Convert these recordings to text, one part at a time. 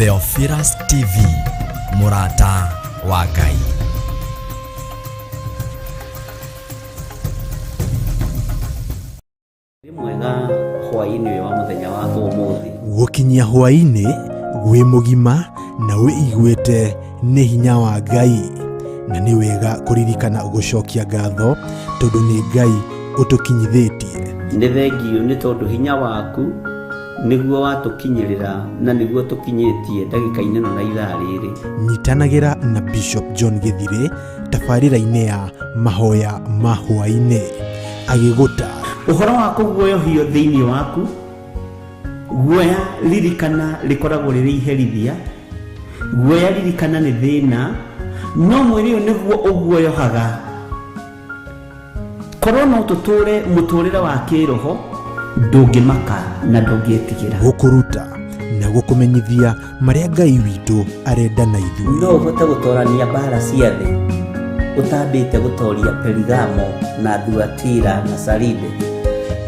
Theophilus TV, mũrata wa Ngai. Wĩ mwega hwaĩ-inĩ ũyũ wa mũthenya wa ũmũthĩ. Gũkinyia hwaĩ-inĩ wĩ mũgima na wĩiguĩte nĩ hinya wa Ngai, na nĩ wega kũririkana gũcokia ngatho tondũ nĩ Ngai ũtũkinyithĩtie. Nĩ thengiũ nĩ tondũ hinya waku nĩguo watũkinyĩrĩra na nĩguo tũkinyĩtie ndagĩka-inĩ ĩno na ithaa rĩrĩ. Nyitanagĩra na Bishop John Gĩthirĩ tabarĩra-inĩ ya mahoya ma hwaĩ-inĩ agĩgũta. Ũhoro wa kũguoyohio thĩinĩ waku, guoya ririkana rĩkoragwo rĩrĩ iherithia, guoya ririkana nĩ thĩna, no mwĩrĩ ũyũ nĩguo ũguoyohaga. Korwo no tũtũre mũtũrĩre wa kĩroho, ndũngĩmaka na ndũngĩtigĩra. Gũkũruta na gũkũmenyithia marĩa Ngai witũ arenda na ithuĩ. No ũhote gũtorania mbara cia thĩ ũtambĩte gũtoria Perigamo na Thuatira na Saride?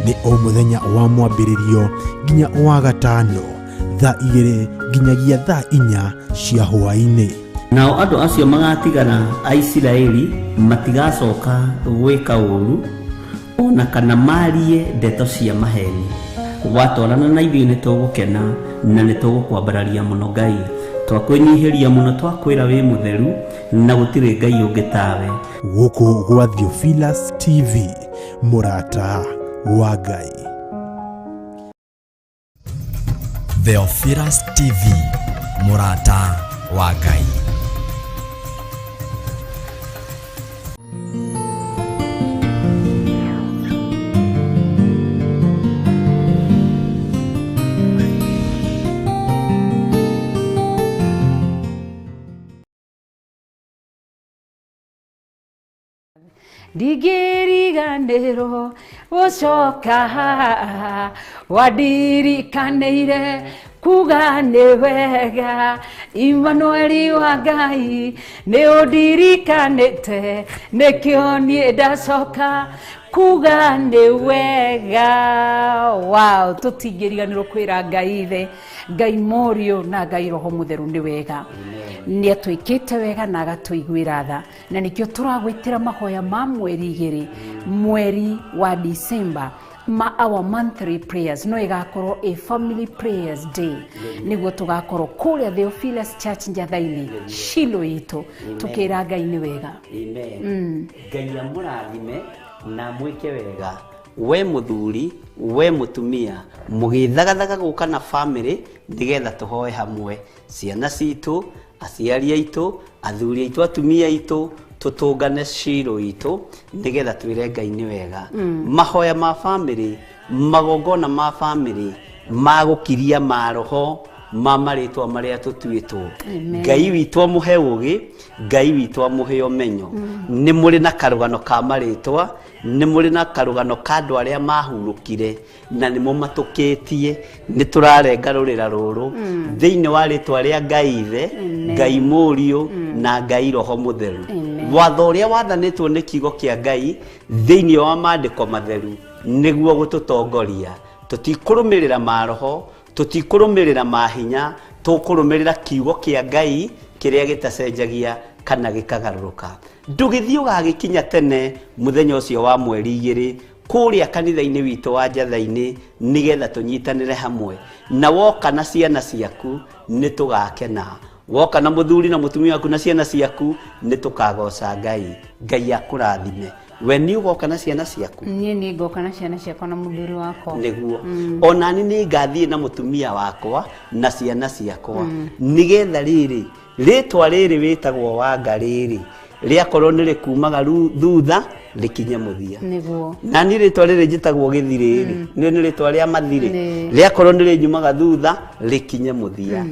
Nĩ o mũthenya wa mwambĩrĩrio nginya wa gatano thaa 2 nginyagia thaa 4 cia hwaĩ-inĩ. Nao andũ acio magatigara a Isiraeli matigacoka gwĩka ũũru, o na kana maarie ndeto cia maheeni. Watwarana na ithuĩ nĩtũgũkena na nĩtũgũkwambararia mũno Ngai. Twakwĩnyihĩria mũno twakwĩra wĩ mũtheru na gũtirĩ Ngai ũngĩ tawe. Gũkũ gwa Theophilus TV, mũrata wa Ngai. Theophilus TV, mũrata wa Ngai. Ndingĩriganĩrwo gũcoka wandirikanĩire kuga nĩ wega Immanueli wa Ngai nĩ ũndirikanĩte nĩkĩo niĩ ndacoka kuga nĩ wega. Wow, tũtingĩriganĩrwo kwĩra Ngai ithe, Ngai Mũriũ na Ngai Roho Mũtheru nĩ wega. Nĩ atwĩkĩte wega na agatũiguĩra tha. Na nĩkĩo tũragwĩtĩra mahoya ma mweri igĩrĩ, mweri wa December, ma our monthly prayers no ĩgakorwo a family prayers day, nĩguo tũgakorwo kũrĩa Theophilus Church Njatha-inĩ, Shilo itũ, tũkĩra Ngai nĩ wega. Amen. Ngai amũrathime na amwĩke wega, we mũthuri, we mũtumia, mũgĩthagathaga gũka na family nĩgetha tũhoe hamwe, ciana citũ, aciari aitũ, athuri aitũ, atumia aitũ, tũtũngane Shilo itũ nĩgetha twĩre Ngai nĩ wega. Mahoya ma family, magongona ma family, ma gũkiria maroho ma marĩtwa marĩa tũtuĩtwo. Amen. Ngai witũ amũhe ũgĩ, Ngai witũ amũhe ũmenyo. Nĩ mũrĩ na karũgano ka marĩtwa, nĩ mũrĩ na karũgano ka andũ arĩa mahurũkire na nĩ mũmatũkĩtie. Nĩ tũrarenga rũrĩra rũrũ thĩinĩ wa rĩtwa rĩa Ngai Ithe, Ngai Mũriũ na Ngai Roho Mũtheru. Amen. Watho ũrĩa wathanĩtwo nĩ kiugo kĩa Ngai thĩinĩ wa maandĩko matheru nĩguo gũtũtongoria. Tũtikũrũmĩrĩra maroho, tũtikũrũmĩrĩra mahinya, tũkũrũmĩrĩra kiugo kĩa Ngai kĩrĩa gĩtacenjagia kana gĩkagarũrũka. Ndũgĩthiĩ ũgagĩkinya tene mũthenya ũcio wa mweri igĩrĩ kũrĩa kanitha-inĩ witũ wa Njatha-inĩ nĩgetha tũnyitanĩre hamwe. Na woka na ciana ciaku nĩ tũgakena. Woka na mũthuri na mũtumia waku na ciana ciaku nĩ tũkagoca Ngai. Ngai akũrathime. We nĩ ũgoka na ciana ciaku? Niĩ nĩ ngoka na ciana ciakwa na mũthuri wakwa. Nĩguo. Ona niĩ nĩ ngathiĩ na mũtumia wakwa na ciana ciakwa. Nĩgetha rĩrĩ, rĩtwa rĩrĩ wĩtagwo Wanga rĩrĩ, rĩakorwo nĩ rĩkumaga thutha rĩkinye mũthia. Nĩguo. Na niĩ rĩtwa rĩrĩ njĩtagwo Gĩthirĩ rĩ, nĩ rĩtwa rĩa mathirĩ. Nĩ. Rĩakorwo nĩ rĩnyumaga thutha rĩkinye mũthia.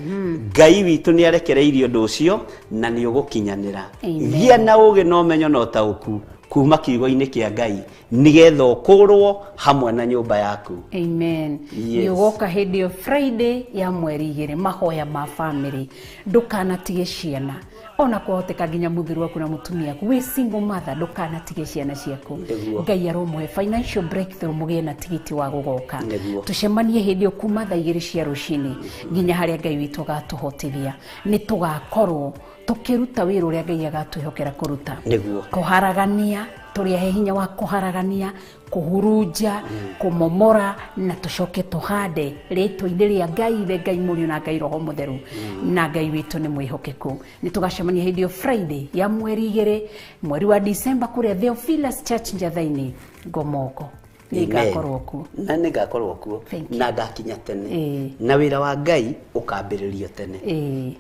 Ngai witũ nĩ arekereirie ũndũ ũcio na nĩ ũgũkinyanĩra. Amen. Gĩa na ũgĩ na ũmenyo na ũtaũku kuma kiugo-inĩ kĩa Ngai nĩgetha ũkũrwo hamwe na nyũmba yaku. Amen. Yes. Nĩ ũgoka hĩndĩ ĩyo Friday ya mweri igĩrĩ, mahoya ma family. Ndũkanatige ciana. Ona kwahoteka nginya mũthuri waku na mũtumia waku wĩ single mother, ndũkanatige ciana ciaku. Nĩguo. Ngai aromũhe financial breakthrough, mũgĩe na tigiti wa gũgoka. Nĩguo. Tũcemanie hĩndĩ ĩyo kuma thaa 2 cia rũcinĩ nginya harĩa Ngai witũ agatũhotithia. Nĩ tũgakorwo tũkĩruta wĩra ũrĩa Ngai agatwĩhokera kũruta. Nĩguo. Kũharagania, tũrĩahe hinya wa kũharagania, kũhurunja, kũmomora, na tũcoke tũhande rĩtwa-inĩ rĩa Ngai Ithe, Ngai Mũriũ na Ngai Roho Mũtheru. Na Ngai witũ nĩ mwĩhokeku. Nĩ tũgacemania hĩndĩ ĩyo Friday ya mweri 2, mweri wa December, kũrĩa Theophilus Church Njatha-inĩ, Ngomongo. Nĩ ngakorwo kuo. Na nĩ ngakorwo kuo. Thank you. Na ngakinya tene. Ĩĩ. Na wĩra wa Ngai ũkambĩrĩrio tene. Ĩĩ.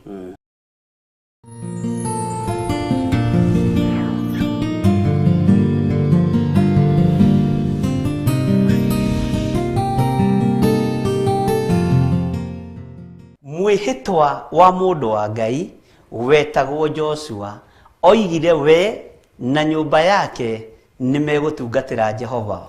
Mwĩhĩtwa wa mũndũ wa Ngai wetagwo Joshua oigire we na nyũmba yake nĩ megũtungatĩra Jehova.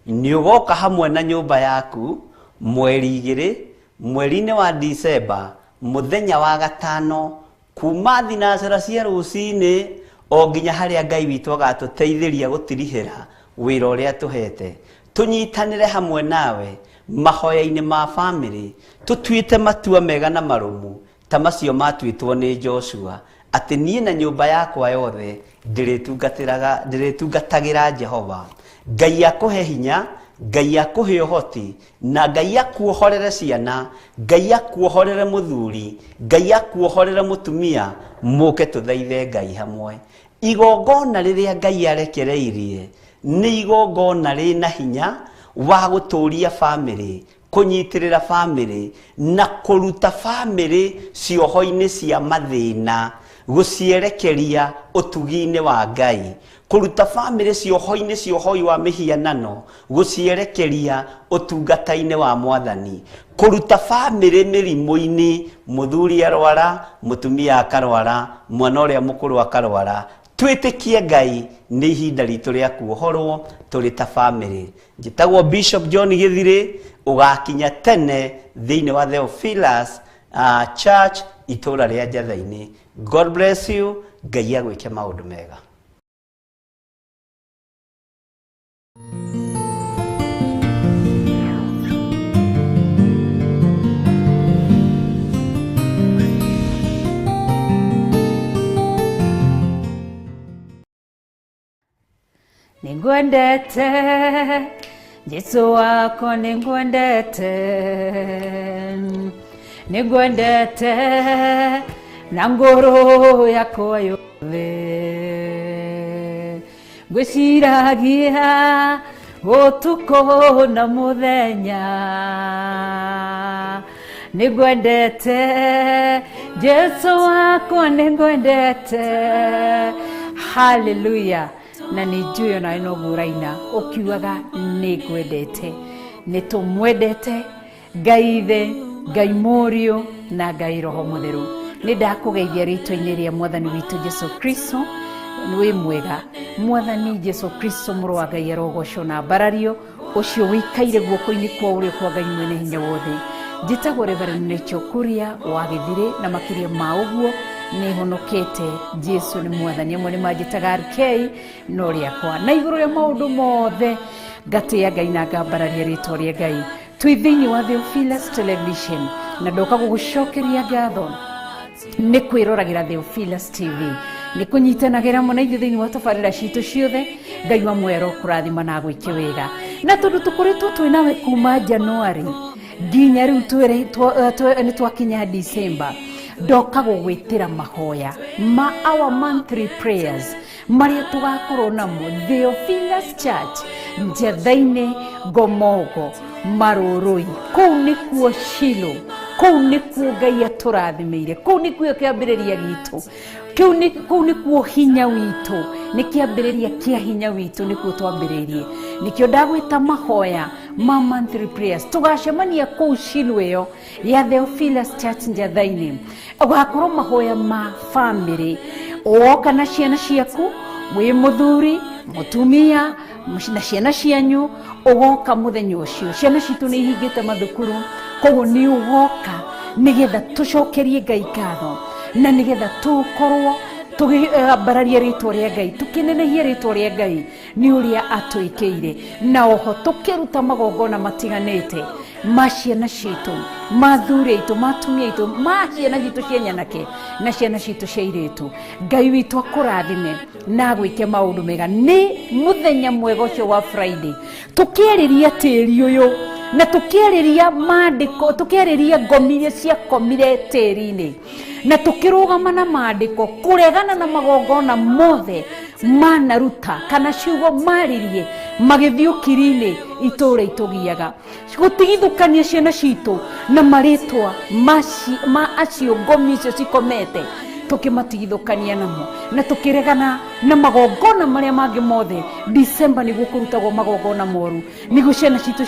Nĩ ũgoka hamwe na nyũmba yaku mweri 2, mweri-inĩ wa Disemba, mũthenya wa gatano, kuma thinacara cia rũcinĩ o nginya harĩa Ngai witũ agatũteithĩria gũtirihĩra wĩra ũrĩa tũhete. Tũnyitanĩre hamwe nawe mahoya-inĩ ma bamĩrĩ, tũtuĩte matua mega na marũmu ta macio matuĩtwo nĩ Joshua, atĩ niĩ na nyũmba yakwa yothe ndĩrĩtungatagĩra Jehova. Ngai akũhe hinya, Ngai akũhe ũhoti, na Ngai akuohorere ciana, Ngai akuohorere mũthuri, Ngai akuohorere mũtumia, mũke tũthaithe Ngai hamwe. Igongona rĩrĩa Ngai arekereirie nĩ igongona rĩna hinya wa gũtũria bamĩrĩ, kũnyitĩrĩra bamĩrĩ, na kũruta bamĩrĩ cioho-inĩ cia mathĩna, gũcierekeria ũtugi-inĩ wa Ngai, kũruta bamĩrĩ cioho-inĩ cia ũhoi wa mĩhianano, gũcierekeria ũtungata-inĩ wa Mwathani, kũruta bamĩrĩ mĩrimũ-inĩ, mũthuri arwara, mũtumia akarwara, mwana ũrĩa mũkũrũ akarwara. Twĩtĩkie Ngai nĩ ihinda ritũ rĩa kuohorwo tũrĩ ta bamĩrĩ. Njĩtagwo Bishop John Gĩthirĩ, ũgakinya tene thĩinĩ wa Theophilus Church itũra rĩa Njatha-inĩ. God bless you. Ngai agwĩke maũndũ mega. Nĩngwendete Jesu wakwa, nĩngwendete, nĩngwendete na ngoro yakwa yothe. Ngwĩciragia ũtukũ na mũthenya, nĩngwendete Jesu wakwa, nĩngwendete. Haleluya. Na nĩ njũĩ onawe noguo ũraina ũkiugaga nĩngwendete. Nĩ tũmwendete Ngai Ithe, Ngai Mũriũ na Ngai Roho Mũtheru. Nĩ ndakũgeithia rĩtwa-inĩ rĩa Mwathani witũ Jesu Kristo. Wĩ mwega. Mwathani Jesu Kristo mũrũ wa Ngai arogocwo na mbarario, ũcio wĩikaire guoko-inĩ kwa ũrĩo kwa Ngai mwene hinya wothe. Njĩtagwo Reverend Rachel Kuria wa Gĩthirĩ, na makĩria ma ũguo nĩ honokete. Jesu nĩ Mwathani. Amwe nĩ manjĩtaga RK no rĩakwa. Na igũrũ rĩa maũndũ mothe ngatĩĩa Ngai na ngambararia rĩtwa rĩa Ngai. Twĩ thĩinĩ wa Theophilus Television na ndoka gũgũcokeria ngatho nĩ kwĩroragĩra Theophilus TV, nĩ kũnyitanagĩra mũno ithuĩ thĩinĩ wa tabarĩra citũ ciothe. Ngai wa mwero kũrathima na agwĩke wega. Na tondũ tũkoretwo twĩ nawe kuma January nginya rĩu nĩ twakinya December, ndoka gũgwĩtĩra mahoya ma our monthly prayers marĩa tũgakorwo namo Theophilus Church Njatha-inĩ, Ngomongo, Marũrũi. Kũu nĩkuo Shilo, kũu nĩkuo Ngai atũrathimĩire, kũu nĩkuo kĩambĩrĩria gitũ, kũu nĩkuo hinya witũ, nĩ kĩambĩrĩria kĩa hinya witũ, nĩkuo twambĩrĩirie. Nĩkĩo ndagwĩta mahoya ma monthly prayers. Tũgacemania kũu Shilo ĩyo ya Theophilus Church Njatha-inĩ. Ũgakorwo mahoya ma family, woka na ciana ciaku, wĩ mũthuri, mũtumia na ciana cianyu, ũgoka mũthenya ũcio. Ciana citũ nĩ ihingĩte mathukuru, koguo nĩ ũgoka nĩgetha tũcokerie Ngai ngatho na nĩgetha tũkorwo Tũgĩambararia rĩtwa rĩa Ngai, tũkĩnenehia rĩtwa rĩa Ngai nĩ ũrĩa atwĩkĩire, na oho tũkĩruta magongona matiganĩte ma ciana citũ, ma thuri aitũ, ma atumia aitũ, ma ciana citũ cia nyanake na ciana citũ cia airĩtu. Ngai witũ akũrathime na agwĩke maũndũ mega. Nĩ mũthenya mwega ũcio wa Friday, tũkĩarĩria tĩri ũyũ na tũkĩarĩria maandĩko, tũkĩarĩria ngomi iria ciakomire tĩri-inĩ, na tũkĩrũgama na maandĩko kũregana na magongona mothe manaruta kana ciugo maririe magĩthiĩ ũkiri-inĩ itũũra itũgiaga, gũtigithũkania ciana citũ na marĩtwa ma acio ngomi icio cikomete, tũkĩmatigithũkania namo na tũkĩregana na magongona marĩa mangĩ mothe. December nĩguo kũrutagwo magongona moru, nĩguo ciana citũ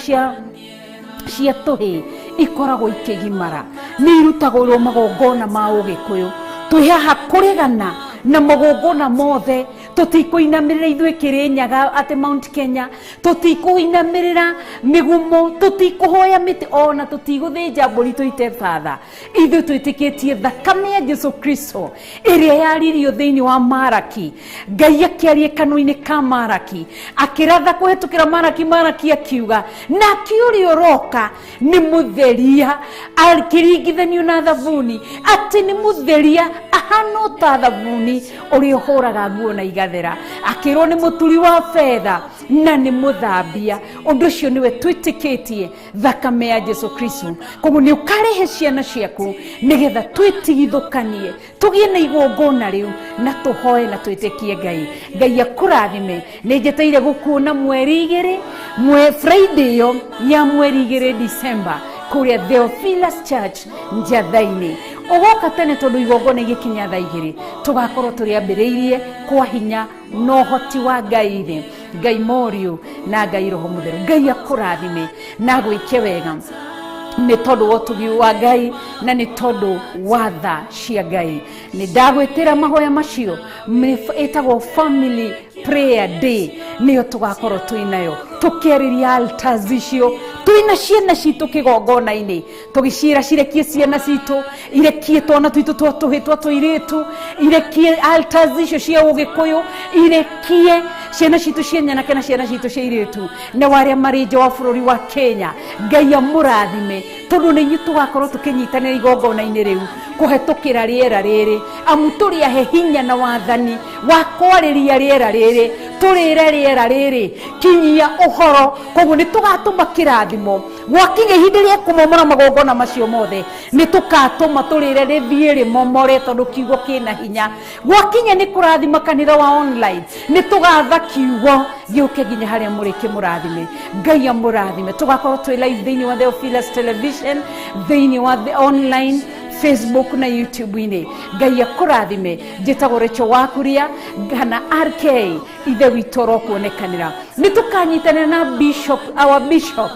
cia tũhĩ ikoragwo ikĩgimara, nĩ irutagwo magongona ma ũgĩkũyũ. Twĩ haha kũregana na magongona mothe, tũtikũinamĩrĩra ithuĩ Kĩrĩnyaga atĩ Mount Kenya, tũtikũinamĩrĩra mĩgumo, tũtikũhoya mĩtĩ, ona tũtigũthĩnja mbũri tũite batha. Ithuĩ twĩtĩkĩtie thakame ya Jesu Kristo ĩrĩa yaririo thĩinĩ wa Maraki. Ngai akĩaria kanua-inĩ ka Maraki, akĩratha kũhetũkĩra Maraki, Maraki akiuga nake ũrĩa ũroka nĩ mũtheria, akĩringithanio na thabuni, atĩ nĩ mũtheria ahana ta thabuni ũrĩa ũhũraga nguo na igathera, akĩrwo nĩ mũturi wa betha na nĩ mũthambia. Ũndũ ũcio nĩwe twĩtĩkĩtie thakame ya Jesu Kristo. Koguo nĩ ũkarehe ciana ciaku nĩgetha twĩtigithũkanie, tũgĩe na igongona rĩu na tũhoe na twĩtĩkie Ngai. Ngai akũrathime. Nĩ njeteire gũkuona mweri igĩrĩ, Friday ĩyo ya mweri igĩrĩ December kũrĩa Theophilus Church Njatha-inĩ. Ũgoka tene tondũ igongona igĩkinya thaa igĩrĩ tũgakorwo tũrĩambĩrĩirie kwa hinya na ũhoti wa Ngai thĩ, Ngai Mũriũ na Ngai Roho Mũtheru. Ngai akũrathime na agwĩke wega nĩ tondũ wa ũtugi wa Ngai na nĩ tondũ wa tha cia Ngai. Nĩ ndagwĩtĩra mahoya macio ĩtagwo Family Prayer Day, nĩyo tũgakorwo twĩ nayo tũkĩarĩria altars icio twĩna ciana citũ kĩgongona-inĩ, tũgĩciĩra cirekie ciana citũ, irekie twana twitũ twa tũhĩ twa tũirĩtu, irekie altars icio cia ũgĩkũyũ, irekie ciana citũ cia nyanake na ciana citũ cia irĩtu na warĩa marĩ nja wa bũrũri wa Kenya. Ngai amũrathime tondũ nĩ inyuĩ tũgakorwo tũkĩnyitanĩra igongona-inĩ rĩu kũhetũkĩra rĩera rĩrĩ, amu tũrĩ ahe hinya na wathani wa kwarĩria rĩera rĩrĩ, tũrĩre rĩera rĩrĩ kinyia ũhoro. Koguo nĩ tũgatũma kĩrathimo gwakinya ihinda rĩa kũmomora magongona macio mothe, nĩ tũkatũma tũrĩre rĩthiĩ rĩmomore tondũ kiugo kĩna hinya. Gwakinya nĩ kũrathima kanitha wa online, nĩ tũgatha kiugo gĩũke nginya harĩa mũrĩ kĩmũrathime. Ngai amũrathime. Tũgakorwo twĩ live thĩinĩ wa Theophilus Television, thĩinĩ wa the online Facebook na YouTube-inĩ. Ngai akũrathime. Njĩtagwo Rachel Wakuria kana RK, ithe witũ ũrokuonekanĩra. Nĩ tũkanyitanĩra na Bishop, our Bishop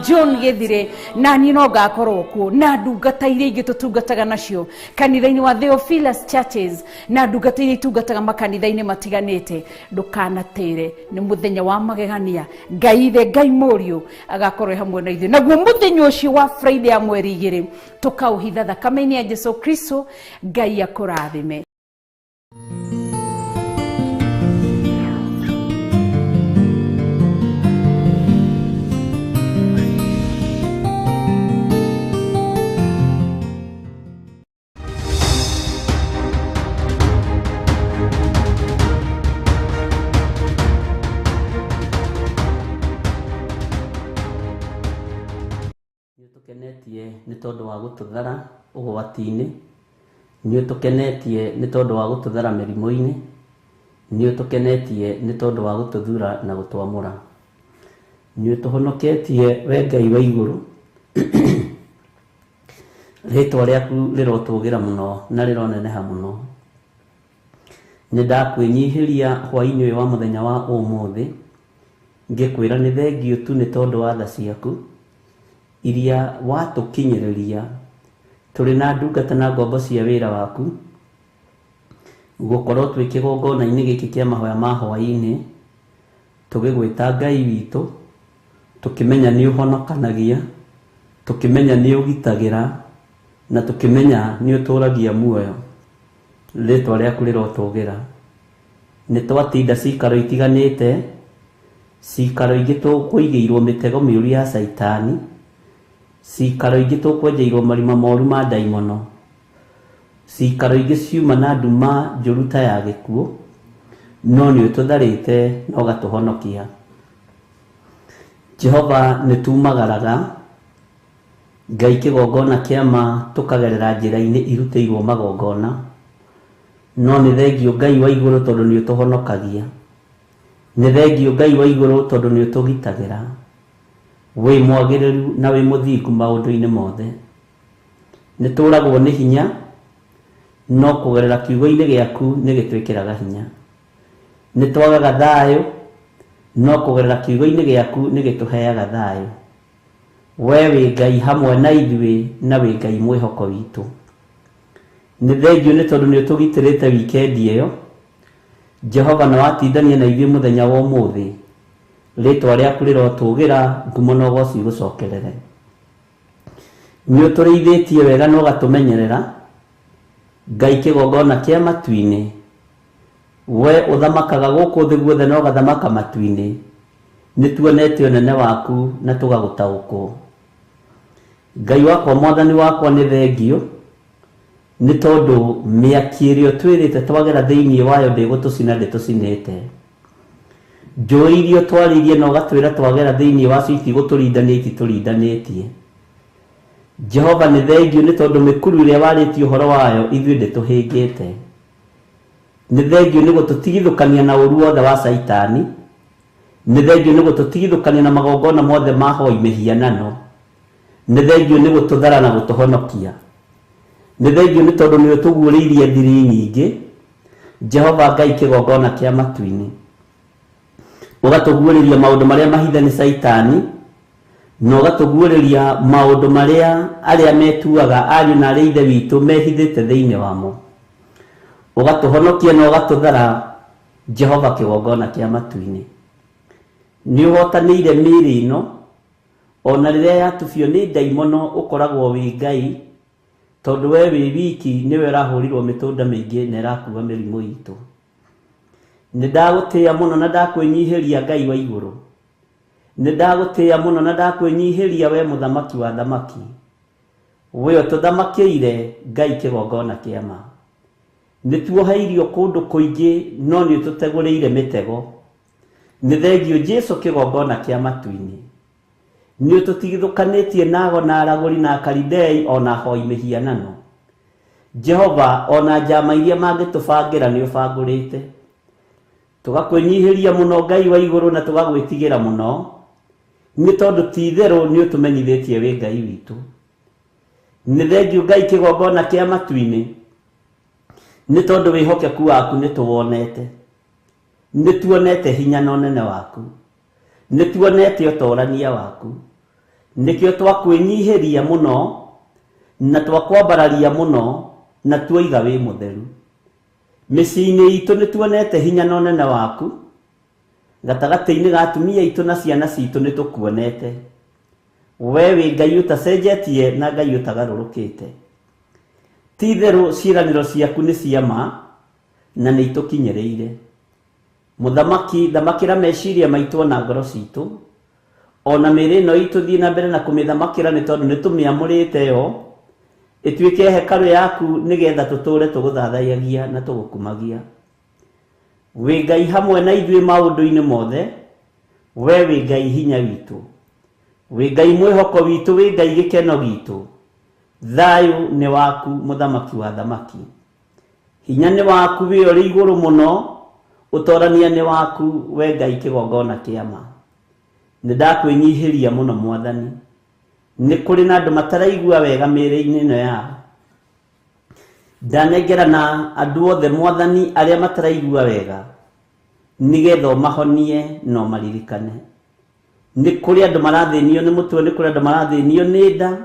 John Gĩthire, na niĩ no ngakorwo kuo na ndungata iria ingĩ tũtungataga nacio kanitha-inĩ wa Theophilus Churches na ndungata iria itungataga makanitha-inĩ matiganĩte. Ndũkanatĩre, nĩ mũthenya wa magegania. Ngai ithe, Ngai Mũriũ agakorwo hamwe na ithuĩ. Naguo mũthenya ũcio wa Friday ya mweri igĩrĩ tũkaũhitha thakame-inĩ ya Jesu Kristo. Ngai akũrathime. Nĩ ũtũkenetie nĩ tondũ wa gũtũthara ũgwati-inĩ, nĩ ũtũkenetie nĩ tondũ wa gũtũthara mĩrimũ-inĩ, nĩ ũtũkenetie nĩ tondũ wa gũtũthura na gũtwamũra. Nĩ ũtũhonoketie we Ngai wa igũrũ, rĩtwa rĩaku rĩrotũgĩra mũno na rĩroneneha mũno. Nĩ ndakwĩnyihĩria hwaĩ-inĩ ũyũ wa mũthenya wa ũmũthĩ, ngĩkwĩra nĩ thengiũ tu nĩ tondũ wa tha ciaku iria watũkinyĩrĩria tũrĩ na ndungata na ngombo cia wĩra waku, gũkorwo twĩ kĩgongona-inĩ gĩkĩ kĩa mahoya ma hwaĩ-inĩ, tũgĩgwĩta Ngai witũ, tũkĩmenya nĩ ũhonokanagia, tũkĩmenya nĩ ũgitagĩra, na tũkĩmenya nĩ ũtũragia muoyo. Rĩtwa rĩaku rĩrotũgĩra. Nĩ twatinda cikaro itiganĩte, cikaro ingĩ tũkũigĩirwo mĩtego mĩũru ya caitani, cikaro ingĩ tũkwenjeirwo marima moru ma ndaimono, cikaro ingĩ ciuma na nduma njũru ta ya gĩkuũ, no nĩ ũtũtharĩte na ũgatũhonokia. Jehova nĩ tumagaraga Ngai kĩgongona kĩa ma tũkagerera njĩra-inĩ irutĩirwo magongona, no nĩ thengio Ngai wa igũrũ tondũ nĩ ũtũhonokagia. Nĩ thengio Ngai wa igũrũ tondũ nĩ ũtũgitagĩra. Wĩ mwagĩrĩru na wĩ mũthingu maũndũ-inĩ mothe. Nĩ tũragwo nĩ hinya, no kũgerera kiugo-inĩ gĩaku nĩ gĩtwĩkĩraga hinya. Nĩ twagaga thayũ, no kũgerera kiugo-inĩ gĩaku nĩ gĩtũheaga thayũ. We wĩ Ngai hamwe na ithuĩ na wĩ Ngai mwĩhoko witũ. Nĩ thengio nĩ tondũ nĩ ũtũgitĩrĩte wikendi ĩyo. Jehova na watindania na ithuĩ mũthenya wa ũmũthĩ. Rĩtwa rĩaku rĩrotũgĩra, ngumo na ũgoci igũcokerere. Nĩ ũtũrĩithĩtie wega na ũgatũmenyerera. Ngai kĩgongona kĩa matu-inĩ. We ũthamakaga gũkũ thĩ guothe na ũgathamaka matu-inĩ. Nĩ tuonete ũnene waku na tũgagũtaũkwo. Ngai wakwa mwathani wakwa nĩ thengio nĩ tondũ mĩaki ĩrĩa ũtwĩrĩte twagera thĩinĩ wayo ndĩgũtũcina ndĩtũcinĩte. Njũĩ iria ũtwarĩirie na ũgatwĩra twagera thĩinĩ wacio itigũtũrindania ititũrindanĩtie. Jehova nĩ thengio nĩ tondũ mĩkuru ĩrĩa warĩtie ũhoro wayo ithuĩ ndĩtũhĩngĩte. Nĩ thengio nĩ gũtũtigithũkania na ũru wothe wa caitani. Nĩ thengio nĩ gũtũtigithũkania na magongona mothe ma hoi mĩhianano. Nĩ thengio nĩ gũtũthara na gũtũhonokia. Nĩ thengio nĩ tondũ nĩ ũtũguũrĩirie thiri nyingĩ. Jehova Ngai kĩgongona kĩa matu-inĩ. Ũgatũguũrĩria maũndũ marĩa mahithe nĩ caitani, na ũgatũguũrĩria maũndũ marĩa arĩa metuaga ariũ na arĩa ithe witũ mehithĩte thĩinĩ wamo. Ũgatũhonokia na ũgatũthara Jehova kĩgongona kĩa matu-inĩ. Nĩ ũhotanĩire mĩĩrĩ ĩno, ona rĩrĩa yatubio nĩ ndaimono ũkoragwo wĩ Ngai, tondũ we wĩ wiki nĩwe ũrahũrirwo mĩtũnda mĩingĩ na ĩrakua mĩrimũ itũ. Nĩ ndagũtĩĩa mũno na ndakwĩnyihĩria Ngai wa igũrũ. Nĩ ndagũtĩĩa mũno na ndakwĩnyihĩria we mũthamaki wa thamaki. We ũtũthamakĩire Ngai kĩgongona kĩa ma. Nĩ tuoheirio kũndũ kũingĩ no nĩ ũtũtegũrĩire mĩtego. Nĩ thengio Jesu kĩgongona kĩa matu-inĩ. Nĩ ũtũtigithũkanĩtie na ago na aragũri na akaridei ona hoi mĩhianano. Jehova ona njama iria mangĩtũbangĩra nĩ ũbangũrĩte. Tũgakwĩnyihĩria mũno Ngai wa igũrũ na tũgagwĩtigĩra mũno, nĩ tondũ ti itherũ nĩ ũtũmenyithĩtie wĩ Ngai witũ. Nĩ thengio Ngai kĩgongona kĩa matu-inĩ, nĩ tondũ wĩhokeku waku nĩ tũwonete. Nĩ tuonete hinya na ũnene waku. Nĩ tuonete ũtorania waku. Nĩkĩo twakwĩnyihĩria mũno na twakwambararia mũno na tuoiga wĩ mũtheru. Mĩciĩ-inĩ itũ nĩ tuonete hinya na ũnene waku. Gatagatĩ-inĩ ga atumia aitũ na ciana citũ nĩ tũkuonete. We wĩ Ngai ũtacenjetie na Ngai ũtagarũrũkĩte. Ti itherũ ciĩranĩro ciaku nĩ cia ma na nĩ itũkinyĩrĩire. Mũthamaki, thamakĩra meciria maitũ ona ngoro citũ. Ona mĩĩrĩ ĩno itũ thiĩ na mbere na kũmĩthamakĩra nĩ tondũ nĩ tũmĩamũrĩte yo ĩtuĩke hekarũ yaku nĩgetha tũtũũre tũgũthathayagia na tũgũkumagia. Wĩ Ngai hamwe na ithuĩ maũndũ-inĩ mothe. We wĩ Ngai hinya witũ. Wĩ Ngai mwĩhoko witũ, wĩ Ngai gĩkeno gitũ. Thayũ nĩ waku mũthamaki wa thamaki. Hinya nĩ waku wĩ ũrĩ igũrũ mũno, ũtorania nĩ waku we Ngai kĩgongona kĩa ma. Nĩ ndakwĩnyihĩria mũno mwathani. Nĩ kũrĩ na andũ mataraigua wega mĩĩrĩ-inĩ ĩno yao. Ndanengera na andũ othe mwathani arĩa mataraigua wega, nĩgetha ũmahonie na ũmaririkane. Nĩ kũrĩ andũ marathĩnio nĩ mũtwe, nĩ kũrĩ andũ marathĩnio nĩ nda,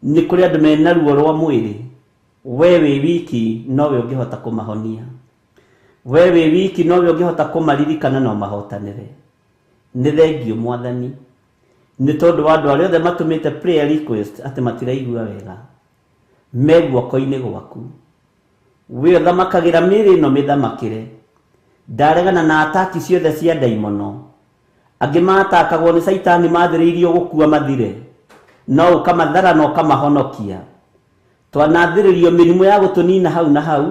nĩ kũrĩ andũ mena ruo rwa mwĩrĩ. We wĩ wiki nowe ũngĩhota kũmahonia. We wĩ wiki nowe ũngĩhota kũmaririkana na ũmahotanĩre. Nĩ thengio mwathani nĩ tondũ wa andũ arĩa othe matũmĩte prayer request atĩ matiraigua wega, me guoko-inĩ gwaku. We ũthamakagĩra mĩĩrĩ ĩno mĩthamakĩre. Ndaregana na ataki ciothe cia ndaimono. Angĩ matakagwo nĩ caitani mathĩrĩirio gũkua mathire, no ũkamathara na ũkamahonokia. Twanathĩrĩrio mĩrimũ ya gũtũnina hau na hau,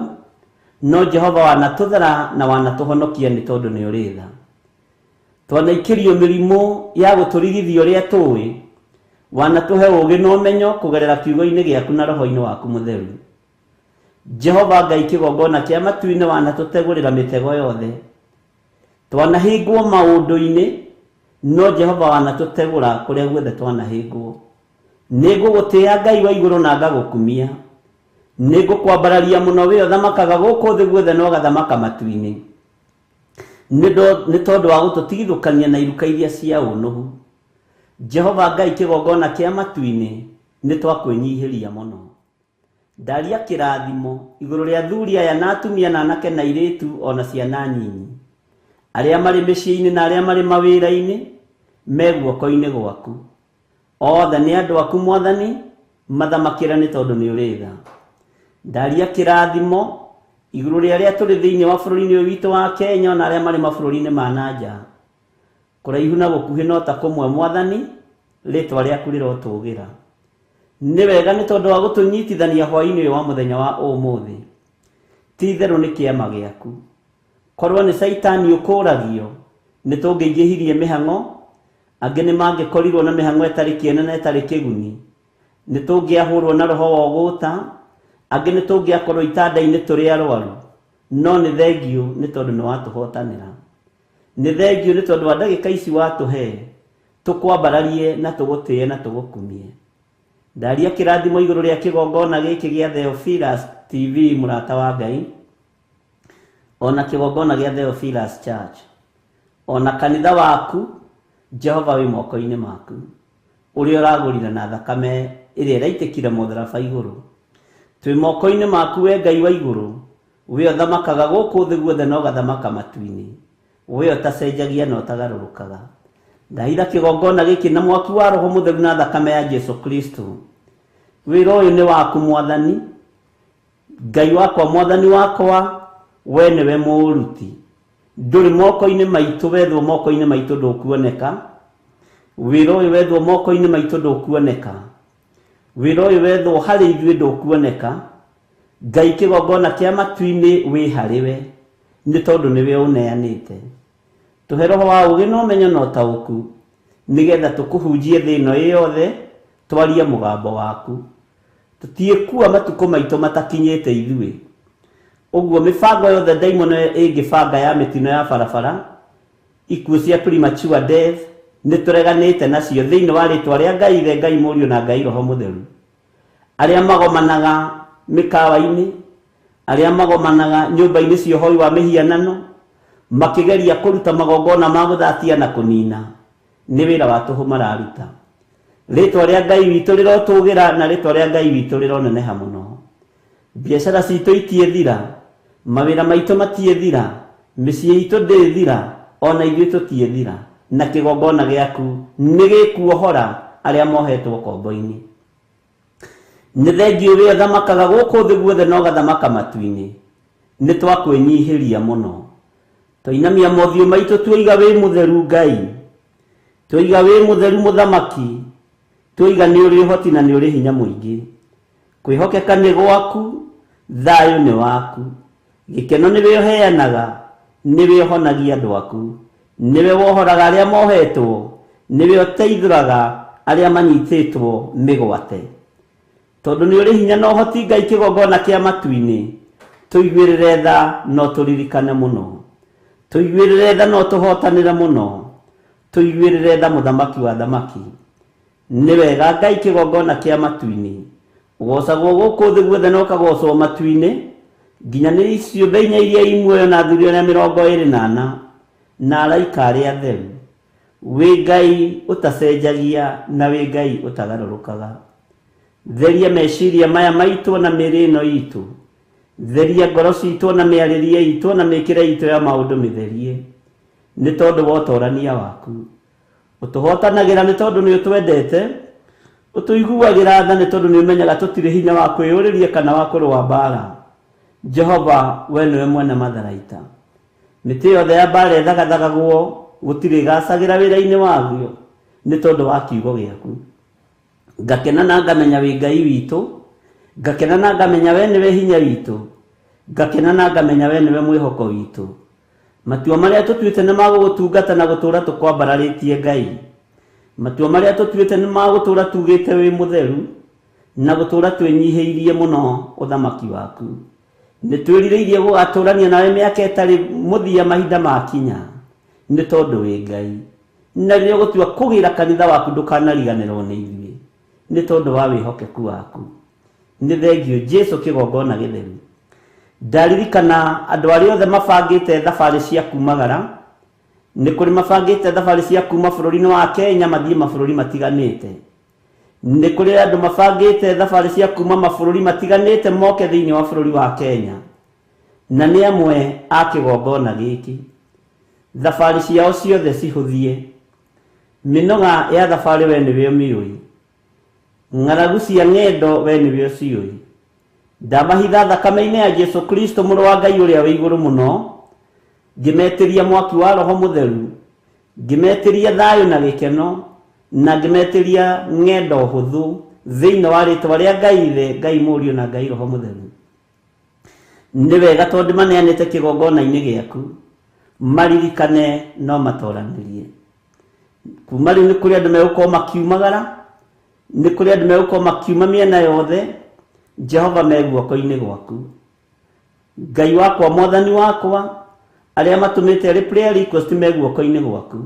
no Jehova wanatũthara na wanatũhonokia nĩ tondũ nĩ ũrĩ tha. Twanaikĩrio mĩrimũ ya gũtũrigithia ũrĩa tũĩ, wanatũhe ũũgĩ na ũmenyo kũgerera kiugo-inĩ gĩaku na roho-inĩ waku mũtheru. Jehova Ngai kĩgongona kĩa matu-inĩ wanatũtegũrĩra mĩtego yothe. Twanahĩngwo maũndũ-inĩ, no Jehova wanatũtegũra kũrĩa guothe twanahĩngwo. Nĩngũgũtĩĩa Ngai wa igũrũ na ngagũkumia. Nĩngũkwambararia mũno we ũthamakaga gũkũ thĩ guothe na ũgathamaka matu-inĩ. Nĩ tondũ wa gũtũtigithũkania na iruka iria cia ũnũhu. Jehova Ngai kĩgongona kĩa matu-inĩ nĩ twakwĩnyihĩria mũno. Ndaria kĩrathimo igũrũ rĩa athuri aya na atumia na anake na airĩtu ona ciana nyinyi, arĩa marĩ mĩciĩ-inĩ na arĩa marĩ mawĩra-inĩ, me guoko-inĩ gwaku. Othe nĩ andũ aku Mwathani, mathamakĩra nĩ tondũ nĩ ũrĩ tha. Ndaria kĩrathimo igũrũ rĩa arĩa tũrĩ thĩinĩ wa bũrũri-inĩ ũyũ witũ wa Kenya ona arĩa marĩ mabũrũri-inĩ ma na nja. Kũraihu na gũkuhĩ no ta kũmwe Mwathani, rĩtwa rĩaku rĩrotũgĩra. Nĩ wega nĩ tondũ wa gũtũnyitithania hwaĩ-inĩ ũyũ wa mũthenya wa ũmũthĩ. Ti itherũ nĩ kĩama gĩaku. Korwo nĩ caitani ũkũragio, nĩ tũngĩingĩhirie mĩhang'o, angĩ nĩ mangĩkorirwo na mĩhang'o ĩtarĩ kĩene na ĩtarĩ kĩguni. Nĩ tũngĩahũrwo na roho wa ũgũta, angĩ nĩ tũngĩakorwo itanda-inĩ tũrĩ arwaru. No nĩ thengiũ nĩ tondũ nĩ watũhotanĩra. Nĩ thengiũ nĩ tondũ wa ndagĩka ici watũhe, tũkwambararie na tũgũtĩe na tũgũkumie. Ndaria kĩrathimo igũrũ rĩa kĩgongona gĩkĩ gĩa Theophilus TV mũrata wa Ngai, ona kĩgongona gĩa Theophilus Church, ona kanitha waku Jehova wĩ moko-inĩ maku, ũrĩa ũragũrire na thakame ĩrĩa ĩraitĩkire mũtharaba igũrũ. Twĩ moko-inĩ maku we Ngai wa igũrũ, we ũthamakaga gũkũ thĩ guothe na ũgathamaka matu-inĩ, we ũtacenjagia na ũtagarũrũkaga. Ndahitha kĩgongona gĩkĩ na mwaki wa Roho Mũtheru na thakame ya Jesu Kristo. Wĩra ũyũ nĩ waku Mwathani, Ngai wakwa, Mwathani wakwa, we nĩwe mũũruti. Ndũrĩ moko-inĩ maitũ, wethwo moko-inĩ maitũ ndũkuoneka. Wĩra ũyũ wethwo moko-inĩ maitũ ndũkuoneka. Wĩra ũyũ wethwo harĩ ithuĩ ndũkuoneka. Ngai kĩgongona kĩa matu-inĩ wĩ harĩ we, nĩ tondũ nĩwe ũneanĩte. Tũhe roho wa ũũgĩ na ũmenyo na ũtaũku, nĩgetha tũkũhunjie thĩ ĩno ĩ yothe, twarie mũgambo waku. Tũtiĩkua matukũ maitũ matakinyĩte ithuĩ. Ũguo mĩbango yothe ndaimono ĩngĩbanga ya mĩtino ya barabara, ikuũ cia premature death, nĩ tũreganĩte nacio thĩinĩ wa rĩtwa rĩa Ngai Ithe, Ngai Mũriũ na Ngai Roho Mũtheru. Arĩa magomanaga mĩkawa-inĩ, arĩa magomanaga nyũmba-inĩ cia ũhoi wa mĩhianano, makĩgeria kũruta magongona ma gũthatia na kũnina, nĩ wĩra wa tũhũ mararuta. Rĩtwa rĩa Ngai witũ rĩrotũgĩra na rĩtwa rĩa Ngai witũ rĩroneneha mũno. Biacara citũ itiĩthira, mawĩra maitũ matiĩthira, mĩciĩ itũ ndĩthira, ona ithuĩ tũtiĩthira, na kĩgongona gĩaku nĩ gĩkuohora arĩa mohetwo kombo-inĩ. Nĩ thengiũ we ũthamakaga gũkũ thĩ guothe na ũgathamaka matu-inĩ. Nĩ twakwĩnyihĩria mũno. Twainamia mothiũ maitũ tuoiga wĩ mũtheru Ngai, tuoiga wĩ mũtheru mũthamaki, tuoiga nĩ ũrĩ ũhoti na nĩ ũrĩ hinya mũingĩ. Kwĩhokeka nĩ gwaku, thayũ nĩ waku, gĩkeno nĩwe ũheanaga, nĩwe ũhonagia andũ aku, nĩwe wohoraga arĩa mohetwo, nĩwe ũteithũraga arĩa manyitĩtwo mĩgwate. Tondũ nĩ ũrĩ hinya na ũhoti Ngai kĩgongona kĩa matu-inĩ, tũiguĩrĩre tha no tũririkane mũno. Tũiguĩrĩre tha no tũhotanĩre mũno. Tũiguĩrĩre tha mũthamaki wa thamaki. Nĩ wega Ngai kĩgongona kĩa matu-inĩ, ũgocagwo gũkũ thĩ guothe na ũkagocwo matu-inĩ, nginya nĩ ciũmbe inya iria i muoyo na athuri arĩa 24 na araika arĩa atheru. Wĩ Ngai ũtacenjagia na wĩ Ngai ũtagarũrũkaga. Theria meciria maya maitũ na mĩĩrĩ ĩno itũ. Theria ngoro citũ na mĩarĩrie itũ na mĩkĩre itũ ya maũndũ mĩtherie, nĩ tondũ wa ũtorania waku. Ũtũhotanagĩra nĩ tondũ nĩ ũtwendete, ũtũiguagĩra tha nĩ tondũ nĩ ũmenyaga tũtirĩ hinya wa kwĩyũrĩria kana wa kũrũa mbara. Jehova we nĩwe mwene matharaita. Mĩtĩ yothe ya mbara ĩthagathagagwo gũtirĩ ĩgacagĩra wĩra-inĩ waguo nĩ tondũ wa kiugo gĩaku. Ngakena na ngamenya wĩ Ngai witũ, ngakena na ngamenya we nĩwe hinya witũ, ngakena na ngamenya we nĩwe mwĩhoko witũ. Matua marĩa tũtuĩte nĩ magũgũtungata na gũtũũra tũkwambararĩtie Ngai. Matua marĩa tũtuĩte nĩ magũtũũra tugĩte wĩ mũtheru na gũtũũra twĩnyihĩirie mũno ũthamaki waku. Nĩ twĩrirĩirie gũgatũũrania nawe mĩaka ĩtarĩ mũthia mahinda makinya nĩ tondũ wĩ Ngai. Na rĩrĩa ũgũtua kũgĩra kanitha waku ndũkanariganĩrwo nĩ ithuĩ nĩ tondũ wa wĩhokeku waku. Nĩ thengio Jesu kĩgongona gĩtheru. Ndaririkana andũ arĩa othe mabangĩte thabarĩ cia kumagara, nĩ kũrĩ mabangĩte thabarĩ cia kuma bũrũri-inĩ wa Kenya mathiĩ mabũrũri matiganĩte. Nĩ kũrĩ andũ mabangĩte thabarĩ cia kuma mabũrũri matiganĩte moke thĩinĩ wa bũrũri wa Kenya, na nĩ amwe a kĩgongona gĩkĩ. Thabarĩ ciao ciothe cihũthie. Mĩnoga ya thabarĩ we nĩwe ũmĩũĩ, ng'aragu cia ng'endo we nĩwe ũciũĩ. Ndamahitha thakame-inĩ ya Jesu Kristo mũrũ wa Ngai ũrĩa wĩ igũrũ mũno, ngĩmetĩria mwaki wa Roho Mũtheru, ngĩmetĩria thayũ na gĩkeno, na ngĩmetĩria ng'endo hũthũ thĩinĩ wa rĩtwa rĩa Ngai Ithe, Ngai Mũriũ na Ngai Roho Mũtheru. Nĩ wega tondũ maneanĩte kĩgongona-inĩ gĩaku, maririkane no matoranĩrie. Kuma rĩu nĩ kũrĩ andũ megũkorwo makiumagara, nĩ kũrĩ andũ megũkorwo makiuma mĩena yothe. Jehova me guoko-inĩ gwaku. Ngai wakwa, Mwathani wakwa, arĩa matũmĩte arĩ prayer request me guoko-inĩ gwaku,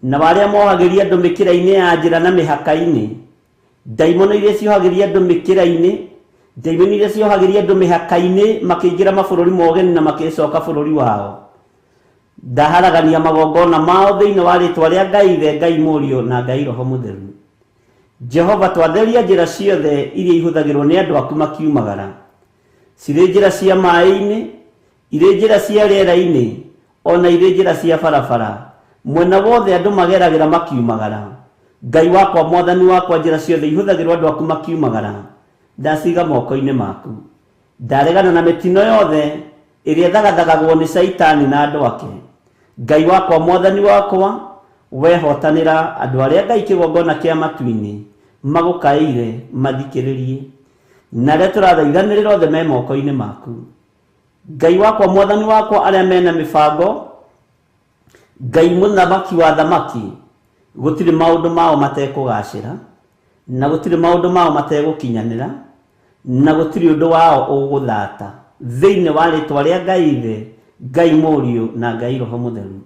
na arĩa mohagĩria andũ mĩkĩra-inĩ ya njĩra na mĩhaka-inĩ, ndaimono iria ciohagĩria andũ mĩkĩra-inĩ, ndaimono iria ciohagĩria andũ mĩhaka-inĩ makĩingĩra mabũrũri ma ũgeni na makĩcoka bũrũri wao, ndaharagania magongona mao thĩinĩ wa rĩtwa rĩa Ngai Ithe, Ngai Mũriũ na Ngai Roho Mũtheru. Jehova twatheria njĩra ciothe iria ihũthagĩrwo nĩ andũ aku makiumagara, cirĩ njĩra cia maĩ-inĩ, irĩ njĩra cia rĩera-inĩ, ona irĩ njĩra cia barabara, mwena wothe andũ mageragĩra makiumagara. Ngai wakwa, Mwathani wakwa, njĩra ciothe ihũthagĩrwo andũ aku makiumagara ndaciga moko-inĩ maku. Ndaregana na mĩtino yothe ĩrĩa ĩthagathagagwo nĩ Caitani na andũ ake. Ngai wakwa, Mwathani wakwa, wehotanĩra andũ arĩa Ngai kĩgongona kĩa matu-inĩ magũkaĩire mathikĩrĩrie, na arĩa tũrathaithanĩrĩra othe me moko-inĩ maku. Ngai wakwa, Mwathani wakwa, arĩa mena mĩbango, Ngai mũthamaki wa thamaki, gũtirĩ maũndũ mao matekũgacĩra, na gũtirĩ maũndũ mao mategũkinyanĩra, na gũtirĩ ũndũ wao ũgũthata thĩinĩ wa rĩtwa rĩa Ngai Ithe, Ngai Mũriũ na Ngai Roho Mũtheru.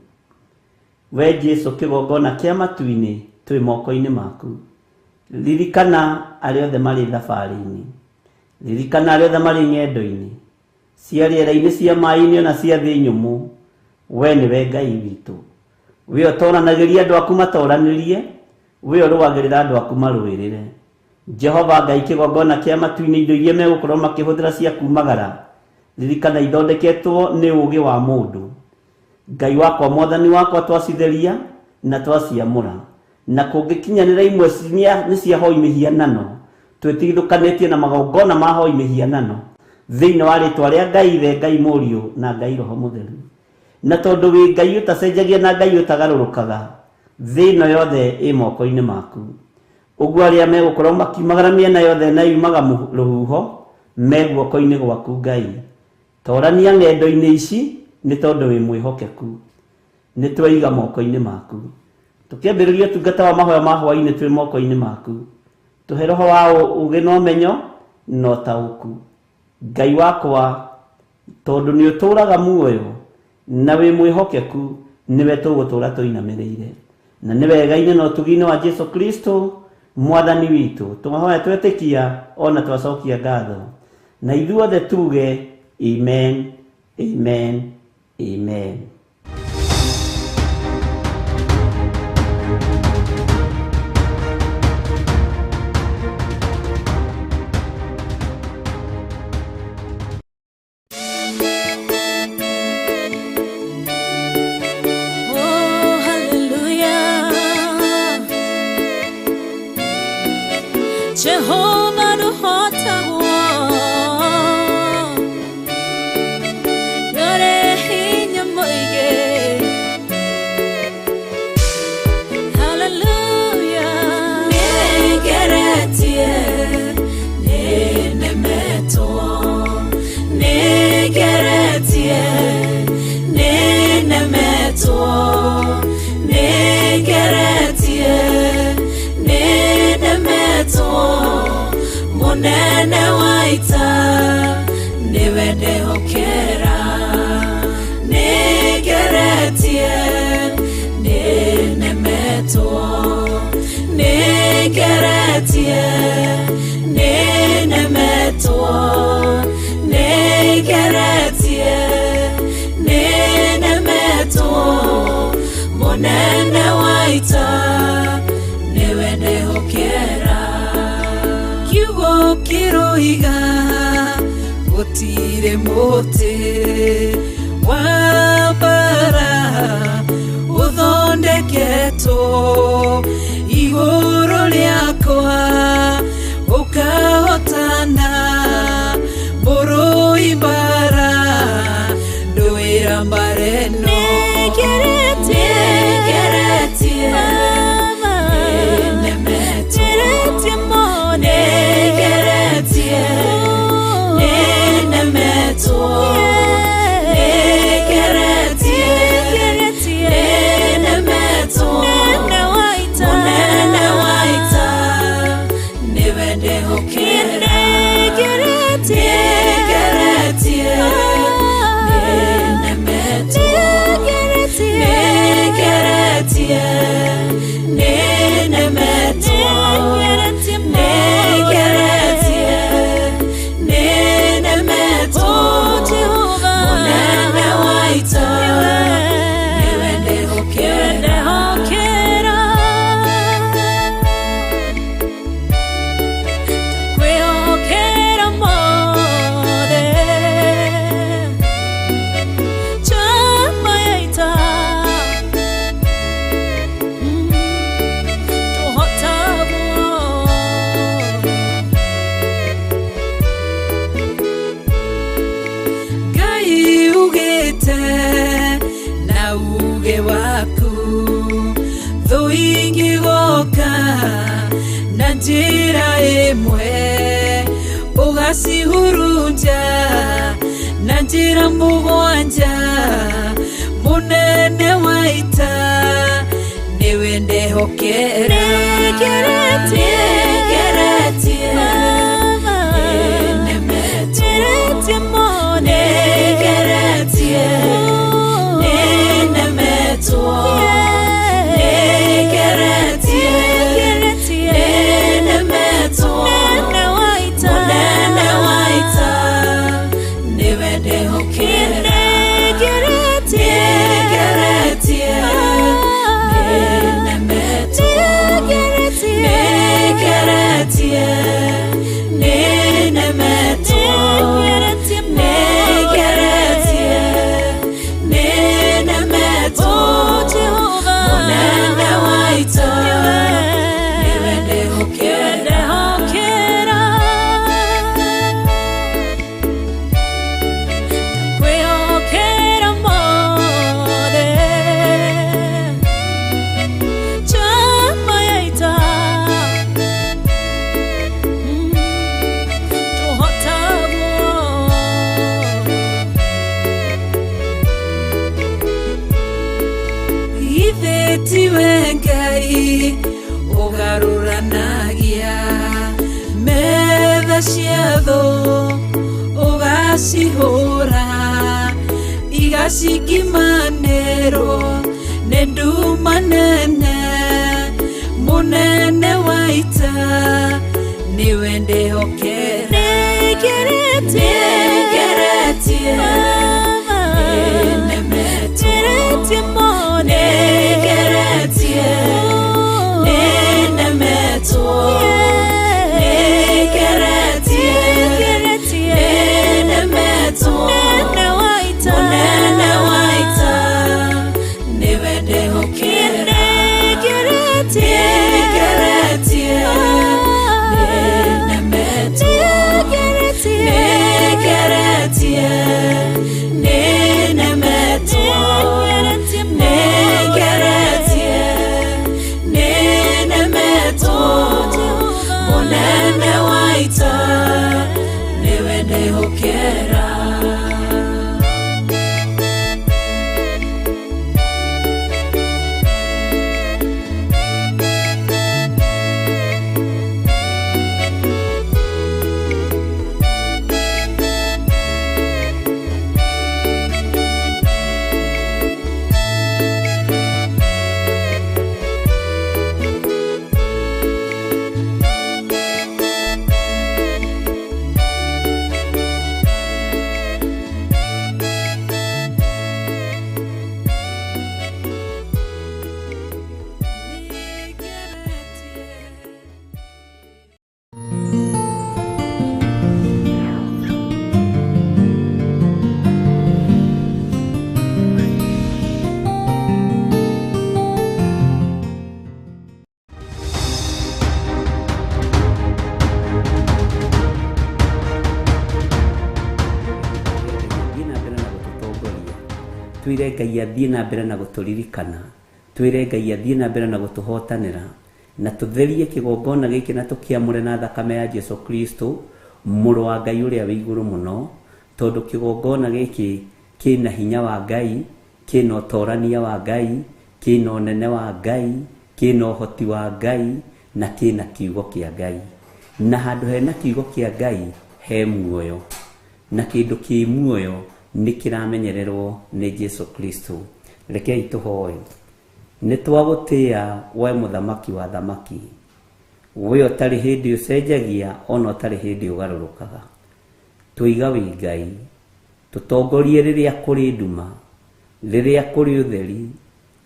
We Jesu kĩgongona kĩa matu-inĩ twĩ moko-inĩ maku. Ririkana arĩa othe marĩ thabarĩ-inĩ, ririkana arĩa othe marĩ ng'endo-inĩ cia rĩera-inĩ, cia maĩ-inĩ ona cia thĩ nyũmũ. We nĩwe Ngai witũ, we ũtoranagĩria andũ aku matoranĩrie, we ũrũagĩrĩra andũ aku marũĩrĩre. Jehova Ngai kĩgongona kĩa matu-inĩ, indo iria megũkorwo makĩhũthĩra cia kumagara, ririkana ithondeketwo nĩ ũũgĩ wa mũndũ. Ngai wakwa, Mwathani wakwa, twacitheria na twaciamũra, na kũngĩkinyanĩra imwe nĩ cia hoi mĩhianano, twĩtigithũkanĩtie na magongona ma hoi mĩhianano thĩinĩ wa rĩtwa rĩa Ngai Ithe, Ngai Mũriũ na Ngai Roho Mũtheru. Na tondũ wĩ Ngai ũtacenjagia na Ngai ũtagarũrũkaga, thĩ ĩno yothe ĩ moko-inĩ maku. Ũguo arĩa megũkorwo makiumagara mĩena yothe na yumaga rũhuho me guoko-inĩ gwaku Ngai. Torania ng'endo-inĩ ici nĩ tondũ wĩ mwĩhokeku, nĩ tweiga moko-inĩ maku. Tũkĩambĩrĩria ũtungata wa mahoya ma hwaĩ-inĩ twĩ moko-inĩ maku. Tũhe roho wa ũũgĩ na ũmenyo na ũtaũku. Ngai wakwa, tondũ nĩ ũtũũraga muoyo na wĩ mwĩhokeku, nĩwe tũgũtũũra tũinamĩrĩire. Na nĩ wega-inĩ na ũtugi-inĩ wa Jesu Kristo Mwathani witũ, tũmahoya twetĩkia ona twacokia ngatho, na ithuothe tuge amen, amen, amen. Oh, hallelujah. Jehovah ndũhotagwo. Munene wa ita niwe ndehokera Nĩngeretie nĩnemetwo Nĩngeretie nĩnemetwo Nĩngeretie nĩnemetwo Munene wa ita niwe ndehokera Kiugo kĩroiga gũtirĩ mũtĩ wa mbara ũthondeketwo igũrũ rĩakwa ũkahotana mũrũi mbara ndũĩra mbara ĩno Nĩngeretie nĩnemetwo Nĩngeretie nĩnemetwo Nĩngeretie nĩnemetwo Munene wa ita niwe ndehokera Nĩngeretie nĩnemetwo Nĩngeretie nĩnemetwo Nĩngeretie nĩnemetwo Munene wa ita niwe ndehokera Kwĩhokera mothe Chama ya ita Tũhotagwo Ngai ugĩte na uge waku thũ ingĩgoka na njĩra ĩmwe ũgacihurunja na njĩra mũgwanja Munene wa ita nĩwe ndehokera Nĩngeretie Nĩngeretie nĩnemetwo Nĩngeretie nĩnemetwo Nĩngeretie nĩnemetwo Munene wa ita niwe ndehokera Nĩngeretie nĩnemetwo Nĩngeretie nĩnemetwo Nĩngeretie nĩnemetwo Munene wa ita niwe ndehokera Kwĩhokera mothe Chama ya ita Tũhotagwo Ithe tiwe Ngai ũgarũranagia metha cia thũ ũgacihũra igacikimanĩrwo nĩ nduma nene Munene wa ita niwe ndehokera Nĩngeretie Nĩngeretie nĩnemetwo Nĩngeretie nĩnemetwo Nĩngeretie nĩnemetwo Munene wa ita niwe ndehokera Nĩngeretie nĩnemetwo Nĩngeretie nĩnemetwo Nĩngeretie Twĩre Ngai athiĩ na mbere na gũtũririkana, twĩre Ngai athiĩ na mbere na gũtũhotanĩra, na tũtherie kĩgongona gĩkĩ na tũkĩamũre na thakame ya Jesu Kristo, mũrũ wa Ngai ũrĩa wĩ igũrũ mũno, tondũ kĩgongona gĩkĩ kĩna hinya wa Ngai, kĩna ũtorania wa Ngai, kĩna ũnene wa Ngai, kĩna ũhoti wa Ngai, na kĩna kiugo kĩa Ngai. Na handũ hena kiugo kĩa Ngai he muoyo, na kĩndũ kĩ muoyo nĩ kĩramenyererwo nĩ Jesu Kristo. Rekei tũhoe. Nĩ twagũtĩĩa we mũthamaki wa thamaki, we ũtarĩ hĩndĩ ũcenjagia ona ũtarĩ hĩndĩ ũgarũrũkaga. Tũiga wĩ Ngai, tũtongorie rĩrĩa kũrĩ nduma, rĩrĩa kũrĩ ũtheri,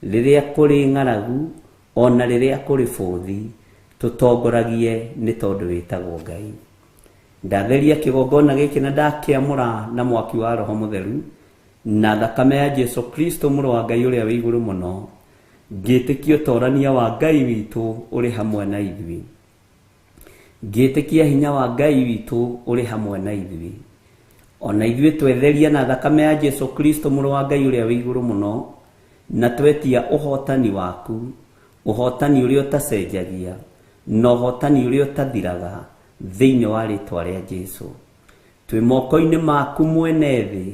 rĩrĩa kũrĩ ng'aragu, ona rĩrĩa kũrĩ bũthi, tũtongoragie nĩ tondũ wĩtagwo Ngai. Ndatheria kĩgongona gĩkĩ na ndakĩamũra na mwaki wa Roho Mũtheru na thakame ya Jesu Kristo mũrũ wa Ngai ũrĩa wĩ igũrũ mũno, ngĩtĩkia ũtorania wa Ngai witũ ũrĩ hamwe na ithuĩ, ngĩtĩkia hinya wa Ngai witũ ũrĩ hamwe na ithuĩ. Ona ithuĩ twetheria na thakame ya Jesu Kristo mũrũ wa Ngai ũrĩa wĩ igũrũ mũno, na twetia ũhotani waku, ũhotani ũrĩa ũtacenjagia na ũhotani ũrĩa ũtathiraga, thĩinĩ wa rĩtwa rĩa Jesu. Twĩ moko-inĩ maku mwene thĩ,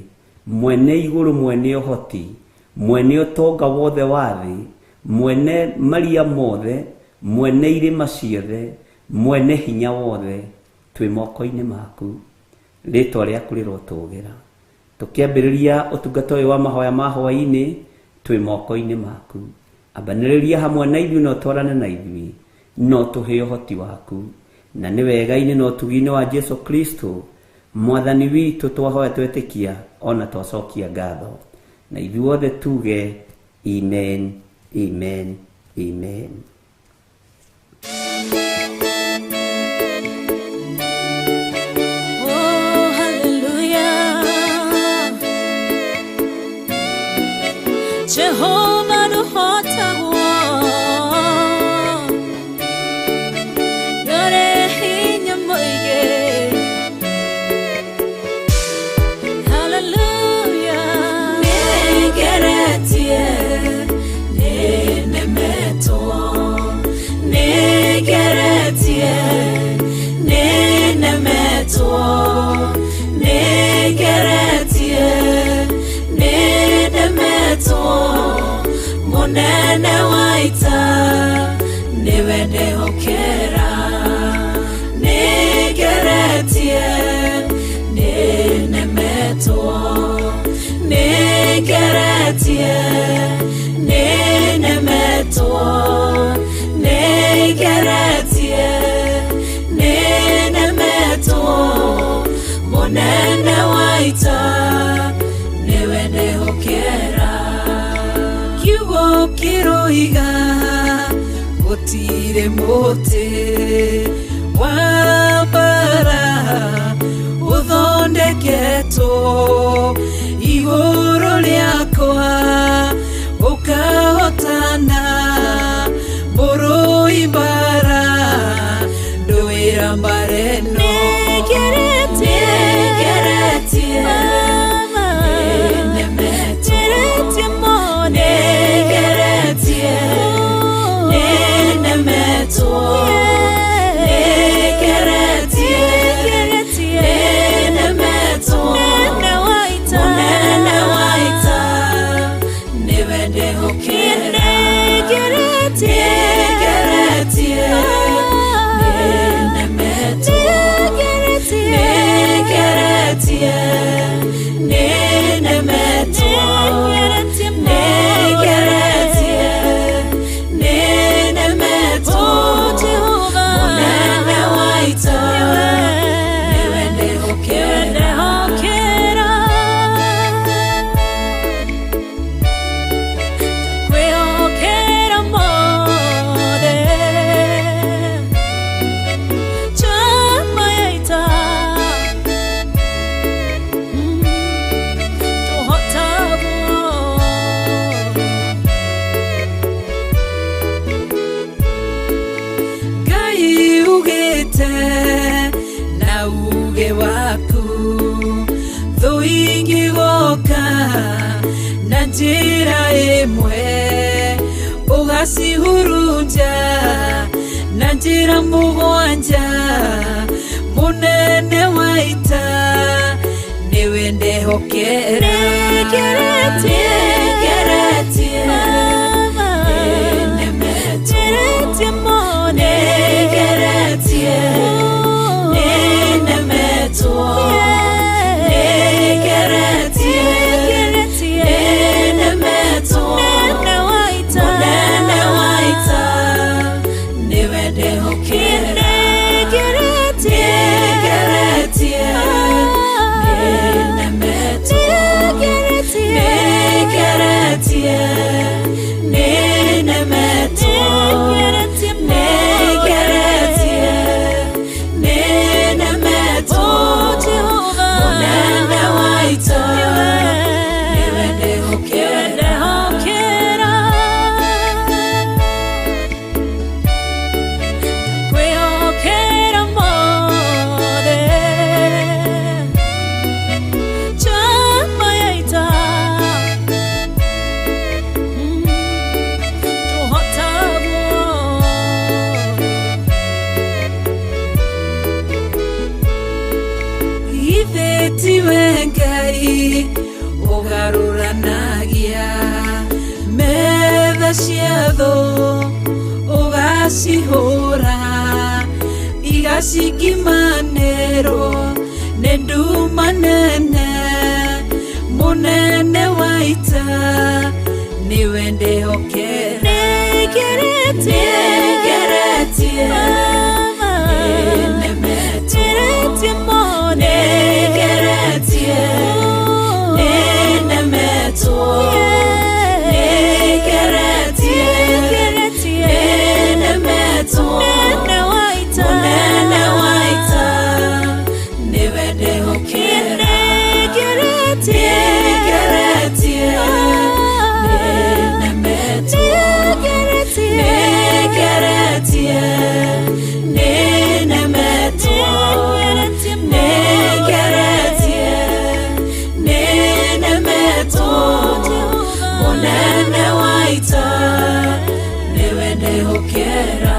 mwene igũrũ, mwene ũhoti, mwene ũtonga wothe wa thĩ, mwene maria mothe, mwene irĩma ciothe, mwene hinya wothe, twĩ moko-inĩ maku. Rĩtwa rĩaku rĩrotũgĩra. Tũkĩambĩrĩria ũtungata ũyũ wa mahoya ma hwaĩ-inĩ, twĩ moko-inĩ maku. Ambanĩrĩria hamwe na ithuĩ na ũtwarane na ithuĩ, no tũhe ũhoti waku. Na nĩ wega-inĩ na ũtugi-inĩ wa Jesu Kristo mwathani witũ twahoya twetĩkia ona twacokia ngatho. Na ithuothe tuge amen, amen, amen. Oh, hallelujah. Jehovah nũhotagwo, nĩũrĩ hinya mũingĩ. Hallelujah. Nĩngeretie, nĩnemetwo, nĩngeretie, nĩnemetwo, nĩngeretie, nĩnemetwo, mũnene wa ita nĩwe ndehokera. Nĩngeretie, nĩnemetwo, nĩngeretie, nĩnemetwo, nĩngeretie, nĩnemetwo, mũnene wa ita nĩwe ndehokera. Kiugo kĩroiga gũtirĩ mũtĩ wa mbara ũthondeketwo igũrũ rĩakwa ũkahotana, mũrũi mbara ndũĩra mbara ĩno. Nĩngeretie, Nĩngeretie, nĩnemetwo, nĩngeretie, nĩnemetwo, nĩngeretie, nĩnemetwo, mũnene wa ita nĩwe ndehokera. Nĩngeretie, nĩnemetwo, nĩngeretie, nĩnemetwo, nĩngeretie, nĩnemetwo, mũnene wa ita nĩwe ndehokera. Kwĩhokera mothe chama ya ita. Ũgacihurunja na njĩra mũgwanja mũnene wa ita nĩwe ndehokera nĩngeretie nĩnemetwo nĩngeretie nĩnemetwo nĩngeretie nĩnemetwo mũnene wa ita nĩwe ndehokera nĩngeretie nĩnemetwo nĩngeretie nĩnemetwo nĩngeretie nĩnemetwo mũnene wa ita nĩwe ndehokera. Kwĩhokera mothe njamba ya ita tũhotagwo Ithe tiwe Ngai ũgarũranagia metha cia thũ ũgacihũra igacingimanĩrwo nĩ nduma nene mũnene wa ita nĩwe ndehokera nĩngeretie nĩngeretie nĩnemetwo nĩngeretie nĩnemetwo nĩngeretie nĩnemetwo mũnene wa ita nĩwe ndehokera nĩngeretie nĩnemetwo nĩngeretie nĩnemetwo nĩngeretie nĩnemetwo mũnene wa ita nĩwe ndehokera.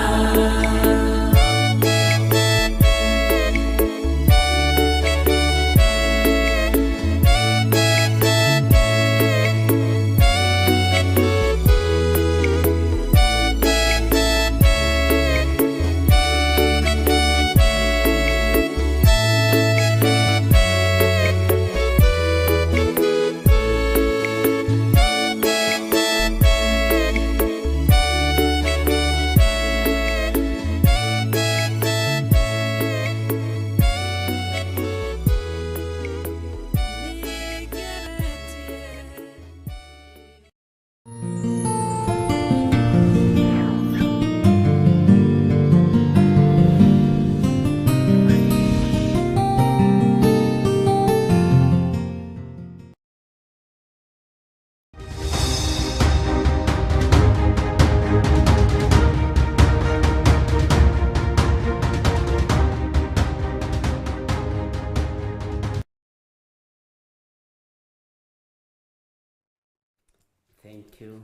Thank you.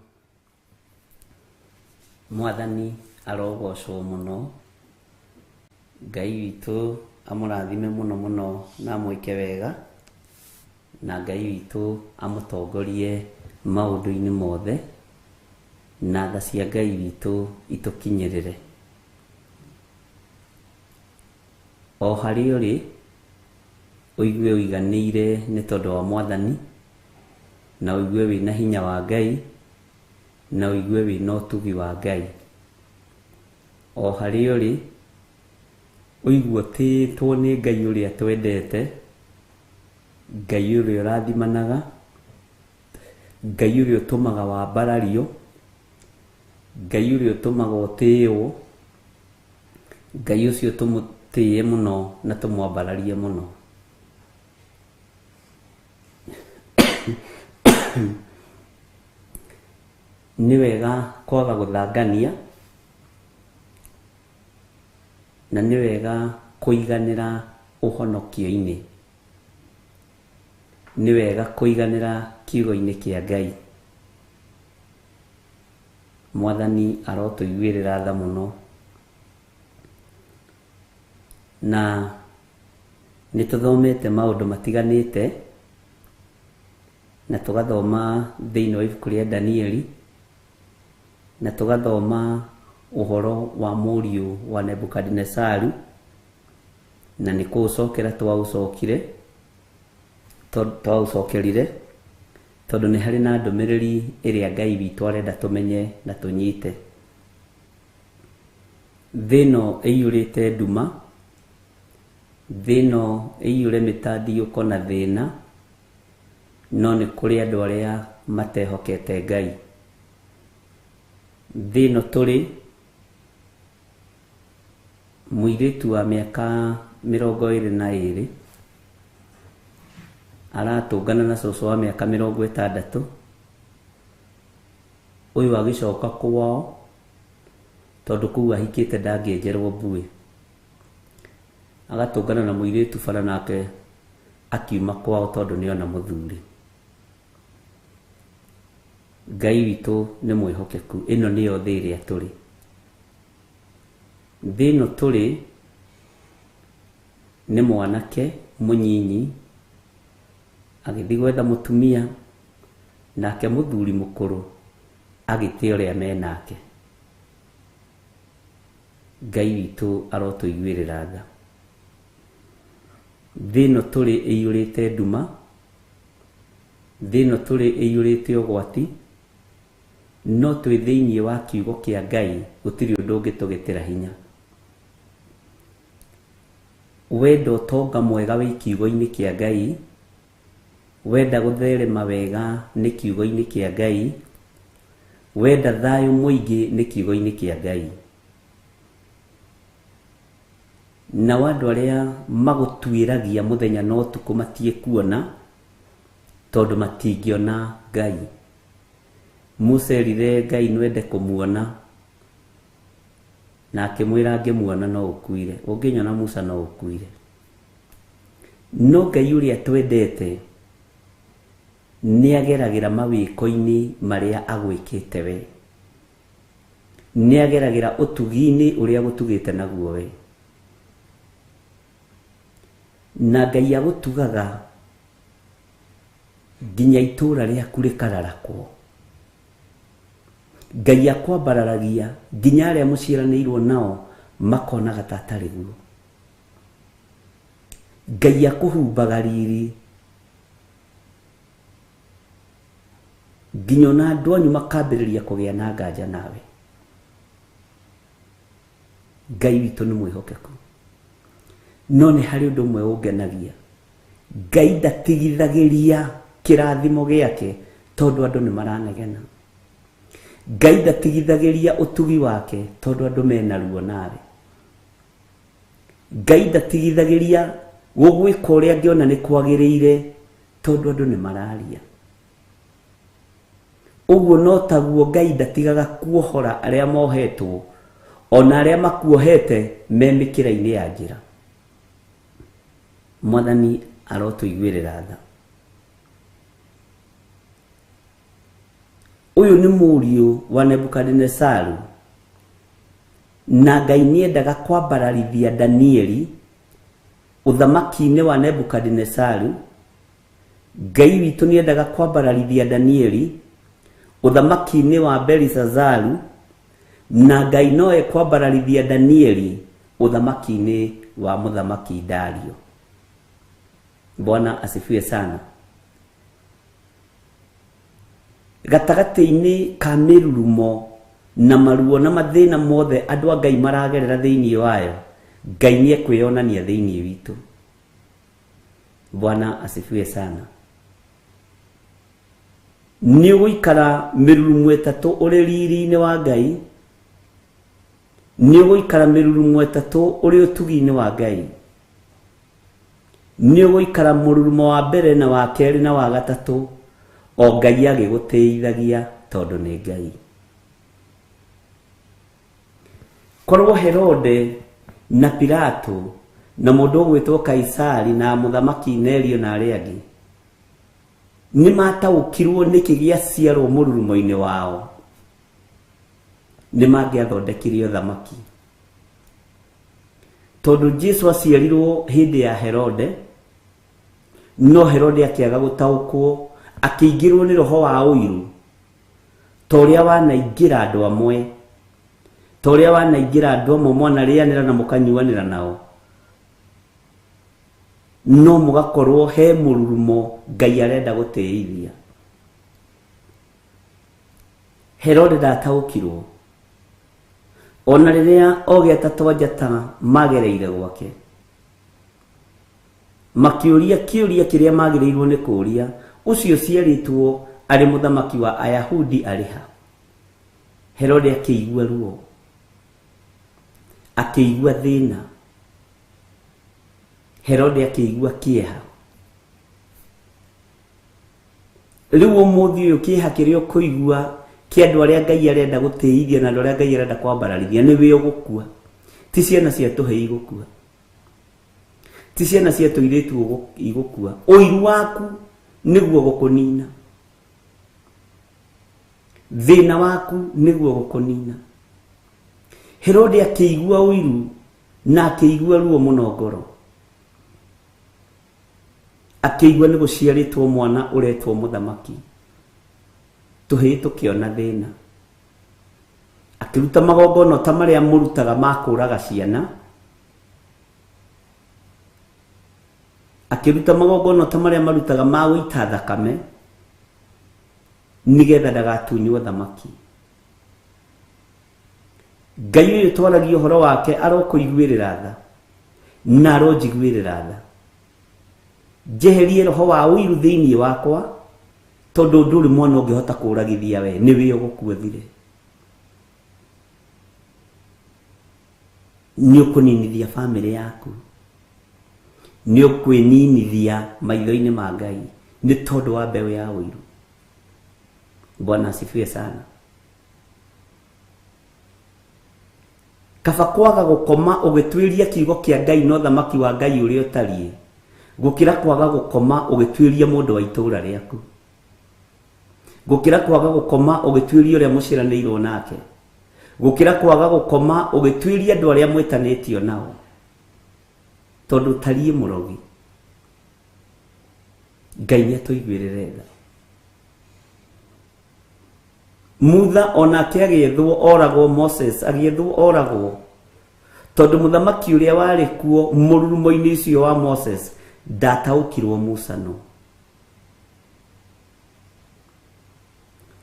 Mwathani arogocwo mũno. Ngai witũ amũrathime mũno mũno na amwĩke wega, na Ngai witũ amũtongorie maũndũ-inĩ mothe, na tha cia Ngai witũ itũkinyĩrĩre. O harĩa ũrĩ ũigue ũiganĩire nĩ tondũ wa Mwathani, na ũigue wĩna hinya wa Ngai, na ũigue wĩna ũtugi wa Ngai. O harĩa ũrĩ ũigue ũtĩĩtwo nĩ Ngai ũrĩa twendete, Ngai ũrĩa ũrathimanaga, Ngai ũrĩa ũtũmaga wambarario, Ngai ũrĩa ũtũmaga ũtĩĩo, Ngai ũcio tũmũtĩĩe mũno na tũmwambararie mũno. Nĩ wega kwaga gũthangania, na nĩ wega kũiganĩra ũhonokio-inĩ. Nĩ wega kũiganĩra kiugo-inĩ kĩa Ngai. Mwathani arotũiguĩrĩra tha mũno. Na nĩ tũthomete maũndũ matiganĩte, na tũgathoma thĩinĩ wa ibuku rĩa Danieli, na tũgathoma ũhoro wa mũriũ wa Nebukadinesaru, na nĩ kũũcokera twaũcokire, twaũcokerire, tondũ nĩ harĩ na ndũmĩrĩri ĩrĩa Ngai witũ arenda tũmenye na tũnyite. Thĩ ĩno ĩiyũrĩte nduma, thĩ ĩno ĩiyũre mĩtandiũko na thĩna, no nĩ kũrĩ andũ arĩa matehokete Ngai. Thĩ ĩno tũrĩ, mũirĩtu wa mĩaka 22 aratũngana na cũcũ wa mĩaka 60, ũyũ agĩcoka kwao tondũ kũu ahikĩte ndangĩenjerwo mbuĩ. Agatũngana na mũirĩtu bara nake akiuma kwao tondũ nĩona mũthuri. Ngai witũ nĩ mwĩhokeku. Ĩno nĩyo thĩ ĩrĩa tũrĩ. Thĩ ĩno tũrĩ nĩ mwanake mũnyinyi agĩthiĩ gwetha mũtumia, nake mũthuri mũkũrũ agĩte ũrĩa menake. Ngai witũ arotũiguĩrĩra tha. Thĩ ĩno tũrĩ ĩiyũrĩte nduma, thĩ ĩno tũrĩ ĩiyũrĩte ũgwati, no twĩ thĩinĩ wa kiugo kĩa Ngai gũtirĩ ũndũ ũngĩtũgĩtĩra hinya. Wenda ũtonga mwega wĩ kiugo-inĩ kĩa Ngai, wenda gũtherema wega nĩ kiugo-inĩ kĩa Ngai, wenda thayũ mũingĩ nĩ kiugo-inĩ kĩa Ngai. Nao andũ arĩa magũtuĩragia mũthenya na ũtukũ matie kuona, tondũ matingĩona Ngai. Musa erire Ngai nwende kũmuona, na akĩmwĩra ngĩmuona no ũkuire, ũngĩnyona Musa no ũkuire. No Ngai ũrĩa twendete nĩageragĩra mawĩko-inĩ marĩa agwĩkĩte we, nĩageragĩra ũtugi-inĩ ũrĩa agũtugĩte naguo we. Na Ngai agũtugaga nginya itũũra rĩaku rĩkararakwo. Ngai akwambararagia nginya arĩa mũciaranĩirwo nao makonaga ta atarĩ guo. Ngai akũhumbaga riri nginya ona andũ anyu makambĩrĩria kũgĩa na nganja nawe. Ngai witũ nĩ mwĩhokeku. No nĩ harĩ ũndũ ũmwe ũngenagia. Ngai ndatigithagĩria kĩrathimo gĩake tondũ andũ nĩ maranegena. Ngai ndatigithagĩria ũtugi wake tondũ andũ mena ruo nawe. Ngai ndatigithagĩria gũgwĩka ũrĩa angĩona nĩ kwagĩrĩire tondũ andũ nĩ mararia. Ũguo no taguo Ngai ndatigaga kuohora arĩa mohetwo ona arĩa makuohete me mĩkĩra-inĩ ya njĩra. Mwathani arotũiguĩrĩra tha. Ũyũ nĩ mũriũ wa Nebukadinesaru, na Ngai nĩendaga kwambararithia Danieli ũthamaki-inĩ wa Nebukadinesaru. Ngai witũ nĩendaga kwambararithia Danieli ũthamaki-inĩ wa Belisazaru, na Ngai no ekwambararithia Danieli ũthamaki-inĩ wa mũthamaki Dario. Bwana asifiwe sana. Gatagatĩ-inĩ ka mĩrurumo na maruo na mathĩna mothe andũ a Ngai maragerera thĩinĩ wayo, Ngai nĩekwĩyonania thĩinĩ witũ. Bwana asifiwe sana. Nĩ ũgũikara mĩrurumo ĩtatũ ũrĩ riri-inĩ wa Ngai, nĩ ũgũikara mĩrurumo ĩtatũ ũrĩ ũtugi-inĩ wa Ngai, nĩ ũgũikara mũrurumo wa mbere na wa kerĩ na wa gatatũ, o Ngai agĩgũtĩithagia tondũ nĩ Ngai. Korwo Herode na Pilato na mũndũ ũgwĩtwo Kaisari na mũthamaki Nerio na arĩa angĩ nĩ mataũkirwo nĩkĩ gĩaciarwo mũrurumo-inĩ wao, Nĩ mangĩathondekire ũthamaki. Tondũ Jesu aciarirwo hĩndĩ ya Herode, no Herode akĩaga gũtaũkwo, akĩingĩrwo nĩ roho wa ũiru ta ũrĩa wanaingĩra andũ amwe, ta ũrĩa wanaingĩra andũ amwe mwanarĩanĩra na mũkanyuanĩra nao, no mũgakorwo he mũrurumo Ngai arenda gũtĩithia. Herode ndataũkirwo ona rĩrĩa ogĩ atatũ a njata magereire gwake, makĩũria kĩũria kĩrĩa magĩrĩirwo nĩ kũũria, ũcio ũciarĩtwo arĩ mũthamaki wa Ayahudi arĩ ha? Herode akĩigua ruo, akĩigua thĩna, Herode akĩigua kĩeha. Rĩu ũmũthĩ ũyũ kĩeha kĩrĩa ũkũigua kĩa andũ arĩa Ngai arenda gũtĩithia na andũ arĩa Ngai arenda kwambararithia nĩ wĩ ũgũkua. Ti ciana cia tũhĩĩ igũkua, ti ciana cia tũirĩtu igũkua. Ũiru waku nĩguo gũkũnina, thĩna waku nĩguo gũkũnina. Herode akĩigua ũiru na akĩigua ruo mũno ngoro, akĩigua nĩ gũciarĩtwo mwana ũretwo mũthamaki, tũhĩĩ tũkĩona thĩna. Akĩruta magongona ta marĩa mũrutaga ma kũũraga ciana, akĩruta magongona ta marĩa marutaga ma gũita thakame nĩgetha ndagatunywo thamaki. Ngai ũyũ twaragia ũhoro wake arokũiguĩrĩra tha na aronjiguĩrĩra tha, njeherie roho wa ũiru thĩinĩ wakwa, tondũ ndũrĩ mwana ũngĩhota kũũragithia we, nĩ wĩ ũgũkua thire. Nĩ ũkũninithia bamĩrĩ yaku, nĩ ũkwĩninithia maitho-inĩ ma Ngai nĩ tondũ wa mbeũ ya ũiru. Bwana asifiwe sana. Kaba kwaga gũkoma ũgĩtuĩria kiugo kĩa Ngai na ũthamaki wa Ngai ũrĩa ũtariĩ, gũkĩra kwaga gũkoma ũgĩtuĩria mũndũ wa itũũra rĩaku, gũkĩra kwaga gũkoma ũgĩtuĩria ũrĩa mũciaranĩirwo nake, gũkĩra kwaga gũkoma ũgĩtuĩria andũ arĩa mwĩtanĩtio nao, tondũ ũtariĩ mũrogi. Ngai nĩ atũiguĩrĩre tha. Mutha onake agĩethwo oragwo, Moses agĩethwo oragwo, tondũ mũthamaki ũrĩa warĩ kuo mũrurumo-inĩ ũcio wa Moses ndataũkirwo Musa no.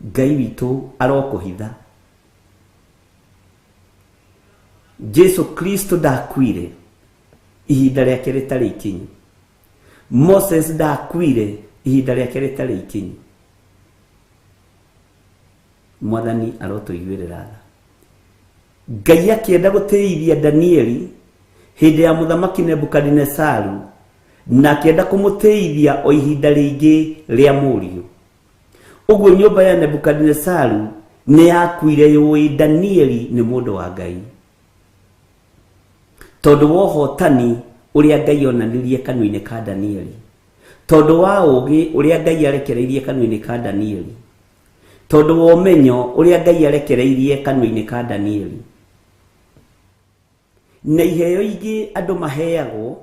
Ngai witũ arokũhitha. Jesu Kristo ndakuire ihinda rĩake rĩtarĩ ikinyu, Moses ndakuire ihinda rĩake rĩtarĩ ikinyu. Mwathani arotũiguĩrĩra tha. Ngai akĩenda gũtĩithia Danieli hĩndĩ ya mũthamaki Nebukadinesaru, na akĩenda kũmũtĩithia o ihinda rĩngĩ rĩa mũriũ. Ũguo nyũmba ya Nebukadinesaru nĩ yakuire yũĩ Danieli nĩ mũndũ wa Ngai, tondũ wa ũhotani ũrĩa Ngai onanirie kanua-inĩ ka Danieli, tondũ wa ũũgĩ ũrĩa Ngai arekereirie kanua-inĩ ka Danieli, tondũ wa ũmenyo ũrĩa Ngai arekereirie kanua-inĩ ka Danieli. Na iheo ingĩ andũ maheagwo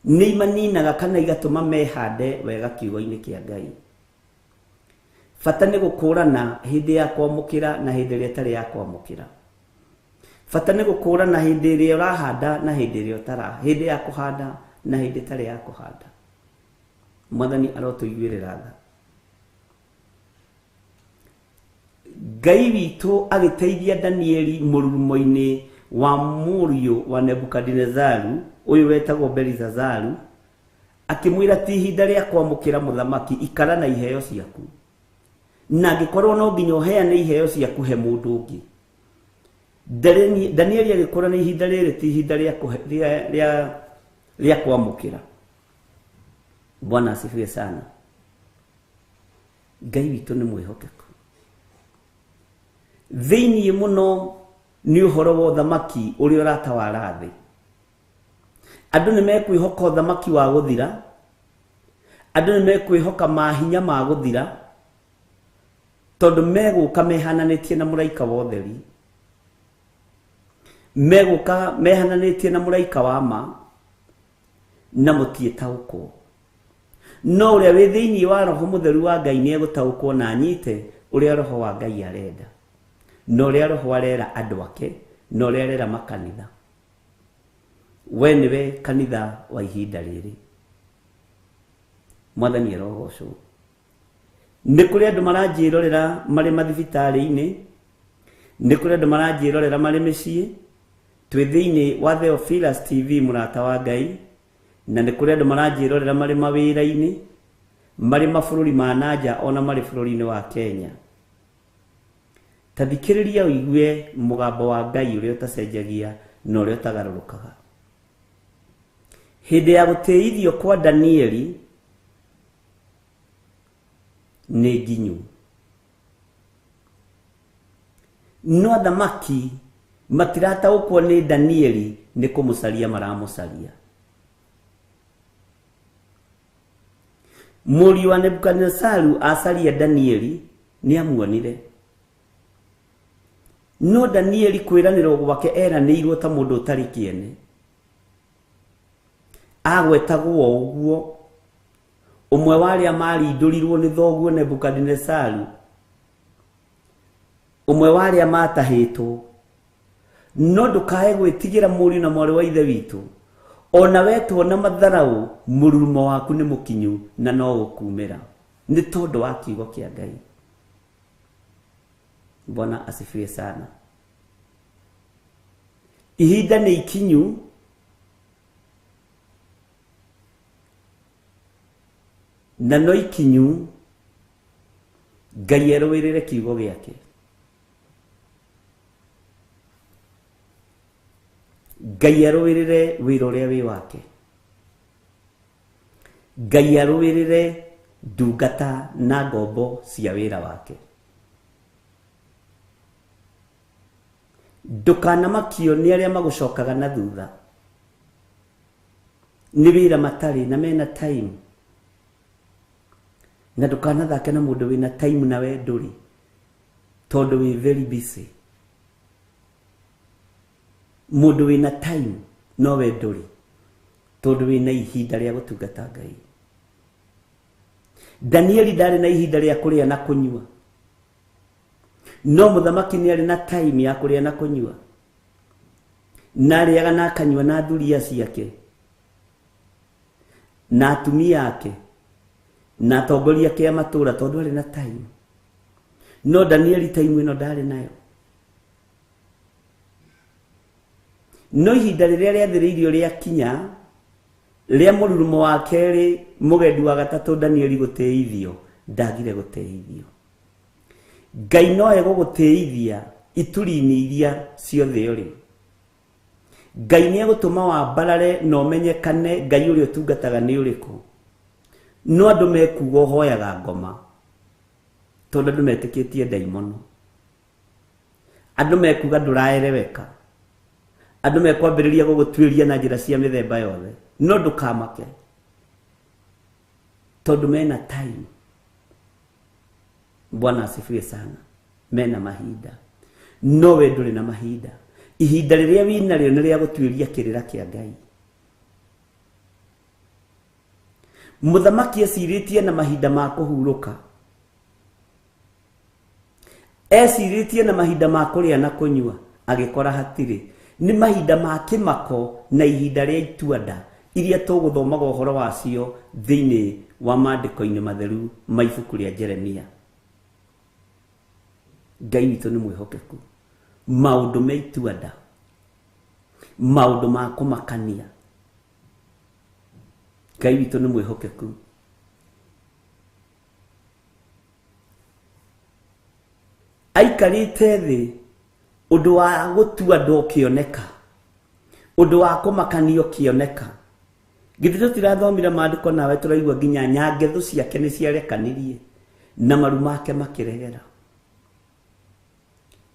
nĩ imaninaga kana igatũma mehande wega kiugo-inĩ kĩa Ngai. Bata nĩ gũkũrana hĩndĩ ya kwamũkĩra na hĩndĩ ĩrĩa ĩtarĩ ya kwamũkĩra. Bata nĩ gũkũrana hĩndĩ ĩrĩa ũrahanda na hĩndĩ ĩrĩa ũtara, hĩndĩ ya kũhanda na hĩndĩ ĩtarĩ ya kũhanda. Mwathani arotũiguĩrĩra tha. Ngai witũ agĩteithia Danieli mũrurumo-inĩ wa mũriũ wa Nebukadinezaru ũyũ wetagwo Belizazaru, akĩmwĩra ti ihinda rĩa kwamũkĩra mũthamaki, ikara na iheo ciaku, na angĩkorwo no nginya ũheane iheo ciaku he mũndũ ũngĩ. Danieli agĩkũra na ihinda rĩrĩ ti ihinda rĩa kwamũkĩra. Bwana asifiwe sana. Ngai witũ nĩ mwĩhokeku. Thĩinĩ mũno nĩ ũhoro wa ũthamaki ũrĩa ũratawara thĩ. Andũ nĩ mekwĩhoka ũthamaki wa gũthira, andũ nĩ mekwĩhoka mahinya ma gũthira, Tondũ megũka mehananĩtie na mũraika wa ũtheri, megũka mehananĩtie na mũraika wa ma, na mũtiĩtaũkwo. No ũrĩa wĩ thĩinĩ wa roho mũtheru wa Ngai nĩegũtaũkwo na anyite ũrĩa roho wa Ngai arenda, na ũrĩa roho arera andũ ake, na ũrĩa arera makanitha. We nĩwe kanitha wa ihinda rĩrĩ. Mwathani arogocwo. Nĩ kũrĩ andũ maranjĩrorera marĩ mathibitarĩ-inĩ, nĩ kũrĩ andũ maranjĩrorera marĩ mĩciĩ. Twĩ thĩinĩ wa Theophilus TV mũrata wa Ngai, na nĩ kũrĩ andũ maranjĩrorera marĩ mawĩra-inĩ, marĩ mabũrũri ma nanja, ona marĩ bũrũri-inĩ wa Kenya. Ta thikĩrĩria ũigue mũgambo wa Ngai ũrĩa ũtacenjagia na ũrĩa ũtagarũrũkaga. Hĩndĩ ya gũtĩithio kwa Danieli nĩ nginyu, no athamaki matirataũkwo nĩ Danieli nĩ kũmũcaria maramũcaria. Mũriũ wa Nebukadinezaru acaria Danieli nĩ amuonire, no Danieli kwĩranĩrwo gwake eranĩirwo ta mũndũ ũtarĩ kĩene. Agwetagwo ũguo ũmwe wa arĩa marindũrirwo nĩ thoguo Nebukadinezaru, ũmwe wa arĩa matahĩtwo. No ndũkae gwĩtigĩra mũriũ na mwarĩ wa ithe witũ, ona wetwo na matharaũ, mũrurumo waku nĩ mũkinyu na no ũkumĩra, nĩ tondũ wa kiugo kĩa Ngai. Bwana asifiwe sana. Ihinda nĩ ikinyu na no ikinyu Ngai erũĩrĩre kiugo gĩake. Ngai arũĩrĩre wĩra ũrĩa wĩ wake. Ngai arũĩrĩre ndungata na ngombo cia wĩra wake. Ndũkanamakio nĩ arĩa magũcokaga na thutha, nĩ wĩra matarĩ na mena time. Na ndũkanathake na mũndũ wĩna time na we ndũrĩ, tondũ wĩ very busy. Mũndũ wĩna time no we ndũrĩ, tondũ wĩna ihinda rĩa gũtungata Ngai. Danieli ndarĩ na ihinda rĩa kũrĩa na kũnyua, no mũthamaki nĩ arĩ na time ya kũrĩa na kũnyua, na arĩaga na akanyua na thuriya ciake na atumia ake na atongoria ake a matũũra, tondũ arĩ na time. No Danieli time ĩno ndarĩ nayo. No ihinda rĩrĩa rĩathĩrĩirio rĩakinya rĩa mũrurumo wa kerĩ, mũgendi wa gatatũ Danieli gũtĩithio, ndagire gũtĩithio. Ngai no egũgũtĩithia ituri-inĩ iria ciothe ũrĩ. Ngai nĩ egũtũma wambarare na ũmenyekane Ngai ũrĩa ũtungataga nĩ ũrĩkũ. No andũ mekuga ũhoyaga ngoma, tondũ andũ metĩkĩtie ndaimono. Andũ mekuga ndũraereweka. Andũ mekwambĩrĩria gũgũtuĩria na njĩra cia mĩthemba yothe, no ndũkamake, tondũ mena time. Bwana asifiwe sana. Mena mahinda, no we ndũrĩ na mahinda. Ihinda rĩrĩa wĩnarĩo nĩ rĩa gũtuĩria kĩrĩra kĩa Ngai. Mũthamaki ecirĩtie na mahinda ma kũhurũka, ecirĩtie na mahinda ma kũrĩa na kũnyua, agĩkora hatirĩ. Nĩ mahinda ma kĩmako na ihinda rĩa ituanda iria tũgũthomaga ũhoro wacio thĩinĩ wa maandĩko-inĩ matheru ma ibuku rĩa Jeremia. Ngai witũ nĩ mwĩhokeku. Maũndũ me ituanda, maũndũ ma kũmakania, Ngai witũ nĩ mwĩhokeku. Aikarĩte thĩ, ũndũ wa gũtua nda ũkĩoneka, ũndũ wa kũmakania ũkĩoneka. Githĩ tũtirathomire maandĩko nawe tũraigua nginya nyangethu ciake nĩ ciarekanirie na maru make makĩregera,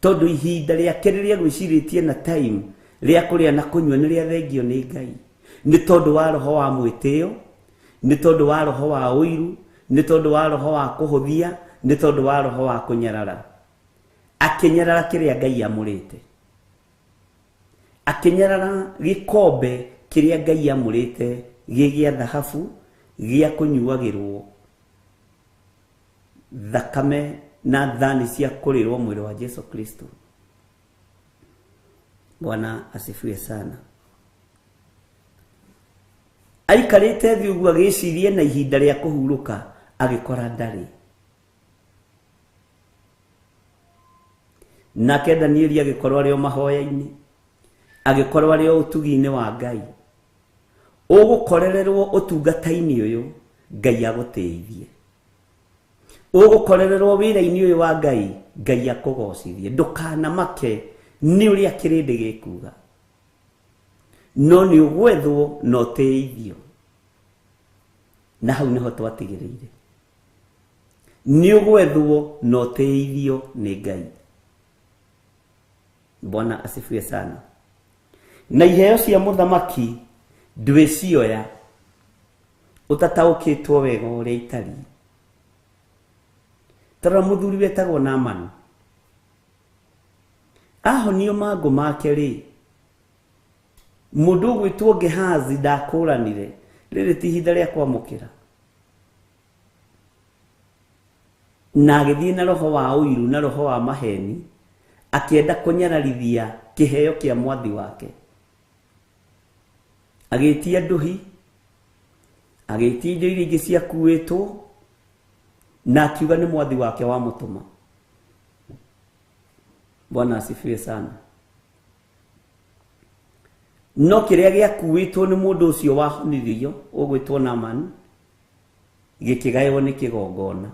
tondũ ihinda rĩake rĩrĩa gwĩcirĩtie na time rĩa kũrĩa na kũnyua nĩ rĩathengio nĩ Ngai, nĩ tondũ wa roho wa mwĩtĩo, nĩ tondũ wa roho wa ũiru, nĩ tondũ wa roho wa kũhũthia, Nĩ tondũ wa roho wa kũnyarara. Akĩnyarara kĩrĩa Ngai amũrĩte. Akĩnyarara gĩkombe kĩrĩa Ngai amũrĩte gĩ gĩa thahabu gĩa kũnyuagĩrwo thakame na thani cia kũrĩrwo mwĩrĩ wa Jesu Kristo. Bwana asifiwe sana. Aikarĩte thĩ ũguo agĩciria na ihinda rĩa kũhurũka agĩkora ndarĩ. Nake Danieli agĩkorwo arĩ o mahoya-inĩ, agĩkorwo arĩ o ũtugi-inĩ wa Ngai. Ũgũkorererwo ũtungata-inĩ ũyũ, Ngai agũteithie. Ũgũkorererwo wĩra-inĩ ũyũ wa Ngai, Ngai akũgocithie. Ndũkanamake nĩ ũrĩa kĩrĩndĩ gĩkuga, no nĩ ũgwethwo na ũteithio. Na hau nĩho twatigĩrĩire. Nĩ ũgwethwo na ũteithio nĩ Ngai. Bwana asifiwe sana. Na iheo cia mũthamaki ndwĩcioya ũtataũkĩtwo wega ũrĩa itariĩ. Tarora mũthuri wetagwo Naamani. Ahonio mangũ make rĩ, mũndũ ũgwĩtwo Gehazi ndakũranire. Rĩrĩ ti ihinda rĩa kwamũkĩra. Na agĩthiĩ na roho wa ũiru na roho wa maheni, akĩenda kũnyararithia kĩheo kĩa mwathi wake. Agĩtia nduhi, agĩtia indo iria ingĩ ciakuĩtwo, na akiuga nĩ mwathi wake wamũtũma. Bwana asifiwe sana. No kĩrĩa gĩakuĩtwo nĩ mũndũ ũcio wahonirio ũgwĩtwo Naamani gĩkĩgaywo nĩ kĩgongona.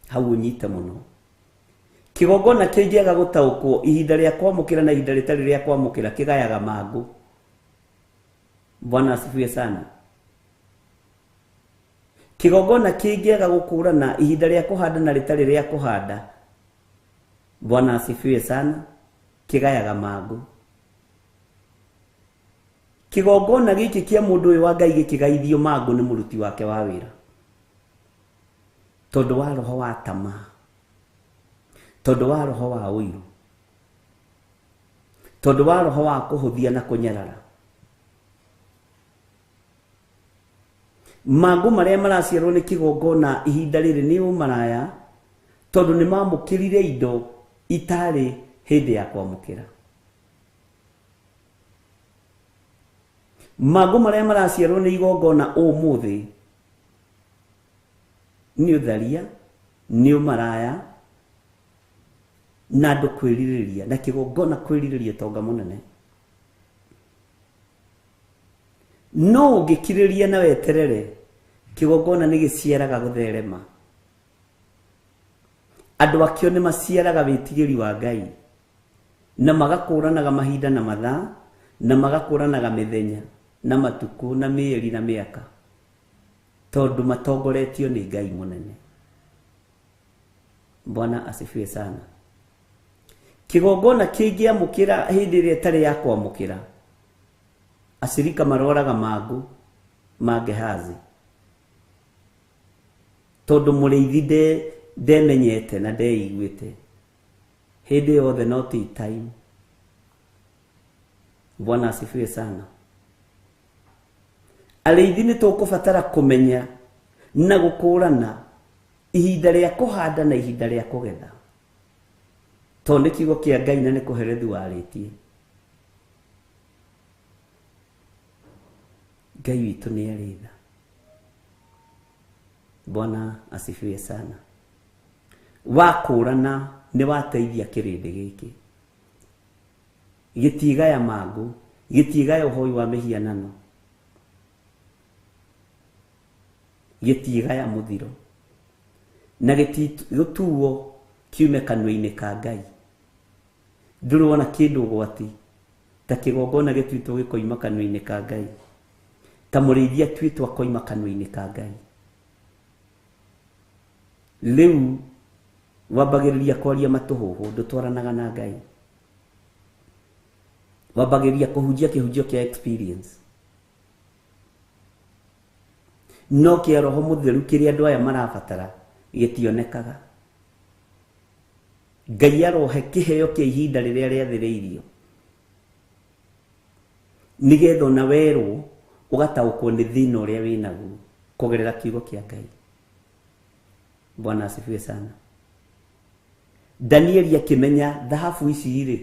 Hau ũnyite mũno. Kĩgongona kĩngĩaga gũtaũkwo ihinda rĩa kwamũkĩra na ihinda rĩtarĩ rĩa kwamũkĩra kĩgayaga mangũ. Bwana asifiwe sana. Kĩgongona kĩngĩaga gũkũrana ihinda rĩa kũhanda na rĩtarĩ rĩa kũhanda, Bwana asifiwe sana, kĩgayaga mangũ. Kĩgongona gĩkĩ kĩa mũndũ ũyũ wa Ngai gĩkĩgaithio mangũ nĩ mũruti wake wa wĩra, tondũ wa roho wa tamaa, tondũ wa roho wa ũiru, tondũ wa roho wa kũhũthia na kũnyarara. Mangũ marĩa maraciarwo nĩ kĩgongona ihinda rĩrĩ nĩ ũmaraya, tondũ nĩ mamũkĩrire indo itarĩ hĩndĩ ya kwamũkĩra. Mangũ marĩa maraciarwo nĩ igongona ũmũthĩ nĩ ũtharia, nĩ ũmaraya, na andũ kwĩrirĩria, na kĩgongona kwĩrirĩria tonga mũnene. No ũngĩkirĩria na weterere, kĩgongona nĩ gĩciaraga gũtherema. Andũ akĩo nĩ maciaraga wĩtigĩri wa Ngai, na magakũranaga mahinda na mathaa, na magakũranaga mĩthenya na matukũ na mĩeri na mĩaka, tondũ matongoretio nĩ Ngai mũnene. Bwana asifiwe sana. Kĩgongona kĩngĩamũkĩra hĩndĩ ĩrĩa ĩtarĩ ya kwamũkĩra, acirika maroraga mangũ ma Gehazi, tondũ mũrĩithi ndemenyete na ndeiguĩte hĩndĩ yothe, no ti time. Bwana asifiwe sana. Arĩithi nĩ tũkũbatara kũmenya na gũkũrana ihinda rĩa kũhanda na ihinda rĩa kũgetha, tondũ nĩ kiugo kĩa Ngai na nĩ kũherethu warĩtie. Ngai witũ nĩ arĩ tha. Bwana asifiwe sana. Wakũrana nĩ wateithia kĩrĩndĩ gĩkĩ. Gĩtigaya mangũ, gĩtigaya ũhoi wa mĩhianano, gĩtigaya mũthiro, na gĩtigũtuo kiume kanua-inĩ ka Ngai. Ndũrona kĩndũ ũgwati ta kĩgongona gĩtuĩtwo gĩkoima kanua-inĩ ka Ngai, ta mũrĩithi atuĩtwo akoima kanua-inĩ ka Ngai. Rĩu wambagĩrĩria kwaria matũhũhũ, ndũtwaranaga na Ngai. Wambagĩrĩria kũhunjia kĩhunjio kĩa experience, no kĩa roho mũtheru kĩrĩa andũ aya marabatara Gĩtionekaga. Ngai arohe kĩheo kĩa ihinda rĩrĩa rĩathĩrĩirio nĩgetha ona werwo ũgataũkwo nĩ thĩna ũrĩa wĩnaguo kũgerera kiugo kĩa Ngai. Bwana asifiwe sana. Danieli akĩmenya thahabu ici rĩ,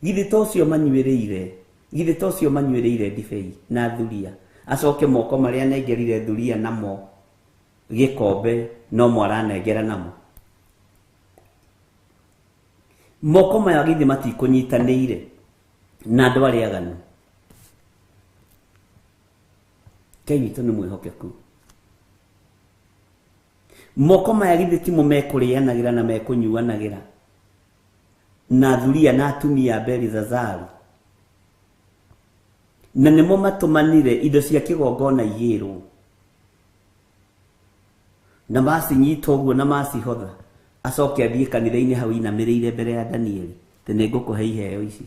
githĩ to cio manyuĩrĩire, githĩ to cio manyuĩrĩire ndibei na thuria, acoke moko marĩa anengerire thuria namo gĩkombe no mo aranengera namo. Moko maya githĩ matikũnyitanĩire na andũ arĩa aganu. Ngai witũ nĩ mwĩhokeku. Moko maya githĩ timo mekũrĩanagĩra na mekũnyuanagĩra na thuria na atumia a Belizazaru, na nĩmo matũmanire indo cia kĩgongona igĩrwo na macinyita ũguo na macihotha, acoke athiĩ kanitha-inĩ hau inamĩrĩire mbere ya Danieli atĩ nĩngũkũhe iheo ici.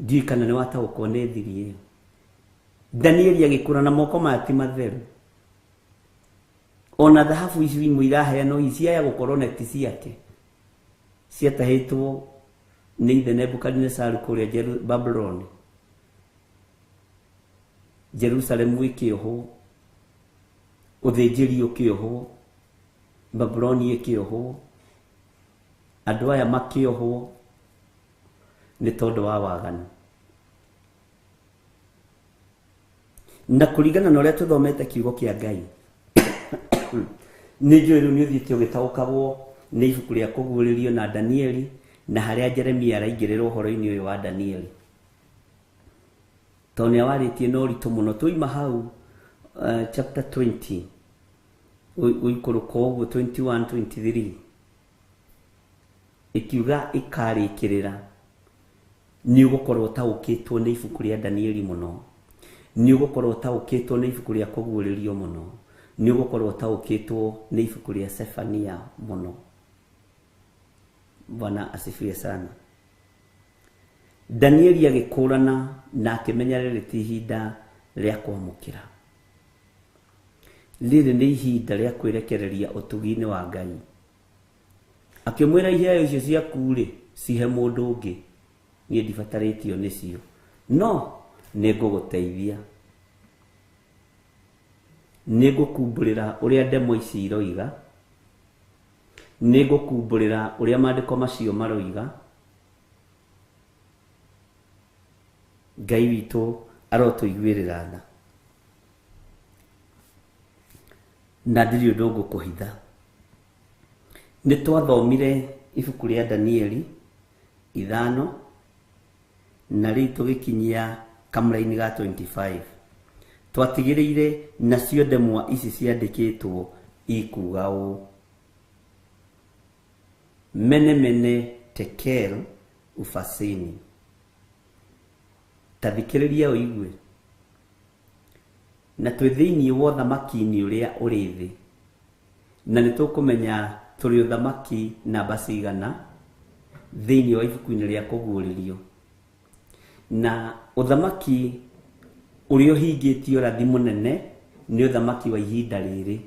Ndiũĩ kana nĩwataũkwo nĩ thiri ĩyo. Danieli agĩkũra na moko maya ti matheru. Ona thahabu ici imwe iraheanwo hihi ciaya gũkorwo na ti ciake, ciatahĩtwo nĩ ithe Nebukadinesaru kũrĩa Babuloni, Jerusalemu ĩkĩohwo, ũthĩnjĩri ũkĩohwo, Babuloni ĩkĩohwo, andũ aya makĩohwo nĩ tondũ wa waganu. Na kũringana na ũrĩa tũthomete kiugo kĩa Ngai, nĩ njũĩ rĩu nĩ ũthiĩte ũgĩtaũkagwo nĩ ibuku rĩa kũguũrĩrio na Danieli na harĩa Jeremia araingĩrĩra ũhoro-inĩ ũyũ wa Danieli, tondũ nĩ awarĩtie na ũritũ mũno. Twauma hau chapter 20 ũikũrũka ũguo 21 23 ĩkiuga ĩkarĩkĩrĩra nĩ ũgũkorwo ũtaũkĩtwo nĩ ibuku rĩa Danieli mũno, nĩ ũgũkorwo ũtaũkĩtwo nĩ ibuku rĩa kũguũrĩrio mũno, nĩ ũgũkorwo ũtaũkĩtwo nĩ ibuku rĩa Sefania mũno. Bwana asifiwe sana. Danieli agĩkũrana na akĩmenya rĩrĩ ti ihinda rĩa kwamũkĩra, rĩrĩ nĩ ihinda rĩa kwĩrekereria ũtugi-inĩ wa Ngai. Akĩmwĩra iheo icio ciaku rĩ, cihe mũndũ ũngĩ, niĩ ndibatarĩtio nĩcio, no nĩngũgũteithia, nĩngũkumbũrĩra ũrĩa ndemwa ici iroiga, nĩngũkumbũrĩra ũrĩa maandĩko macio maroiga. Ngai witũ arotũiguĩrĩra tha, na ndirĩ ũndũ ngũkũhitha. Nĩ twathomire ibuku rĩa Danieli 5 na rĩu tũgĩkinyia kamũraini ga 25. Twatigĩrĩire nacio ndemwa ici ciandĩkĩtwo ikuga ũũ: mene mene tekel ufasini. Ta thikĩrĩria ũigue. Na twĩ thĩinĩ wa ũthamaki-inĩ ũrĩa ũrĩ thĩ, na nĩ tũkũmenya tũrĩ ũthamaki namba cigana thĩinĩ wa ibuku-inĩ rĩa kũguũrĩrio. Na ũthamaki ũrĩa ũhingĩtie ũrathi mũnene nĩ ũthamaki wa ihinda rĩrĩ,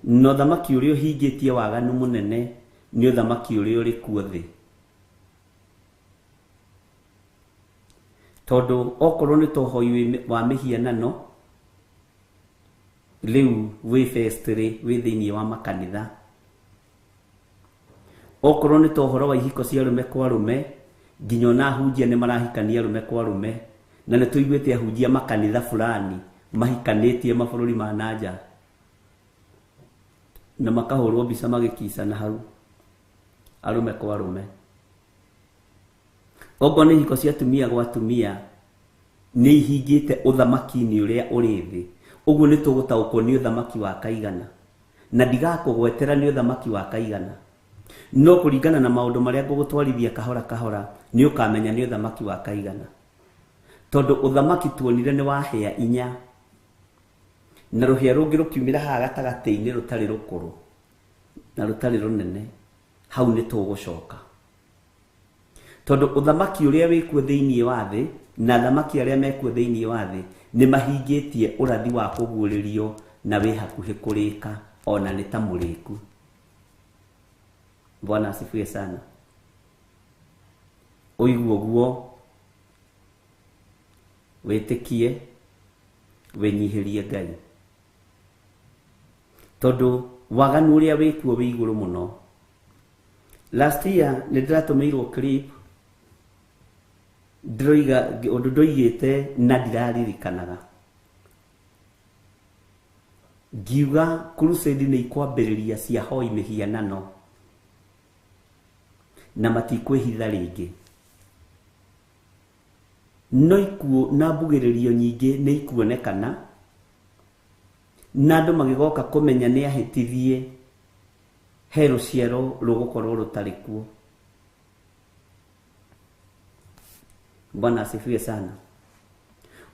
na ũthamaki ũrĩa ũhingĩtie waganu mũnene nĩ ũthamaki ũrĩa ũrĩ kuo thĩ. Tondũ okorwo nĩ ta ũhoi wa mĩhianano rĩu wĩ festry wĩ thĩinĩ wa makanitha, okorwo nĩ ta ũhoro wa ihiko cia arũme kwa arũme, nginya ona ahunjia nĩ marahikania arũme kwa arũme, na nĩ tũiguĩte ahunjia makanitha fulani mahikanĩtie mabũrũri ma nanja na makahũrwo mbica magĩkicana hau arũme kwa arũme. Okorwo nĩ ihiko cia atumia gwa atumia nĩ ihingĩte ũthamaki-inĩ ũrĩa ũrĩ thĩ, ũguo nĩ tũgũtaũkwo nĩ ũthamaki wa kaigana, na ndigakũgwetera nĩ ũthamaki wa kaigana, no kũringana na maũndũ marĩa ngũgũtwarithia kahora kahora nĩ ũkamenya nĩ ũthamaki wa kaigana. Tondũ ũthamaki tuonire nĩ wa hĩa inya, na rũhĩa rũngĩ rũkiumĩra haha gatagatĩ-inĩ rũtarĩ rũkũrũ na rũtarĩ rũnene, hau nĩ tũgũcoka. Tondũ ũthamaki ũrĩa wĩkuo thĩinĩ wa thĩ na athamaki arĩa mekuo thĩinĩ wa thĩ nĩ mahingĩtie ũrathi wa kũguũrĩrio na wĩ hakuhĩ kũrĩka ona nĩ ta mũrĩku. Bwana asifiwe sana. Ũigue ũguo, wĩtĩkie, wĩnyihĩrie Ngai, tondũ waganu ũrĩa wĩkuo wĩ igũrũ mũno. Last year nĩ ndĩratũmĩirwo clip ndĩroiga ũndũ ndoigĩte na ndiraririkanaga, ngiuga crusade nĩ ikwambĩrĩria cia hoi mĩhianano na matikwĩhitha rĩngĩ, no ikuũ na mbugĩrĩrio nyingĩ nĩ ikuonekana na andũ magĩgoka kũmenya nĩ ahĩtithie, he rũciaro rũgũkorwo rũtarĩ kuo. Bwana asifiwe sana.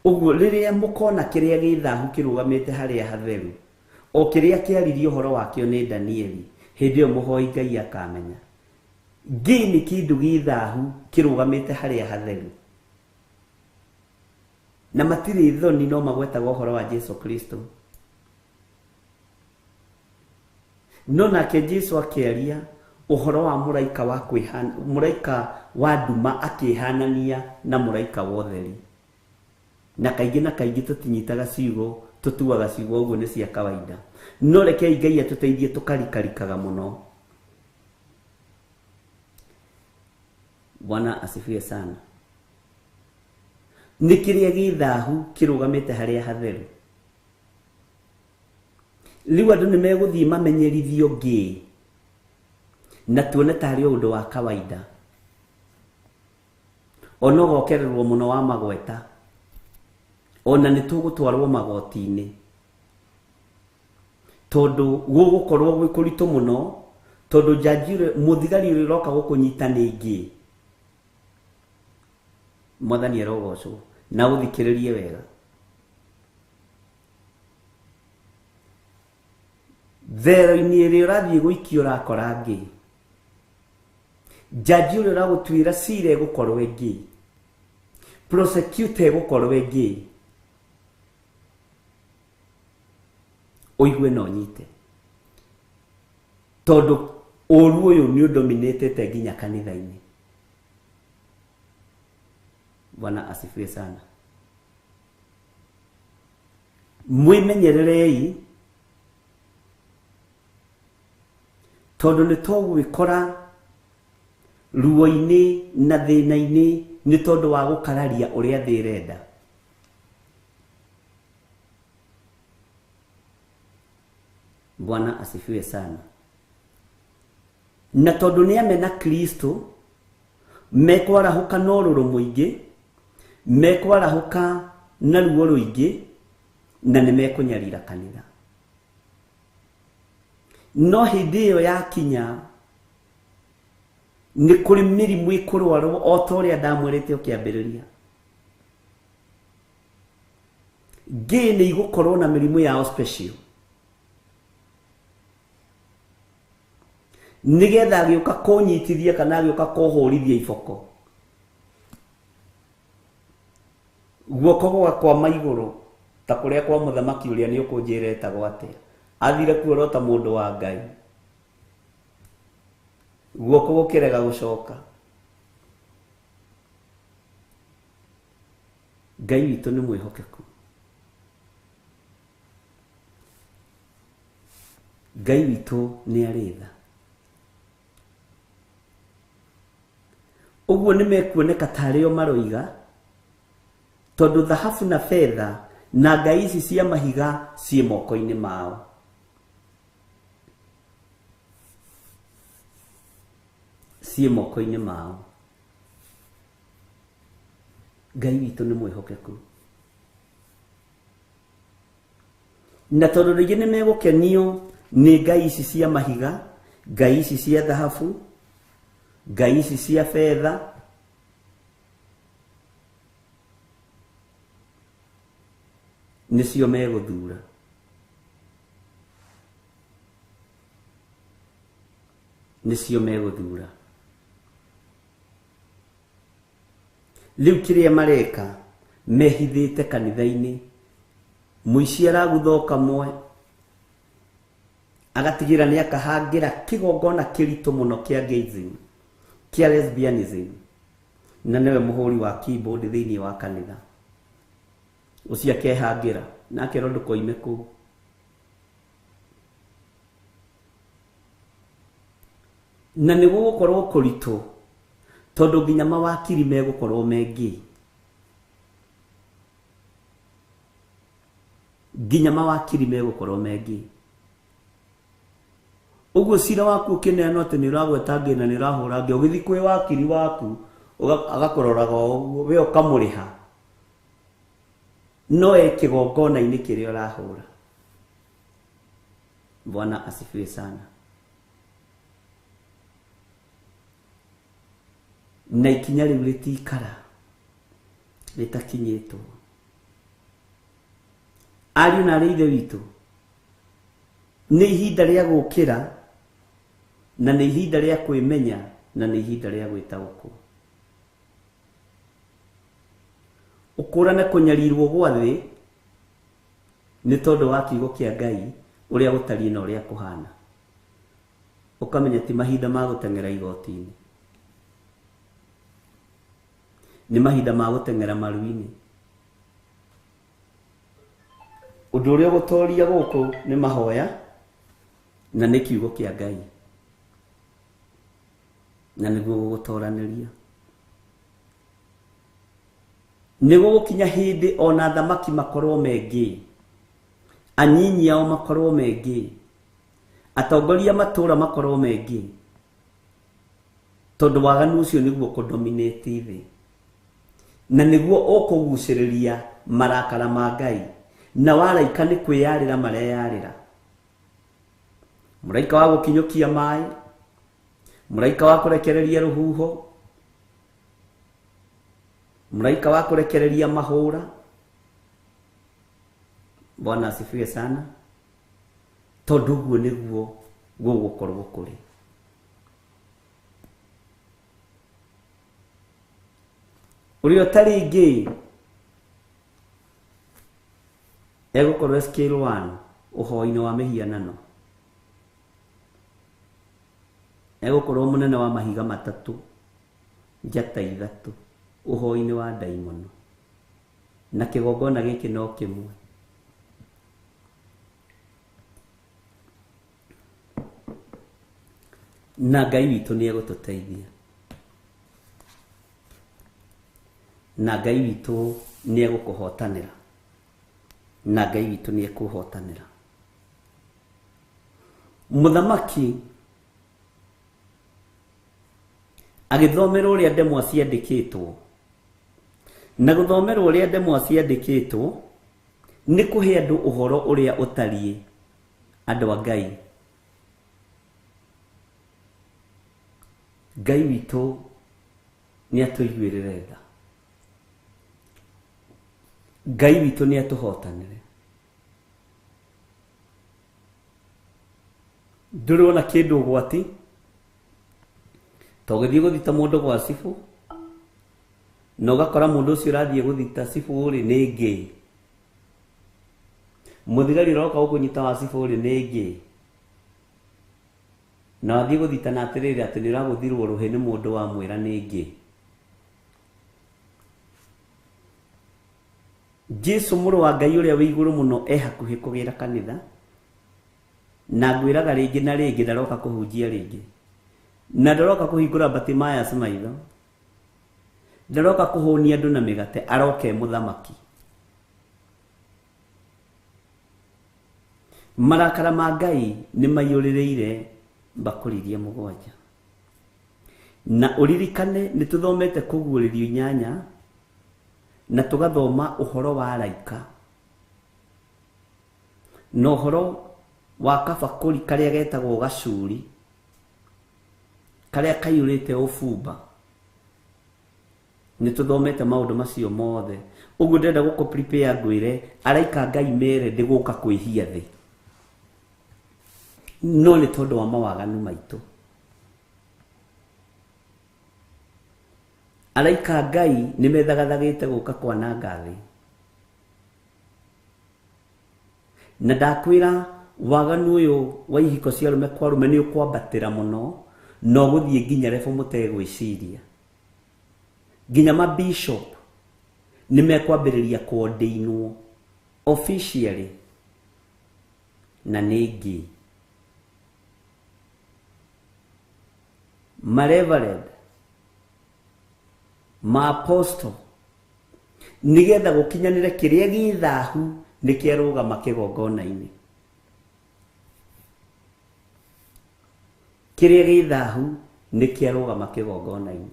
Ũguo rĩrĩa mũkona kĩrĩa gĩ thahu kĩrũgamĩte harĩa hatheru, o kĩrĩa kĩaririe ũhoro wakĩo nĩ Danieli, hĩndĩ ĩyo mũhoi Ngai akamenya ngĩ nĩ kĩndũ gĩ thahu kĩrũgamĩte harĩa hatheru, na matirĩ thoni no magwetaga ũhoro wa Jesu Kristo. No nake Jesu akĩaria ũhoro wa mũraika wa kwĩhana, mũraika wa nduma akĩhanania na mũraika wa ũtheri. Na kaingĩ tũtinyitaga ciugo, tũtuaga ciugo ũguo nĩ cia kawaida. No rekei Ngai atũteithie tũkarikarikaga mũno. Bwana asifiwe sana. Nĩ kĩrĩa gĩ thahu kĩrũgamĩte harĩa hatheru. Rĩu andũ nĩ megũthiĩ mamenyerithio ngĩ na tuone tarĩ ũndũ wa kawaida, ona ũgokererwo mũno wa magweta, ona nĩ tũgũtwarwo magoti-inĩ, tondũ gũgũkorwo gwĩ kũritũ mũno, tondũ njanji mũthigari ũrĩa ũroka gũkũnyita nĩ ngĩ. Mwathani arogocwo na ũthikĩrĩrie wega. Thero-inĩ ĩrĩa ũrathiĩ gũikio ũrakora ngĩ, njanji ũrĩa ũragũtuĩra cira ĩgũkorwo ĩngĩ, prosecutor ĩgũkorwo ĩngĩ. Ũigue na ũnyite, tondũ ũru ũyũ nĩ ũndominĩtĩte nginya kanitha-inĩ. Bwana asifiwe sana. Mwĩmenyererei, tondũ nĩ tũgwĩkora ruo-inĩ na thĩna-inĩ nĩ tondũ wa gũkararia ũrĩa thĩ ĩrenda. Bwana asifiwe sana. Na tondũ nĩ amena Kristo, mekwarahũka na ũrũrũ mũingĩ, mekwarahũka na ruo rũingĩ, na nĩ mekũnyarira kanitha. No hĩndĩ ĩyo yakinya nĩ kũrĩ mĩrimũ ĩkũrwarwo o ta ũrĩa ndamwĩrĩte ũkĩambĩrĩria. Ngĩ nĩ igũkorwo na mĩrimũ yao special, nĩgetha agĩũka kũnyitithia kana agĩũka kũhũrithia iboko, guoko gwakwa igũrũ ta kũrĩa kwa mũthamaki ũrĩa nĩ ũkũnjĩra etagwo atĩa, athire kuorota mũndũ wa Ngai, guoko gũkĩrega gũcoka. Ngai witũ nĩ mwĩhokeku. Ngai witũ nĩ arĩ tha. Ũguo nĩ mekuoneka tarĩ o maroiga, tondũ thahabu na betha na ngai ici cia mahiga ciĩ moko-inĩ mao. Ciĩ moko-inĩ mao. Ngai witũ nĩ mwĩhokeku. Na tondũ rĩngĩ nĩ megũkenio nĩ ngai ici cia mahiga, ngai ici cia thahabu, ngai ici cia betha, nĩcio megũthura. Nĩcio megũthura. Rĩu kĩrĩa mareka mehithĩte kanitha-inĩ, mũici aragutha kamwe agatigĩra nĩ akahangĩra kĩgongona kĩritũ mũno kĩa gayism, kĩa lesbianism, na nĩwe mũhũri wa keyboard thĩinĩ wa kanitha ũcio akehangĩra na akerwo ndũkoime kũu. Na nĩ gũgũkorwo kũritũ tondũ nginya mawakiri megũkorwo mengĩ, nginya mawakiri megũkorwo mengĩ. Ũguo cira waku ũkĩneanwo atĩ nĩ ũragweta ngĩ na nĩ ũrahũra ngĩ, ũgĩthiĩ kwĩ wakiri waku agakũroraga o ũguo, we ũkamũrĩha, no e kĩgongona-inĩ kĩrĩa ũrahũra. Bwana asifiwe sana. Na ikinya rĩu rĩtikara rĩtakinyĩtwo. Ariũ na aarĩ ithe witũ, nĩ ihinda rĩa gũkĩra na nĩ ihinda rĩa kwĩmenya na nĩ ihinda rĩa gwĩtaũkwo. Ũkũrane kũnyarirwo gwa thĩ nĩ tondũ wa kiugo kĩa Ngai ũrĩa gũtariĩ na ũrĩa kũhana. Ũkamenya ti mahinda ma gũteng'era igoti-inĩ, nĩ mahinda ma gũteng'era maru-inĩ. Ũndũ ũrĩa ũgũtoria gũkũ nĩ mahoya na nĩ kiugo kĩa Ngai, na nĩguo gũgũtoranĩria. Nĩ gũgũkinya hĩndĩ ona thamaki makorwo mengĩ, anyinyi ao makorwo mengĩ, atongoria matũra makorwo mengĩ, tondũ waganu ũcio nĩguo kũdominate thĩ na nĩguo ũkũgucĩrĩria marakara ma Ngai, na waraika nĩ kwĩyarĩra mareyarĩra. Mũraika wa gũkinyũkia maĩ, mũraika wa kũrekereria rũhuho, mũraika wa kũrekereria mahũra. Bwana asifiwe sana. Tondũ ũguo nĩguo gũgũkorwo kũrĩ. Ũrĩa ũtarĩ ngĩ egũkorwo scale 1 ũhoi-inĩ wa mĩhianano, egũkorwo mũnene wa mahiga matatũ njata ithatũ ũhoi-inĩ wa ndaimono, na kĩgongona gĩkĩ no kĩmwe. Na Ngai witũ nĩ egũtũteithia, na Ngai witũ nĩ egũkũhotanĩra, na Ngai witũ nĩ ekũhotanĩra. Mũthamaki agĩthomerwo ũrĩa ndemwa ciandĩkĩtwo, na gũthomerwo ũrĩa ndemwa ciandĩkĩtwo nĩ kũhe andũ ũhoro ũrĩa ũtariĩ andũ a Ngai. Ngai witũ nĩ atũiguĩrĩre tha, Ngai witũ nĩ atũhotanĩre. Ndũrĩ wona kĩndũ ũgwati to gũthiĩ gũthita mũndũ gwa cibũ na ũgakora mũndũ ũcio ũrathiĩ gũthita cibũ rĩ nĩ ngĩ, mũthigari ũroka gũkũnyita wa cibũ rĩ nĩ ngĩ, na wathiĩ gũthita na atĩrĩrĩ atĩ nĩ ũragũthirwo rũhĩ nĩ mũndũ wamwĩra nĩ ngĩ. Jesu mũrũ wa Ngai ũrĩa wĩ igũrũ mũno e hakuhĩ kũgĩra kanitha, na ngwĩraga rĩngĩ na rĩngĩ ndaroka kũhunjia rĩngĩ, na ndaroka kũhingũra Bartimaeus maitho, ndaroka kũhũnia andũ na mĩgate, aroka e mũthamaki. Marakara ma Ngai nĩ maiyũrĩrĩire mbakũri iria mũgwanja. Na ũririkane nĩ tũthomete kũguũrĩrio inyanya na tũgathoma ũhoro wa araika na ũhoro wa kabakũri karĩa getagwo gacuri, karĩa kaiyũrĩte ũbumba. Nĩ tũthomete maũndũ macio mothe. Ũguo ndĩrenda gũkũ prepare ngwĩre araika Ngai mere ndĩgũka kwĩhia thĩ, no nĩ tondũ wa mawaganu maitũ. Araika Ngai nĩ methagathagĩte gũka kwananga thĩ. Na ndakwĩra waganu ũyũ wa ihiko cia arũme kwa arũme nĩ ũkwambatĩra mũno na ũgũthiĩ nginya level mũtegwĩciria. Nginya ma bishop nĩ mekwambĩrĩria kũordĩinwo officially na nĩ ngĩ. Ma reverend, ma apostle, nĩgetha gũkinyanĩre kĩrĩa gĩ thahu nĩ kĩarũgama kĩgongona-inĩ. Kĩrĩa gĩ thahu nĩ kĩarũgama kĩgongona-inĩ.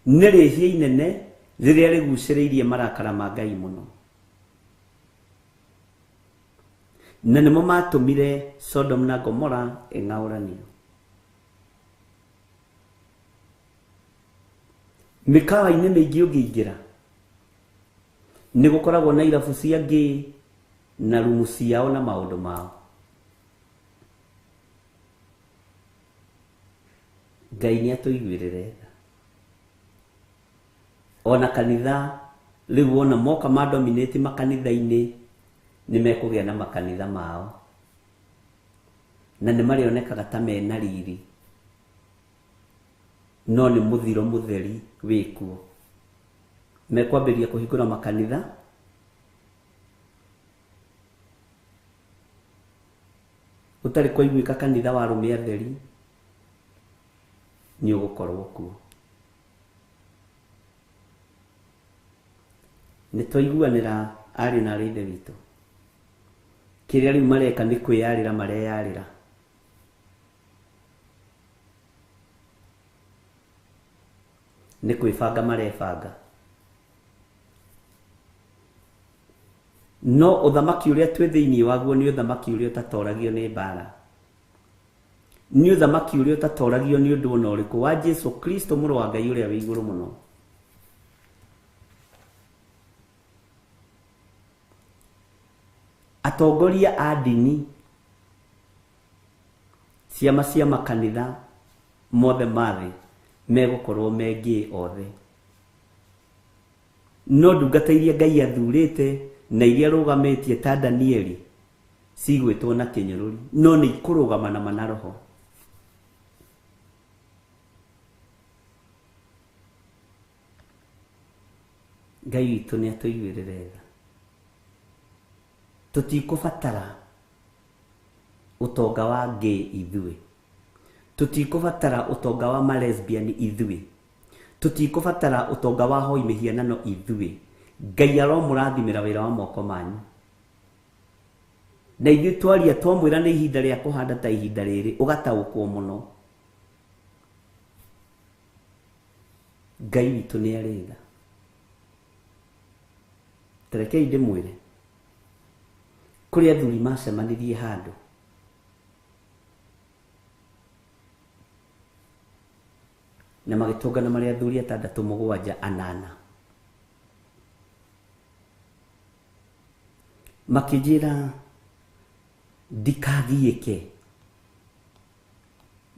Nĩ rĩhia inene rĩrĩa rĩgucĩrĩirie marakara ma Ngai mũno. Na nĩmo matũmire Sodom na Gomora ĩng'aũranio. Mĩkawa-inĩ mĩingĩ ũngĩingĩra nĩ gũkoragwo na irabu cia ngĩ na rumu ciao na maũndũ mao. Ngai nĩ atũiguĩrĩre tha. Ona kanitha rĩu wona moka ma dominate makanitha-inĩ nĩ mekũgĩa na makanitha mao na nĩ marĩonekaga ta mena riri, no nĩ mũthiro mũtheri wĩkuo. Mekwambĩrĩria kũhingũra makanitha ũtarĩ kwaiguĩka kanitha wa arũme atheri nĩ ũgũkorwo kuo. Nĩ twaiguanĩra arĩ na arĩ ithe witũ. Kĩrĩa rĩu mareka nĩ kwĩyarĩra mareyarĩra. Nĩ kwĩbanga marebanga. No ũthamaki ũrĩa twĩ thĩinĩ waguo nĩ ũthamaki ũrĩa ũtatoragio nĩ mbara. Nĩ ũthamaki ũrĩa ũtatoragio nĩ ũndũ ona ũrĩkũ wa Jesu Kristo mũrũ wa Ngai ũrĩa wĩ igũrũ mũno. Atongoria a ndini, ciama cia makanitha mothe ma thĩ megũkorwo me ngĩ othe. No ndungata iria Ngai athurĩte na iria arũgamĩtie ta Danieli cigwĩtwo na kĩnyũrũri, no nĩ ikũrũgama na mana roho. Ngai witũ nĩ atũiguĩrĩre tha. Tũtikũbatara ũtonga wa gay ithuĩ. Tũtikũbatara ũtonga wa ma lesbian ithuĩ. Tũtikũbatara ũtonga wa hoi mĩhianano ithuĩ. Ngai aromũrathimĩra wĩra wa moko manyu. Na ithuĩ twaria twamwĩra nĩ ihinda rĩa kũhanda ta ihinda rĩrĩ ũgataũkwo mũno. Ngai witũ nĩ arĩ tha. Tarekei ndĩmwĩre kũrĩ athuri macemanirie handũ na magĩtũngana marĩ athuri atandatũ mũgwanja anana. Makĩnjĩra ndikagiĩke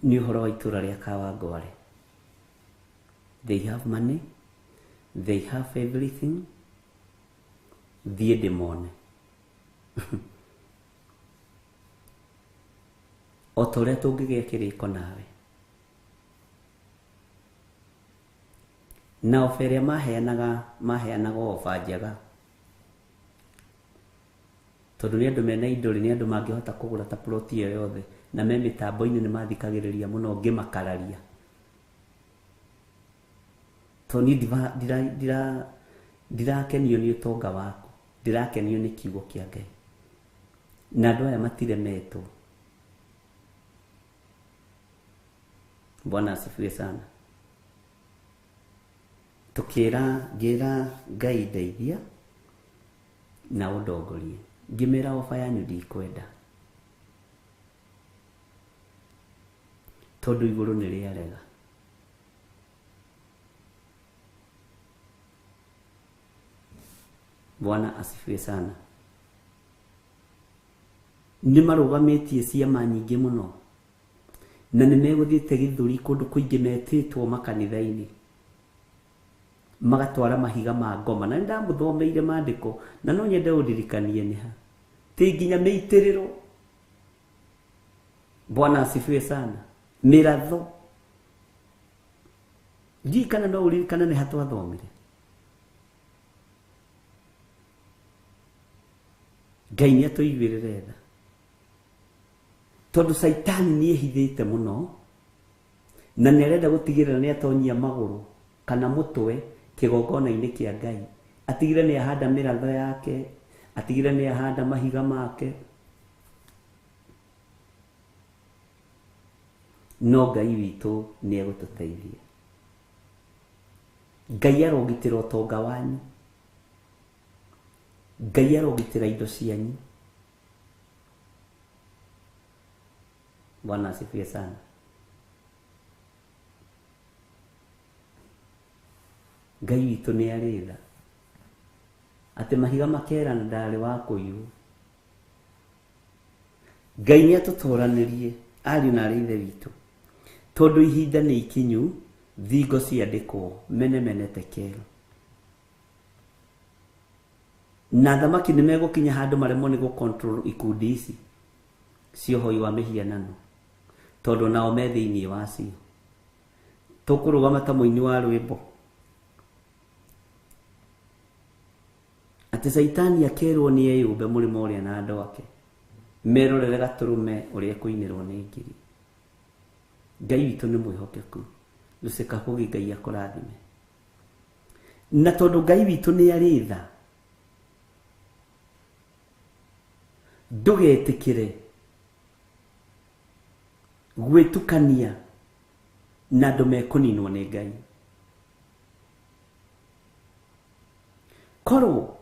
nĩ ũhoro wa itũra rĩa Kawangware. They have money, they have everything, thiĩ ndĩmone. O ta ũrĩa tũngĩgĩa kĩrĩko nawe. Na oba ĩrĩa maheanaga oba njega. Tondũ nĩ andũ mena indo rĩ, nĩ andũ mangĩhota kũgũra ta plot ĩyo yothe na me mĩtambo-inĩ nĩ mathikagĩrĩria mũno ngĩmakararia. Tondũ niĩ ndirakenio nĩ ũtonga waku, ndirakenio nĩ kiugo kĩa Ngai. Na andũ aya matiremetwo. Bwana asifiwe sana. Tukĩra ngĩra Ngai ndeithia na ũndongorie. Ngĩmera oba yanyu ndikwenda. Tondũ igũrũ nĩ rĩarega. Bwana asifiwe sana. Nĩ marũgamĩtie ciama nyingĩ mũno. Na nĩ megũthiĩte gĩthũri kũndũ kũingĩ metĩtwo makanitha-inĩ magatwara mahiga ma ngoma. Na nĩ ndamũthomeire maandĩko na no nyende ũndirikanie nĩ ha ti nginya mĩitĩrĩro. Bwana asifiwe sana. Mĩratho ndiũĩ kana no ũririkane nĩ ha twathomire. Ngai nĩ atũiguĩrĩre tha tondũ Caitani nĩ ehithĩte mũno na nĩ arenda gũtigĩrĩra nĩ atonyia magũrũ kana mũtwe kĩgongona-inĩ kĩa Ngai, atigĩrĩre nĩ ahanda mĩratho yake, atigĩrĩre nĩ ahanda mahiga make. No Ngai witũ nĩ egũtũteithia. Ngai arogitĩra ũtonga wanyu, Ngai arogitĩra indo cianyu. Bwana asifiwe sana. Ngai witũ nĩ arĩ tha atĩ mahiga makerana ndarĩ wa kũiywo. Ngai nĩ atũtũranĩrie ariũ na arĩ ithe witũ, tondũ ihinda nĩ ikinyu, thingo ciandĩkwo mene mene tekero. Na thamaki nĩ megũkinya handũ maremwo nĩ gũ-control ikundi ici cia ũhoi wa mĩhianano, tondũ nao me thĩinĩ wacio. Tũkũrũgama ta mũini wa rwĩmbo atĩ Caitani akerwo nĩ eyũmbe mũrĩmo ũrĩa na andũ ake merorere gatũrũme ũrĩa kũinĩrwo nĩ ngiri. Ngai witũ nĩ mwĩhokeku. Lucy Kahugi, Ngai akũrathime. Na tondũ Ngai witũ nĩ arĩ tha, ndũgetĩkĩre gwĩtukania na andũ mekũninwo nĩ Ngai. Korwo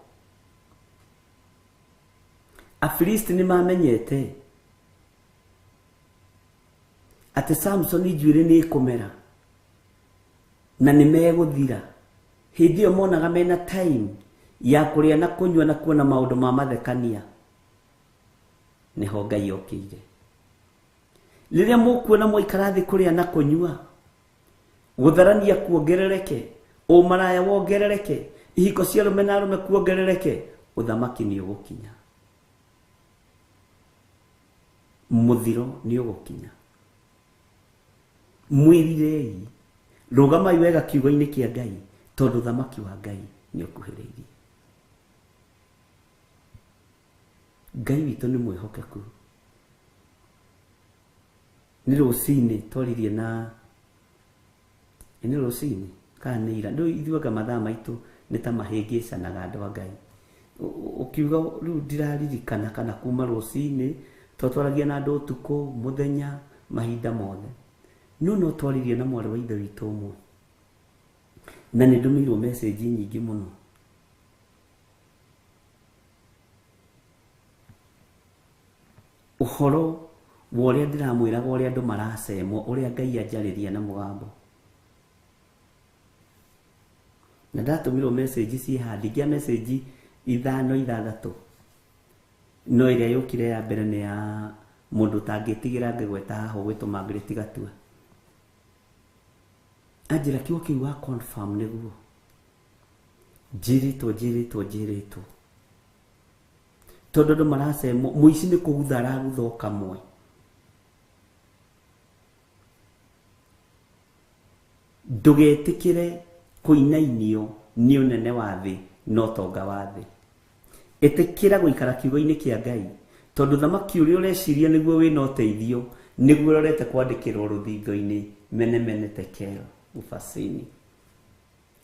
Afilisti nĩ mamenyete atĩ Samsoni njuĩrĩ nĩ ĩkũmera na nĩ megũthira, hĩndĩ ĩyo monaga mena time ya kũrĩa na kũnyua na kuona maũndũ ma mathekania, nĩho Ngai okĩire. Rĩrĩa mũkuona mwaikara thĩ kũrĩa na kũnyua, gũtharania kuongerereke, ũmaraya wongerereke, ihiko cia arũme na arũme kuongerereke, ũthamaki nĩ ũgũkinya, mũthiro nĩ ũgũkinya. Mwĩrirei, rũgamai wega kiugo-inĩ kĩa Ngai, tondũ ũthamaki wa Ngai nĩ ũkuhĩrĩirie. Ngai witũ nĩ mwĩhokeku. Nĩ rũcinĩ twaririe na nĩ rũcinĩ kana nĩ ira, ndũĩ ithuĩ mathaa maitũ nĩ ta mahĩngĩcanaga andũ a Ngai. Ũkiuga rĩu ndiraririkana kana kuma rũcinĩ twatwaragia na andũ ũtukũ mũthenya mahinda mothe, no no twaririe na mwarĩ wa ithe witũ ũmwe na nĩ ndũmĩirwo message nyingĩ mũno. Ũhoro wa ũrĩa ndĩramwĩraga ũrĩa andũ maracemwo, ũrĩa Ngai anjarĩria na mũgambo. Na ndatũmĩrwo message ciĩ haha, ndingĩa message ithano ithathatũ, no ĩrĩa yũkire ya mbere nĩ ya mũndũ ũtangĩtigĩra ngĩgweta haha ũgwĩtwo Margaret Gatua. Anjĩra kiugo kĩu wa confirm nĩguo njĩrĩtwo njĩrĩtwo njĩrĩtwo, tondũ andũ maracemwo, mũici nĩ kũgutha aragutha o kamwe. Ndũgetĩkĩre kũinainio nĩ ũnene wa thĩ na ũtonga wa thĩ. Ĩtĩkĩra gũikara kiugo-inĩ kĩa Ngai, tondũ thamaki ũrĩa ũreciria nĩguo wĩna ũteithio nĩguo ũrorete kwandĩkĩrwo rũthingo-inĩ mene mene tekero ufasini.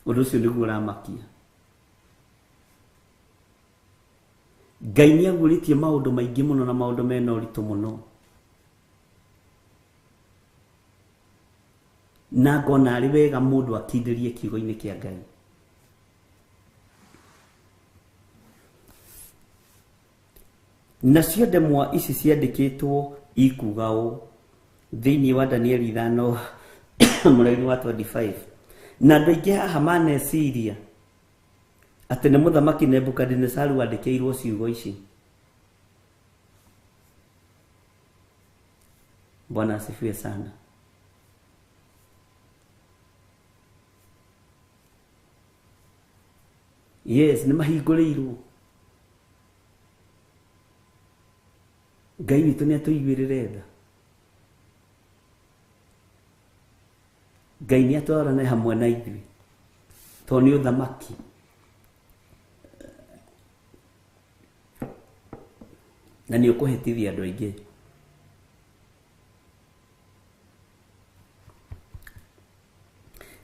Ũndũ ũcio nĩguo ũramakia. Ngai nĩ aguũrĩtie maũndũ maingĩ mũno na maũndũ mena ũritũ mũno, na ngona arĩ wega mũndũ akindĩrie kiugo-inĩ kĩa Ngai. Nacio ndemwa ici ciandĩkĩtwo ikuga ũũ thĩinĩ wa Danieli 5 mũraini wa 25. Na andũ aingĩ haha maneciria atĩ nĩ mũthamaki Nebukadinezaru wandĩkĩirwo ciugo ici. Bwana asifiwe sana. Yes, nĩ mahingũrĩirwo. Ngai witũ nĩ atũiguĩrĩre tha. Ngai nĩ atwarane hamwe na ithuĩ tondũ nĩ ũthamaki. Na nĩ ũkũhĩtithia andũ aingĩ.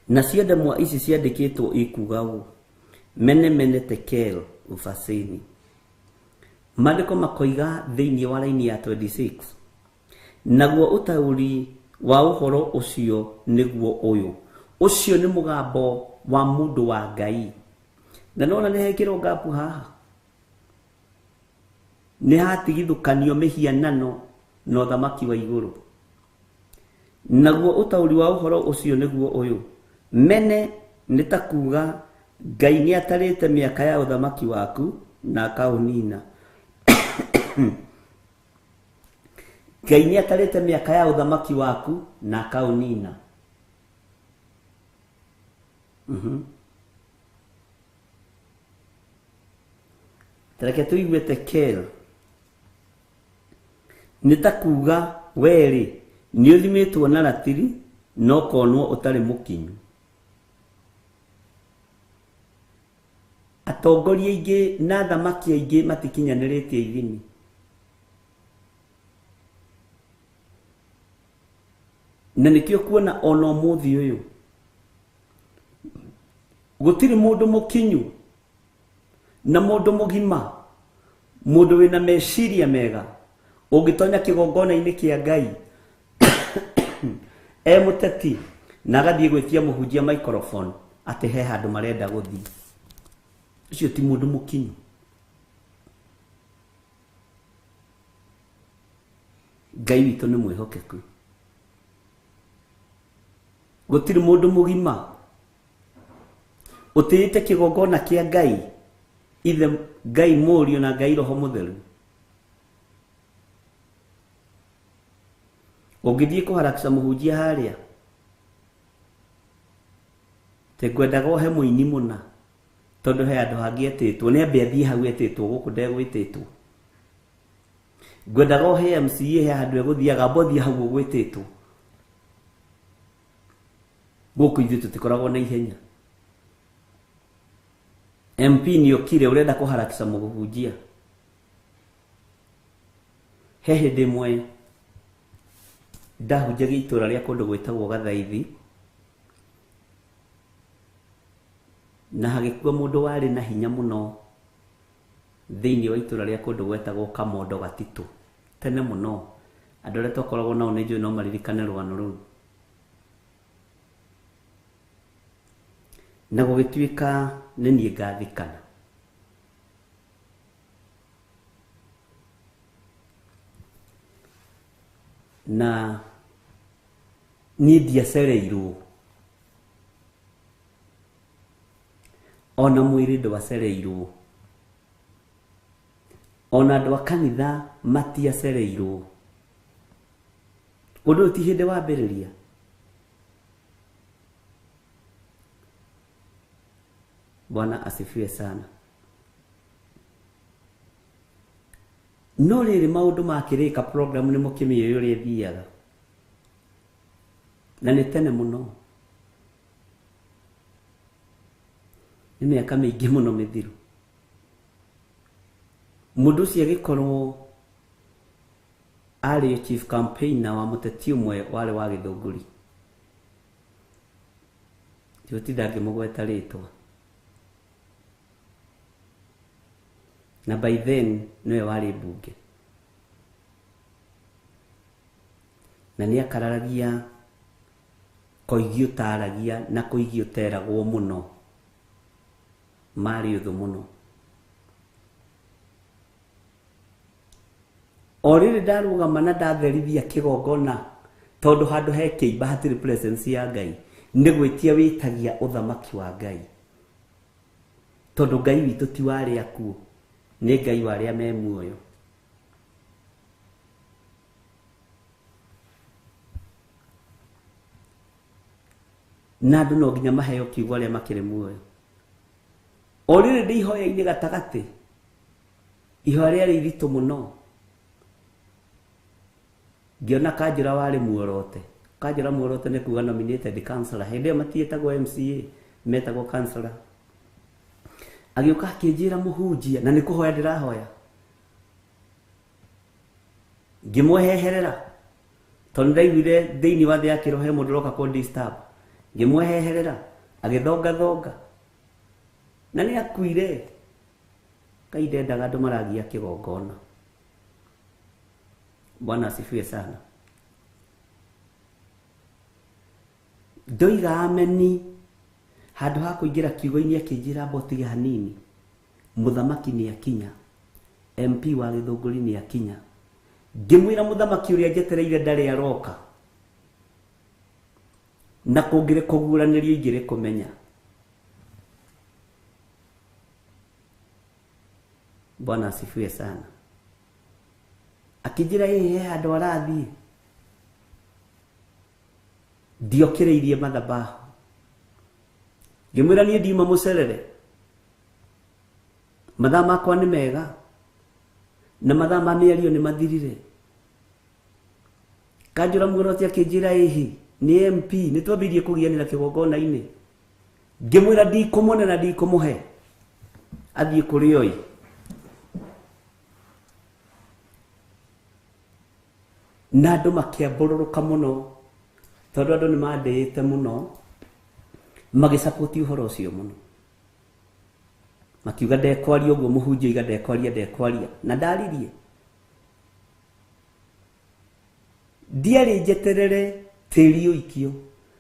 Nacio ndemwa ici ciandĩkĩtwo ikuga ũũ: mene mene tekel ufasini. Maandĩko makoiga thĩinĩ wa raini ya 26, naguo ũtaũri wa ũhoro ũcio nĩguo ũyũ. Ũcio nĩ mũgambo wa mũndũ wa Ngai. Na nona nĩ hekĩrwo ngapu haha, nĩ hatigithũkanio mĩhianano na ũthamaki wa igũrũ. Naguo ũtaũri wa ũhoro ũcio nĩguo ũyũ: mene nĩ ta kuga Ngai nĩ atarĩte mĩaka ya ũthamaki waku na akaũnina. Ngai nĩ atarĩte mĩaka ya ũthamaki waku na akaũnina. Tareke tũigue tekel nĩ ta kuga werĩ nĩ ũthimĩtwo na ratiri no konwo ũtarĩ mũkinyu. Atongoria aingĩ na athamaki aingĩ matikinyanĩrĩtie ithimi. Na nĩkĩo kuona ona ũmũthĩ ũyũ gũtirĩ mũndũ mũkinyu na mũndũ mũgima, mũndũ wĩna meciria mega ũngĩtonya kĩgongona-inĩ kĩa Ngai e mũteti na agathiĩ gwĩtia mũhunjia microphone atĩ he handũ marenda gũthiĩ. Ũcio ti mũndũ mũkinyu. Ngai witũ nĩ mwĩhokeku. Gũtirĩ mũndũ mũgima ũtĩĩte kĩgongona kĩa Ngai, ithe Ngai Mũriũ na Ngai Roho Mũtheru, ũngĩthiĩ kũharakisha mũhunjia harĩa tengwendaga ũhe mũini mũna tondũ he handũ hangĩ etĩtwo, nĩ ambe athiĩ hau etĩtwo, gũkũ ndegwĩtĩtwo. Ngwendaga ũhe MCA he handũ egũthiaga, amba ũthiĩ hau ũgwĩtĩtwo. Gũkũ ithuĩ tũtikoragwo na ihenya. MP nĩ okire ũrenda kũharakisha mũhunjia. He hĩndĩ ĩmwe ndahunjagia itũra rĩa kũndũ gwĩtagwo Gathaithi, na hagĩkua mũndũ warĩ na hinya mũno thĩinĩ wa itũra rĩa kũndũ gwetagwo Kamondo Gatitũ. Tene mũno, andũ arĩa twakoragwo nao nĩ njũĩ no maririkane rũgano rũu. Na gũgĩtuĩka nĩ niĩ ngathikana. Na niĩ ndiacereirwo, ona mwĩrĩ ndwacereirwo, ona andũ a kanitha matiacereirwo. Ũndũ ũyũ ti hĩndĩ wambĩrĩria. Bwana asifiwe sana. No rĩrĩ maũndũ makĩrĩka program nĩ mũkĩmĩũĩ ũrĩa ĩthiaga, na nĩ tene mũno, nĩ mĩaka mĩingĩ mũno mĩthiru. Mũndũ ũcio agĩkorwo arĩ chief campaigner wa mũteti ũmwe warĩ wa Gĩthũngũri, ndigũtinda ngĩmũgweta rĩtwa, na by then nĩwe warĩ mbunge, na nĩ akararagia koigi ũtaragia na koigi ũteragwo mũno, marĩ ũthũ mũno. O rĩrĩ ndarũgama na ndatherithia kĩgongona, tondũ handũ he kĩimba hatirĩ presence ya Ngai, nĩ gwĩtia wĩtagia ũthamaki wa Ngai, tondũ Ngai witũ ti wa arĩa akuũ, nĩ Ngai wa arĩa me muoyo. Na andũ no nginya maheo kiugo arĩa makĩrĩ muoyo. O rĩrĩ ndĩ ihoya-inĩ gatagatĩ, ihoya rĩarĩ iritũ mũno, ngĩona Kanjũra warĩ muorote. Kanjũra muorote nĩ kuga nominated councillor. Hĩndĩ ĩyo matiĩtagwo MCA, metagwo councillor. Agĩũka akĩnjĩra mũhunjia, na nĩ kũhoya ndĩrahoya. Ngĩmweheherera tondũ ndaiguire thĩinĩ wa thĩ ya kĩroho he mũndũ ũroka kũ disturb. Ngĩmweheherera agĩthongathonga na nĩ akuire. Ngai ndendaga andũ maragia kĩgongona. Bwana asifiwe sana. Ndoiga ameni handũ ha kũingĩra kiugo-inĩ akĩnjĩra mbotige hanini, mũthamaki nĩ akinya, MP wa Gĩthũngũri nĩ akinya. Ngĩmwĩra mũthamaki ũrĩa njetereire ndarĩ aroka, na kũngĩrĩ kũguũranĩrio ingĩrĩ kũmenya. Bwana asifiwe sana. Akĩnjĩra ĩĩ he handũ arathiĩ. Ndiokĩrĩirie mathabahu. Ngĩmwĩra niĩ ndiuma mũcerere, mathaa makwa nĩ mega na mathaa ma mĩario nĩ mathirire. Kanjũra muorote akĩnjĩra ĩhĩ nĩ MP, nĩ twambĩrĩirie kũgianĩra kĩgongona-inĩ. Ngĩmwĩra ndikũmũne na ndikũmũhe, athiĩ kũrĩ oi. Na andũ makĩambũrũrũka mũno tondũ andũ nĩ mandĩĩte mũno, magĩcapoti ũhoro ũcio mũno. Makiuga ndekwaria ũguo, mũhunjia oiga ndekwaria, ndekwaria. Na ndaririe. Ndiarĩ njeterere tĩri ũikio,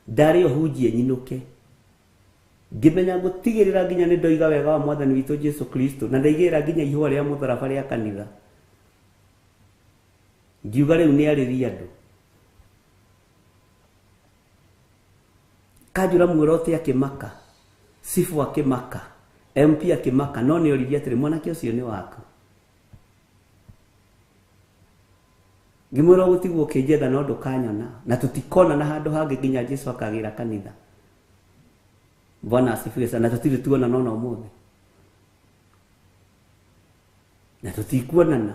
ndarĩ o hunjie nyinũke. Ngĩmenya gũtigĩrĩra nginya nĩ ndoiga wega wa Mwathani witũ Jesu Kristo, na ndaigĩrĩra nginya ihũa rĩa mũtharaba rĩa kanitha. Ngiuga rĩu nĩ arĩrie andũ. Kanjũra muorote akĩmaka, Sifu akĩmaka, MP akĩmaka, no nĩ oririe atĩrĩ, mwanake ũcio nĩ waku? Ngĩmwĩra ũgũtigwo ũkĩnjetha no ndũkanyona, na tũtikonana handũ hangĩ nginya Jesu akagĩra kanitha. Bwana asifiwe sana. Na tũtirĩ tuonana ona ũmũthĩ, na tũtikuonana.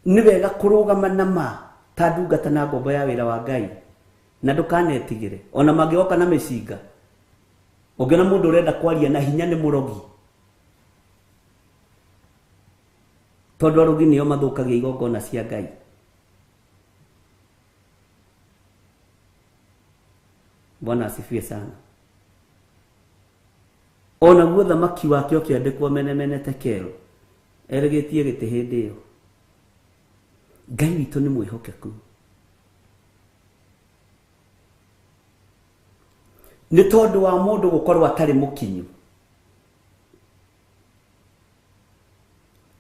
Nĩ wega kũrũgama na ma ta ndungata na ngombo ya wĩra wa Ngai, na ndũkanetigĩre ona mangĩgoka na mĩcinga. Ũngĩona mũndũ ũrenda kwaria na hinya nĩ mũrogi, tondũ arogi nĩo mathũkagia igongona cia Ngai. Bwana asifiwe sana. Ona guo thamaki wake ũkĩandĩkwo menemene tekero, erĩgĩtie gĩtĩ hĩndĩ ĩyo. Ngai witũ nĩ mwĩhokeku. Nĩ tondũ wa mũndũ gũkorwo atarĩ mũkinyu,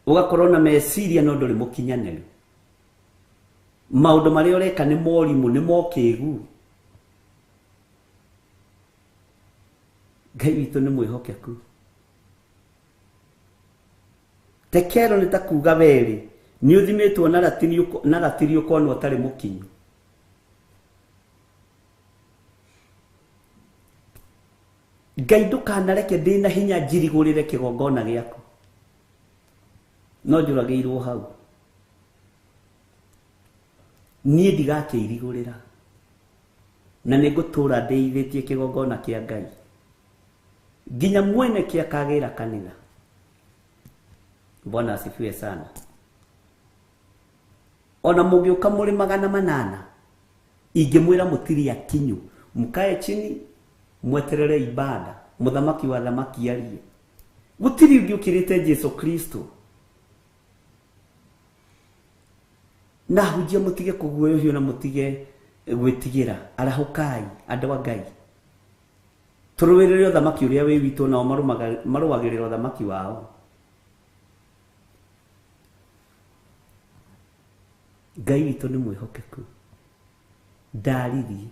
ũgakorwo na meciria no ndũrĩ mũkinyanĩru. Maũndũ marĩa ũreka nĩ morimũ, nĩ mokĩgu. Ngai witũ nĩ mwĩhokeku. Tekero nĩ ta kuga werĩ, nĩ ũthimĩtwo na ratiri ũkonwo ũtarĩ mũkinyu. Ngai ndũkanareke ndĩ na hinya njirigũrĩre kĩgongona gĩaku, no njũragĩirwo hau. Niĩ ndigakĩirigũrĩra, na nĩ ngũtũũra ndĩithĩtie kĩgongona kĩa Ngai nginya mwene kĩakagĩra kanitha. Bwana asifiwe sana. Ona mũngĩũka mũrĩ 800, ingĩmwĩra mũtirĩ akinyu, mũkae chini mweterere ibada, mũthamaki wa thamaki arie. Gũtirĩ ũngĩ ũkĩrĩte Jesu Kristo. Na hunjia mũtige kũguoyohio na mũtige gwĩtigĩra. Arahũkai andũ a Ngai, tũrũĩrĩre ũthamaki ũrĩa wĩ witũ, nao marũagĩrĩra ũthamaki wao. Ngai witũ nĩ mwĩhokeku. Ndaririe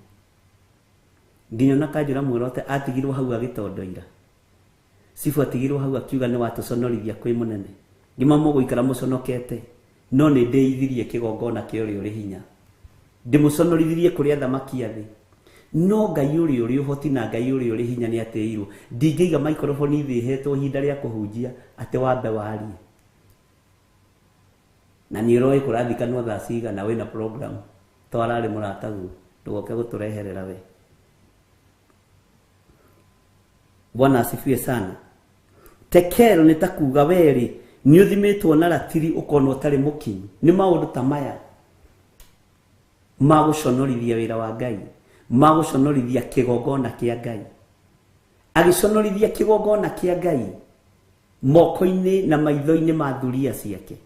nginya ona Kanjũra muorote atigirwo hau agĩtondoira. Sifu atigirwo hau akiuga nĩ watũconorithia kwĩ mũnene. Ngĩma mũgũikara mũconokete, no nĩ ndĩithirie kĩgongona kĩa ũrĩa ũrĩ hinya. Ndĩmũconorithirie kũrĩ athamaki a thĩ. No Ngai ũrĩa ũrĩ ũhoti na Ngai ũrĩa ũrĩ hinya nĩ atĩirwo. Ndingĩiga microphone thĩ hetwo ihinda rĩa kũhunjia atĩ wambe warie. Na nĩ ũroĩ kũrathikanwo thaa cigana wĩna program. Twararĩ mũrataguo, ndũgoke gũtũreherera we. Bwana asifiwe sana. Tekero nĩ ta kuga werĩ nĩ ũthimĩtwo na ratiri ũkonwo ũtarĩ mũkinyu. Nĩ maũndũ ta maya ma gũconorithia wĩra wa Ngai, ma gũconorithia kĩgongona kĩa Ngai. Agĩconorithia kĩgongona kĩa Ngai moko-inĩ na maitho-inĩ ma thuriya ciake.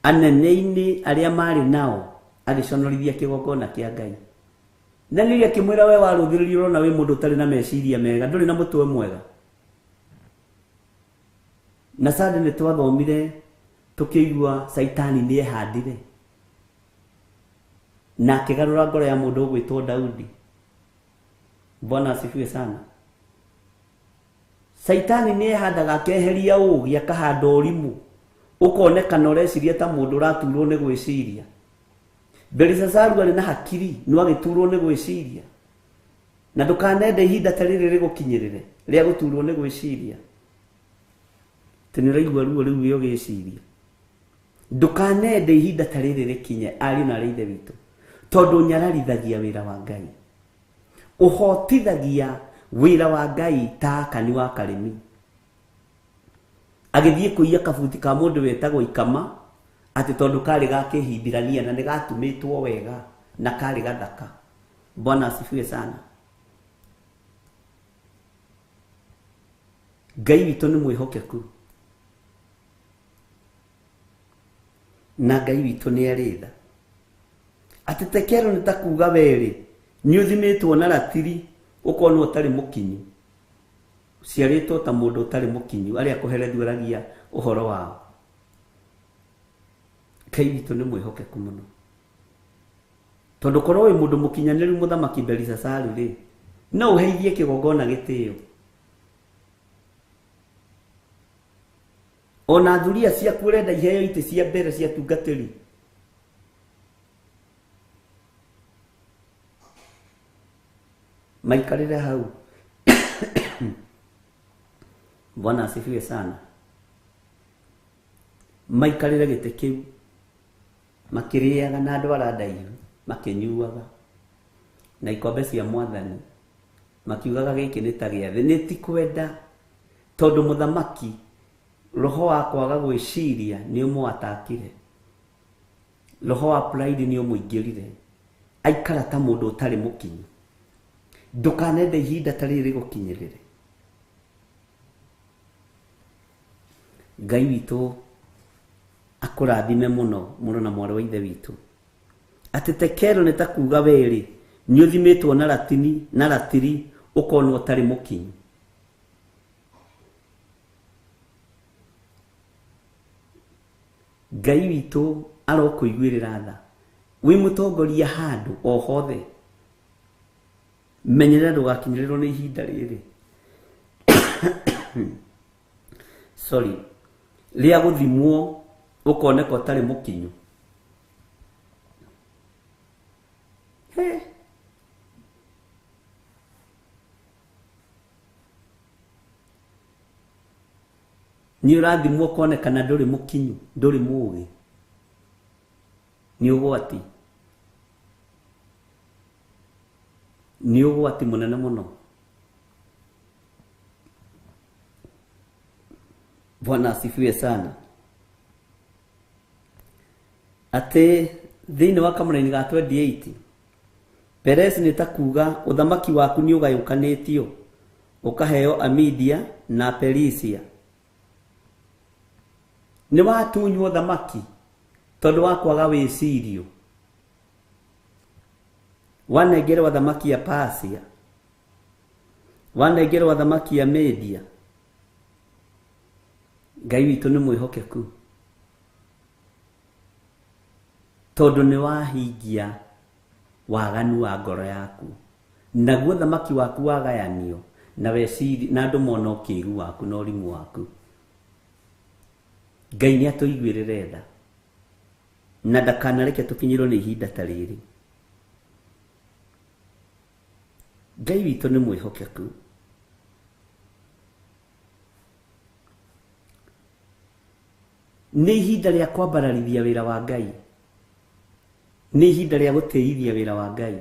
Anene-inĩ arĩa marĩ nao agĩconorithia kĩgongona kĩa Ngai. Na nĩ akĩmwĩra we warũthĩrĩrio ũrona wĩ mũndũ ũtarĩ na meciria mega, ndũrĩ na mũtwe mwega. Na Sunday nĩ twathomire tũkĩigua Saitani nĩ ehandire na akĩgarũra ngoro ya mũndũ ũgwĩtwo Daudi. Bwana asifiwe sana. Saitani nĩ ehandaga akeheria ũũgĩ akahanda ũrimũ, ũkonekana ũreciria ta mũndũ ũraturwo nĩ gwĩciria. Belisazaru arĩ na hakiri no agĩturwo nĩ gwĩciria. Na ndũkanende ihinda ta rĩrĩ rĩgũkinyĩrĩre rĩa gũturwo nĩ gwĩciria. Atĩ nĩ ũraigua ruo rĩu wĩ ũgĩciria. Ndũkanende ihinda ta rĩrĩ rĩkinye ariũ na aarĩ ithe witũ, tondũ nyararithagia wĩra wa Ngai. Ũhotithagia wĩra wa Ngai ta Akani wa Karĩmi. Agĩthiĩ kũiya kabuti ka mũndũ wetagwo Ikama atĩ tondũ karĩ ga Kĩhibirania na nĩ gatumĩtwo wega na karĩ gathaka. Bwana asifiwe sana. Ngai witũ nĩ mwĩhokeku na Ngai witũ nĩ arĩ tha. Atĩ tekero nĩ ta kuga werĩ nĩ ũthimĩtwo na ratiri ũkonwo ũtarĩ mũkinyu, ũciarĩtwo ta mũndũ ũtarĩ mũkinyu, arĩa kũherethuragia ũhoro wao. Ngai witũ nĩ mwĩhokeku mũno, tondũ korwo wĩ mũndũ mũkinyanĩru mũthamaki Belisazaru rĩ, no ũheithie kĩgongona gĩtĩo. Ona thuriya ciaku ũrenda iheo itĩ cia mbere cia tungatĩri. Maikarĩre hau. Bwana asifiwe sana. Maikarĩre gĩtĩ kĩu makĩrĩaga na andũ arĩa ndaihu, makĩnyuaga na ikombe cia mwathani, makiugaga gĩkĩ nĩ ta gĩathĩ. Nĩ ti kwenda, tondũ mũthamaki roho wa kwaga gwĩciria nĩ ũmũatakire, roho wa pride nĩ ũmũingĩrire, aikara ta mũndũ ũtarĩ mũkinyu. Ndũkanende ihinda ta rĩrĩ rĩgũkinyĩrĩre. Ngai witũ akũrathime mũno mũno na mwarĩ wa ithe witũ. Atĩ tekero nĩ ta kuga werĩ nĩ ũthimĩtwo na ratini na ratiri ũkonwo ũtarĩ mũkinyu. Ngai witũ arokũiguĩrĩra tha. Wĩ mũtongoria handũ o hothe, menyerera ndũgakinyĩrĩrwo nĩ ihinda rĩrĩ sorry, rĩa gũthimwo ũkoneka ũtarĩ mũkinyu. Nĩ ũrathimwo ũkonekana ndũrĩ mũkinyu, ndũrĩ mũũgĩ. Nĩ ũgwati. Nĩ ũgwati mũnene mũno. Bwana asifiwe sana. Atĩ thĩinĩ wa kamũraini ga 28 Perez nĩ ta kuga ũthamaki waku nĩ ũgayũkanĩtio ũkaheo Amidia na Perisia. Nĩ watunywo thamaki tondũ wa kwaga wĩcirio. Wanengerwo thamaki ya Persia, wanengerwo thamaki ya Media. Ngai witũ nĩ mwĩhokeku, tondũ nĩ wahingia waganu wa ngoro yaku, naguo thamaki waku wagayanio na weciri na andũ mona ũkĩgu waku na ũrimũ waku. Ngai nĩ atũiguĩrĩre tha Na ndakanareke tũkinyĩrwo nĩ ihinda ta rĩrĩ. Ngai witũ nĩ mwĩhokeku. Nĩ ihinda rĩa kwambararithia wĩra wa Ngai. Nĩ ihinda rĩa gũtĩithia wĩra wa Ngai.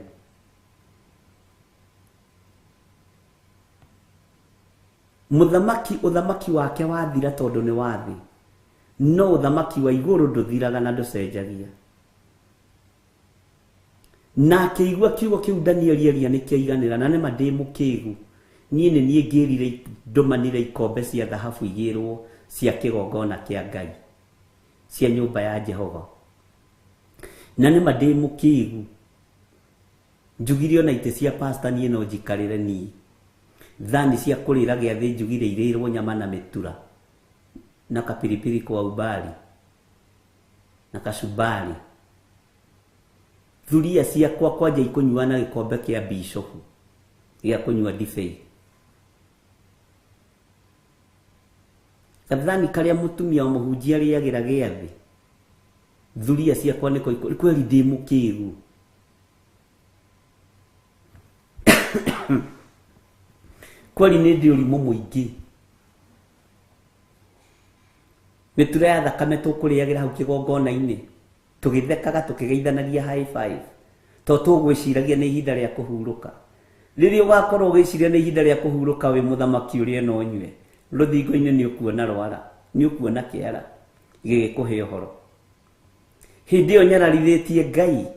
Mũthamaki ũthamaki wake wathira tondũ nĩ wa thĩ, no ũthamaki wa igũrũ ndũthiraga na ndũcenjagia. Na akĩigua kiugo kĩu Danieli aria nĩ kĩaiganĩra, na nĩma ndĩ mũkĩgu. Niĩ nĩ niĩ ngĩrire ndũmanire ikombe cia thahabu igĩrwo cia kĩgongona kĩa Ngai, cia nyũmba ya Jehova. Na nĩma ndĩ mũkĩgu, njugire ona itĩ cia pastor niĩ no njikarĩre niĩ. Thani cia kũrĩra gĩathĩ njugire irĩirwo nyama na mĩtura na kapiripiri kwa umbali na kacumbari. Thuria ciakwa kwanja ikũnyua na gĩkombe kĩa bishopu gĩa kũnyua ndibei. Gathani karĩa mũtumia wa mũhunjia arĩagĩra gĩathĩ, thuria ciakwa nĩko kweli ndĩ mũkĩgu. Kweli nĩ ndĩ ũrimũ mũingĩ. Mĩtura ya thakame tũkũrĩagĩra hau kĩgongona-inĩ, tũgĩthekaga tũkĩgeithanagia high five, to tũgwĩciragia nĩ ihinda rĩa kũhurũka. Rĩrĩa ũgakorwo ũgĩciria nĩ ihinda rĩa kũhurũka wĩ mũthamaki ũrĩe na ũnyue, rũthingo-inĩ nĩ ũkuona rwara, nĩ ũkuona kĩara gĩgĩkũhe ũhoro. Hĩndĩ ĩyo nyararithĩtie Ngai,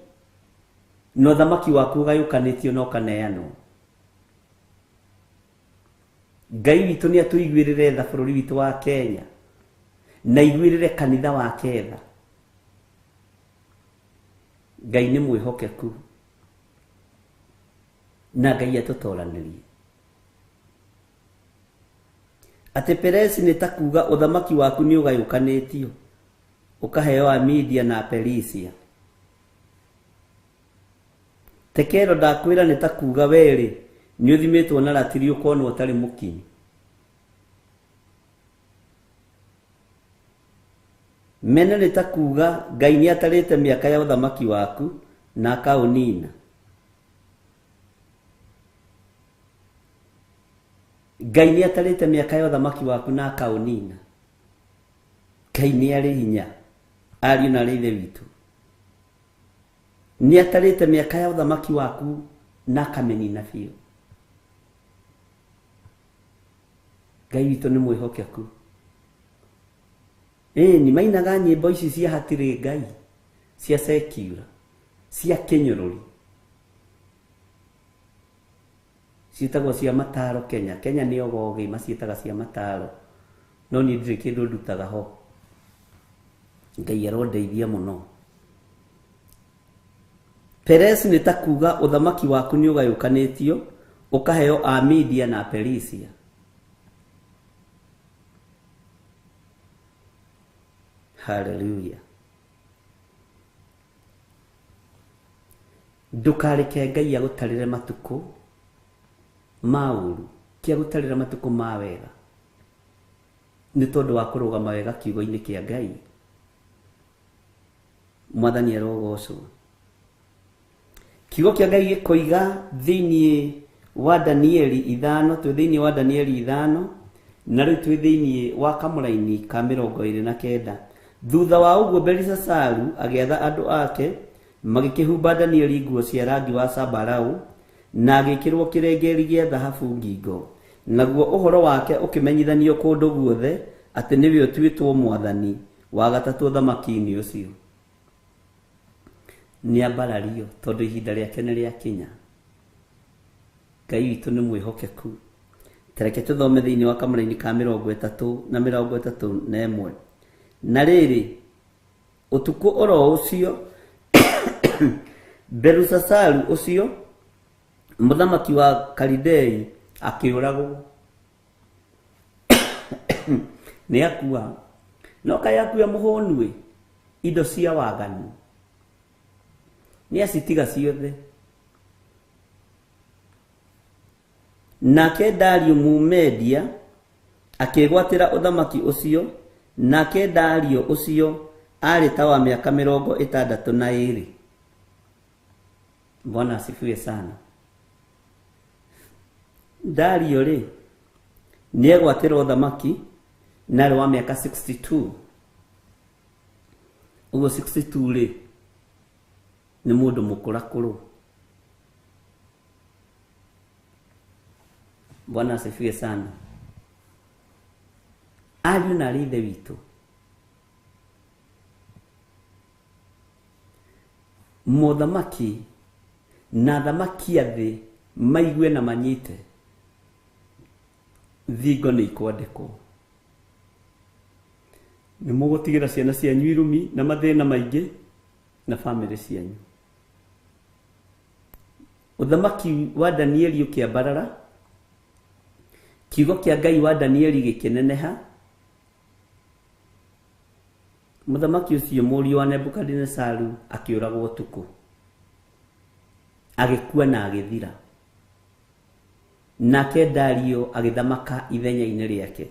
na ũthamaki waku ũgayũkanĩtio na ũkaneanwo. Ngai witũ nĩ atũiguĩrĩre tha bũrũri witũ wa Kenya, na aiguĩrĩre kanitha wake tha. Ngai nĩ mwĩhokeku na Ngai atũtoranĩrie. Atĩ Peresi nĩ ta kuga ũthamaki waku nĩ ũgayũkanĩtio, ũkaheo Amidia na Perisia. Tekero ndakwĩra nĩ ta kuga werĩ nĩ ũthimĩtwo na ratiri ũkonwo ũtarĩ mũkinyu. Mene nĩ ta kuga Ngai nĩ atarĩte mĩaka ya ũthamaki waku na akaũnina. Ngai nĩ atarĩte mĩaka ya ũthamaki waku na akaũnina. Ngai nĩ arĩ hinya, ariũ na arĩ ithe witũ. Nĩ atarĩte mĩaka ya ũthamaki waku na akamĩnina biũ. Ngai witũ nĩ mwĩhokeku. Ni mainaga nyĩmbo ici cia hatirĩ Ngai, cia secular, cia kĩnyũrũri, ciĩtagwo cia mataro Kenya. Kenya nĩ ogogĩ maciĩtaga cia mataro, no niĩ ndirĩ kĩndũ ndutaga ho. Ngai arondeithia mũno. Peresi nĩ ta kuga ũthamaki waku nĩ ũgayũkanĩtio, ũkaheo Amidia na Perisia. Hallelujah. Ndũkareke Ngai agũtarĩre matukũ ma ũũru, ti agũtarĩre matukũ ma wega, nĩ tondũ wa kũrũgama wega kiugo-inĩ kĩa Ngai. Mwathani arogocwo. Kiugo kĩa Ngai gĩkoiga thĩinĩ wa Danieli 5, twĩ thĩinĩ wa Danieli 5, na rĩu twĩ thĩinĩ wa kamũraini ka 29. Thutha wa ũguo Belisasaru agĩatha andũ ake, magĩkĩhumba Danieli nguo cia rangi wa sambarau, na agĩkĩrwo kĩrengeri gĩa thahabu ngingo. Naguo ũhoro wake ũkĩmenyithanio kũndũ guothe atĩ nĩwe ũtuĩtwo mwathani wa gatatũ ũthamaki-inĩ ũcio. Nĩ ambarario tondũ ihinda rĩake nĩ rĩakinya. Ngai witũ nĩ mwĩhokeku. Tareke tũthome thĩinĩ wa kamũraini ka 30 na 31. Na rĩrĩ, ũtukũ oro ũcio Belusasaru ũcio mũthamaki wa Kalidei akĩũragwo. Nĩ akua. No kaĩ akua mũhũnu ĩ, indo cia waganu nĩ acitiga ciothe. Nake Dario Mũmedia akĩgwatĩra ũthamaki ũcio, nake Dario ũcio Arĩ ta wa mĩaka 62. Bwana asifiwe sana. Dario rĩ nĩegwatĩrwo ũthamaki na arĩ wa mĩaka 62. Ũguo 62 rĩ nĩ mũndũ mũkũrakũrũ. Bwana asifiwe sana. Ariũ na arĩ ithe witũ, mothamaki na athamaki a thĩ maigue na manyite thingo nĩ ikwandĩkwo. Nĩ mũgũtigĩra ciana cianyu irumi na mathĩna maingĩ na bamĩrĩ cianyu. Ũthamaki wa Danieli ũkĩambarara, kiugo kĩa Ngai wa Danieli gĩkĩneneha. Mũthamaki ũcio mũriũ wa Nebukadinesaru akĩũragwo ũtukũ, agĩkua na agĩthira. Nake Dario agĩthamaka ithenya-inĩ rĩake.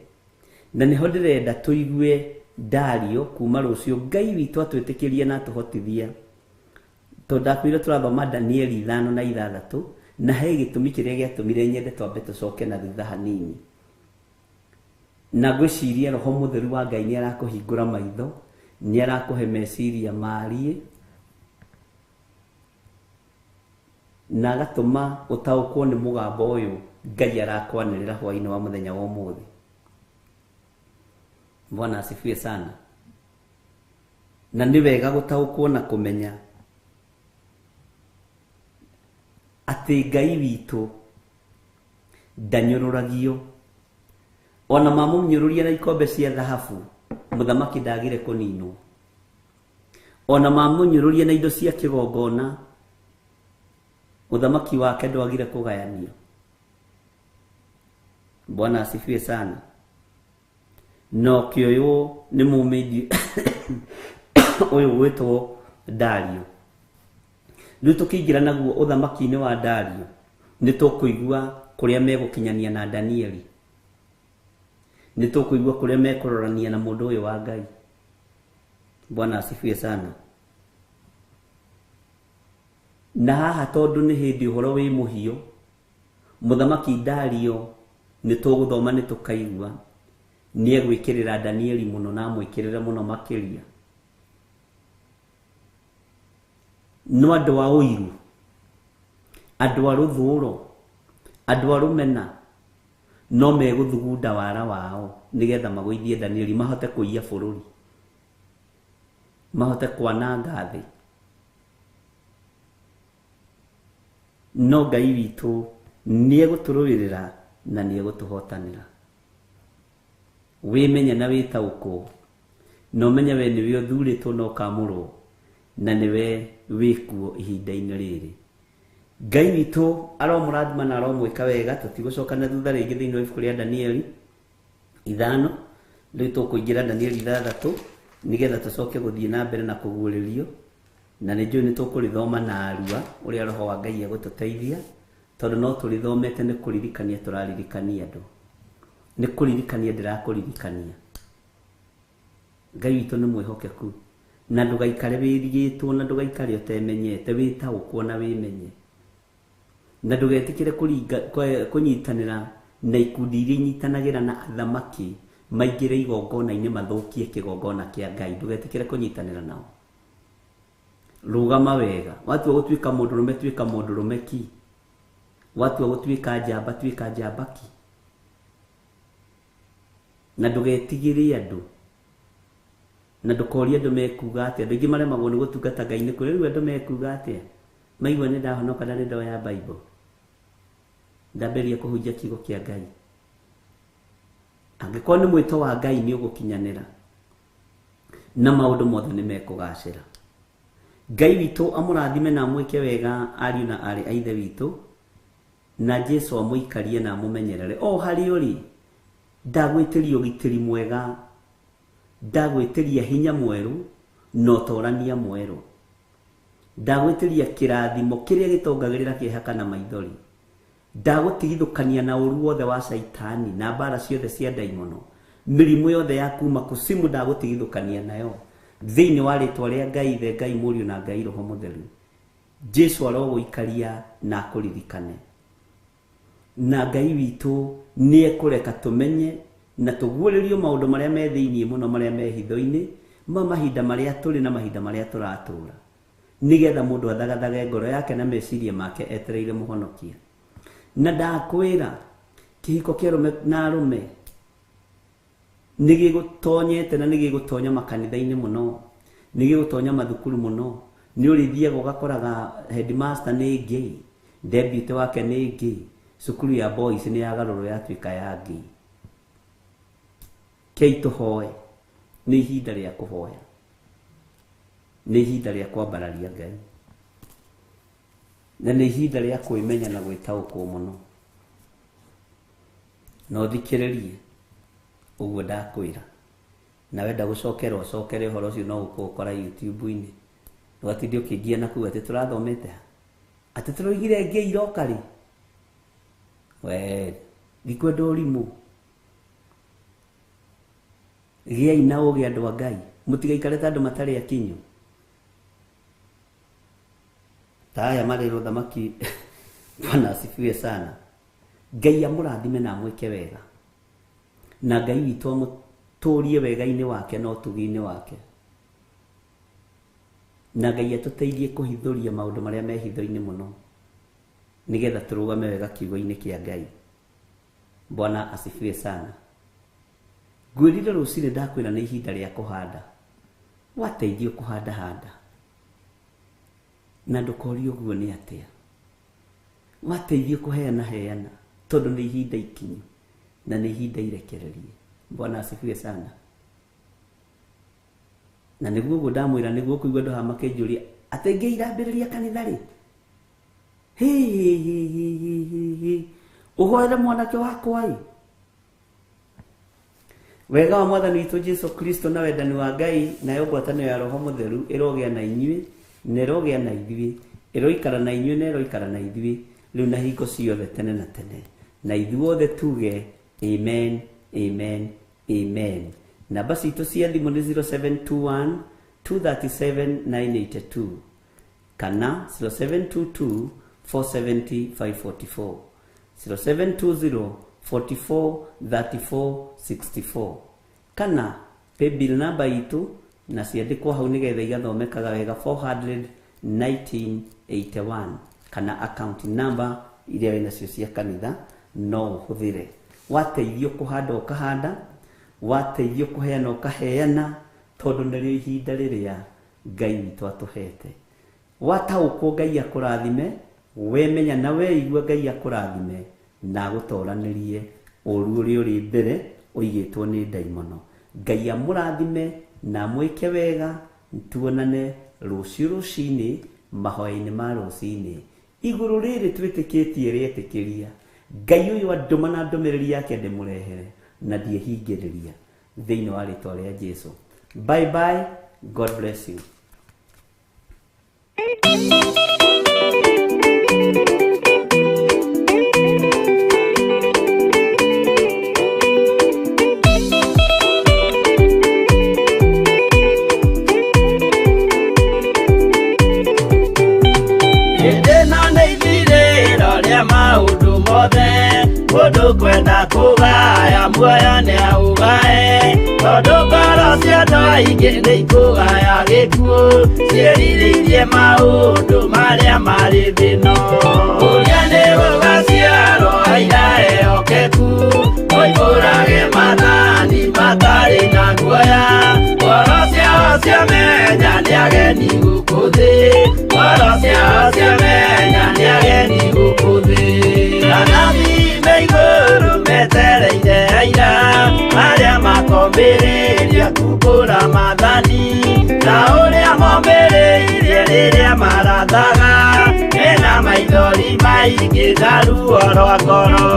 Na nĩho ndĩrenda tũigue Dario kuma rũciũ. Ngai witũ atwĩtĩkĩrie na atũhotithia, tondũ ndakwĩrire tũrathoma Danieli 5 na 6, na he gĩtũmi kĩrĩa gĩatũmire nyende twambe tũcoke na thutha hanini. Na ngwĩciria Roho Mũtheru wa Ngai nĩ arakũhingũra maitho, nĩ arakũhe meciria mariĩ, na agatũma ũtaũkwo nĩ mũgambo ũyũ Ngai arakwanĩrĩra hwaĩ-inĩ wa mũthenya wa ũmũthĩ. Bwana asifiwe sana. Na nĩ wega gũtaũkwo na kũmenya atĩ Ngai witũ ndanyũrũragio. Ona mamũnyũrũria na ikombe cia thahabu, mũthamaki ndagire kũninwo. Ona mamũnyũrũria na indo cia kĩgongona, mũthamaki wake ndwagire kũgayanio. Bwana asifiwe sana. Na ũkĩoywo nĩ mũmĩndi ũyũ gwĩtwo Dario. Rĩu tũkĩingĩra naguo ũthamaki-inĩ wa Dario, nĩ tũkũigua kũrĩa megũkinyania na Danieli, nĩ tũkũigua kũrĩa mekũrorania na mũndũ ũyũ wa Ngai. Bwana asifiwe sana. Na haha tondũ nĩ hĩndĩ ũhoro wĩ mũhiũ, mũthamaki Dario nĩ tũgũthoma nĩ tũkaigua nĩ egwĩkĩrĩra Danieli mũno na amwĩkĩrĩre mũno makĩria. No andũ a ũiru, andũ a rũthũro, andũ a rũmena no megũthugunda wara wao nĩgetha magũithie Danieli, mahote kũiya bũrũri, mahote kwananga thĩ. No Ngai witũ nĩ egũtũrũĩrĩra na nĩ egũtũhotanĩra. Wĩmenye na wĩtaũkwo, na ũmenye we nĩwe ũthurĩtwo na ũkamũrwo, na nĩwe wĩkuo ihinda-inĩ rĩrĩ. Ngai witũ aromũrathima na aromwĩka wega. Tũtigũcoka na thutha rĩngĩ thĩinĩ wa ibuku rĩa Danieli 5. Rĩu tũkũingĩra Danieli 6 nĩgetha tũcoke gũthiĩ na mbere na kũguũrĩrio. Na nĩ njũĩ nĩ tũkũrĩthoma na arua ũrĩa Roho wa Ngai egũtũteithia, tondũ no tũrĩthomete nĩ kũririkania tũraririkania andũ, nĩ kũririkania ndĩrakũririkania. Ngai witũ nĩ mwĩhokeku, na ndũgaikare wĩrigĩtwo, na ndũgaikare ũtemenyete, wĩtaũkwo na wĩmenye, na ndũgetĩkĩre kũnyitanĩra na ikundi iria inyitanagĩra na athamaki maingĩre igongona-inĩ mathũkie kĩgongona kĩa Ngai. Ndũgetĩkĩre kũnyitanĩra nao. Rũgama wega. Watua gũtuĩka mũndũrũme, tuĩka mũndũrũme ki. Watua gũtuĩka njamba, tuĩka njamba ki. Na ndũgetigĩre andũ, na ndũkorie andũ mekuga atĩa. Andũ aingĩ maremagwo nĩ gũtungata Ngai nĩ kũrĩ rĩu andũ mekuga atĩa, maigua nĩ ndahonoka na nĩ ndoya Bible, ndambĩrĩria kũhunjia kiugo kĩa Ngai. Angĩkorwo nĩ mwĩto wa Ngai nĩ ũgũkinyanĩra, na maũndũ mothe nĩ mekũgacĩra. Ngai witũ amũrathime na amwĩke wega ariũ na aarĩ a ithe witũ, na Jesu amũikarie na amũmenyerere o harĩa ũrĩ. Ndagwĩtĩria ũgitĩri mwega, ndagwĩtĩria hinya mwerũ na ũtorania mwerũ, ndagwĩtĩria kĩrathimo kĩrĩa gĩtongagĩrĩra kĩeha kana maithori, ndagũtigithũkania na ũru wothe wa caitani na mbara ciothe cia ndaimono, mĩrimũ yothe ya kuma kusimu ndagũtigithũkania nayo, Thĩinĩ wa rĩtwa rĩa Ngai Ithe, Ngai Mũriũ na Ngai Roho Mũtheru, Jesu arogũikaria na akũririkane. Na Ngai witũ nĩ ekũreka tũmenye na tũguũrĩrio maũndũ marĩa me thĩinĩ mũno, marĩa me hitho-inĩ, ma mahinda marĩa tũrĩ na mahinda marĩa tũratũra, nĩgetha mũndũ athagathage ngoro yake na meciria make etereire mũhonokia. Na ndakwĩra kĩhiko kĩa arũme na arũme nĩ gĩgũtonyete na nĩ gĩgũtonya makanitha-inĩ mũno, nĩ gĩgũtonya mathukuru mũno. Nĩ ũrĩthiaga ũgakoraga headmaster nĩ gay, deputy wake nĩ gay, cukuru ya boys nĩ yagarũrwo yatuĩka ya gay. Kei tũhoe, nĩ ihinda rĩa kũhoya, nĩ ihinda rĩa kwambararia Ngai, na nĩ ihinda rĩa kwĩmenya na gwĩtaũkwo mũno. Na ũthikĩrĩrie ũguo ndakwĩra, na wenda gũcokera ũcokere ũhoro ũcio no ũkũũkora YouTube-inĩ. Ndũgatinde ũkĩngia na kũu atĩ tũrathomete ha, atĩ tũroigire ngĩ iroka rĩ. We ndikwenda ũrimũ. Gĩai na ũũgĩ andũ a Ngai, mũtigaikare ta andũ matarĩ akinyu. Ta aya marĩrwo thamaki. Bwana asifiwe sana. Ngai amũrathime na amwĩke wega, na Ngai witũ amũtũrie wega-inĩ wake na ũtugi-inĩ wake, na Ngai atũteithie kũhithũria maũndũ marĩa me hitho-inĩ mũno, nĩgetha tũrũgame wega kiugo-inĩ kĩa Ngai. Bwana asifiwe sana. Ngwĩrire rũcinĩ ndakwĩra nĩ ihinda rĩa kũhanda. Wateithio kũhanda handa, na ndũkorio ũguo nĩ atĩa. Wateithio kũheana heana, tondũ nĩ ihinda ikinyu na nĩ ihinda irekererie. Bwana asifiwe sana. Na nĩguo ũguo ndamwĩra, nĩguo kũigua andũ haha makĩnjũria atĩ ngĩirambĩrĩria kanitha rĩ, hĩ ũhoere mwanake wakwa ĩ. Wega wa Mwathani witũ Jesu Kristo na wendani wa Ngai nayo ngwatanĩro ya Roho Mũtheru ĩrogĩa na inyuĩ na ĩrogĩa na ithuĩ, ĩroikara na inyuĩ na ĩroikara na ithuĩ rĩu na hingo ciothe tene na tene. Na ithuothe tuge amen, amen, amen. Namba citũ cia thimũ nĩ 0721 237 982 kana 0722 470 544, 0720 44 34 64, kana paybill namba itũ na ciandĩkwo hau nĩgetha igathomekaga wega 41981, kana account number iria wĩna cio cia kanitha no ũhũthĩre. Wateithio kũhanda ũkahanda, wateithio kũheana ũkaheana, tondũ nĩrĩo ihinda rĩrĩa Ngai witũ atũhete. Wataũkwo Ngai akũrathime, wemenya na weigua Ngai akũrathime na agũtoranĩrie ũru ũrĩa ũrĩ mbere ũigĩtwo nĩ ndaimono. Ngai amũrathime na amwĩke wega. Tuonane rũciũ rũcinĩ mahoya-inĩ ma rũcinĩ. Igũrũ rĩrĩ twĩtĩkĩtie rĩetĩkĩria Ngai ũyũ andũma na ndũmĩrĩri yake ndĩmũrehere na ndiĩhingĩrĩria thĩinĩ wa rĩtwa rĩa Jesu. Bye bye, God bless you. Maũndũ mothe mũndũ kwenda kũgaya muoyo nĩ aũgae, tondũ ngoro cia andũ aingĩ nĩ ikũgaya gĩkuũ ciĩrirĩirie maũndũ marĩa marĩ thĩ-ĩno. Ũrĩa nĩ gũgaciarwo aira ehokeku, moimbũrage maathani matarĩ na guoya. Ngoro ciao ciamenya nĩ ageni gũkũ thĩ, ngoro ciao ciamenya nĩ ageni gũkũ thĩ. Anabii me igũrũ metereire aira arĩa makombĩrĩria kumbũra maathani, ta ũrĩa mombĩrĩirie rĩrĩa marathaga, mena maithori maingĩ na ruo rwa ngoro.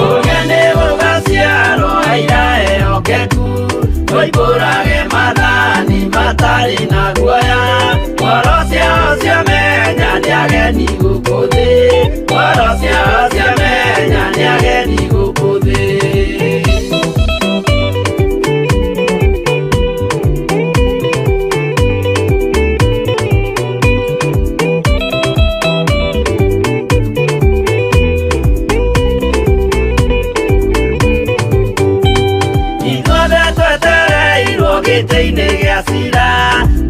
Ũrĩa nĩ gũgaciarwo aira ehokeku, moimbũrage maathani matarĩ na guoya. Ngoro ciao ciamenya nĩ ageni gũkũ thĩ, ngoro ciao ciamenya nĩ ageni gũkũ thĩ. Gĩtĩ-inĩ gĩa cira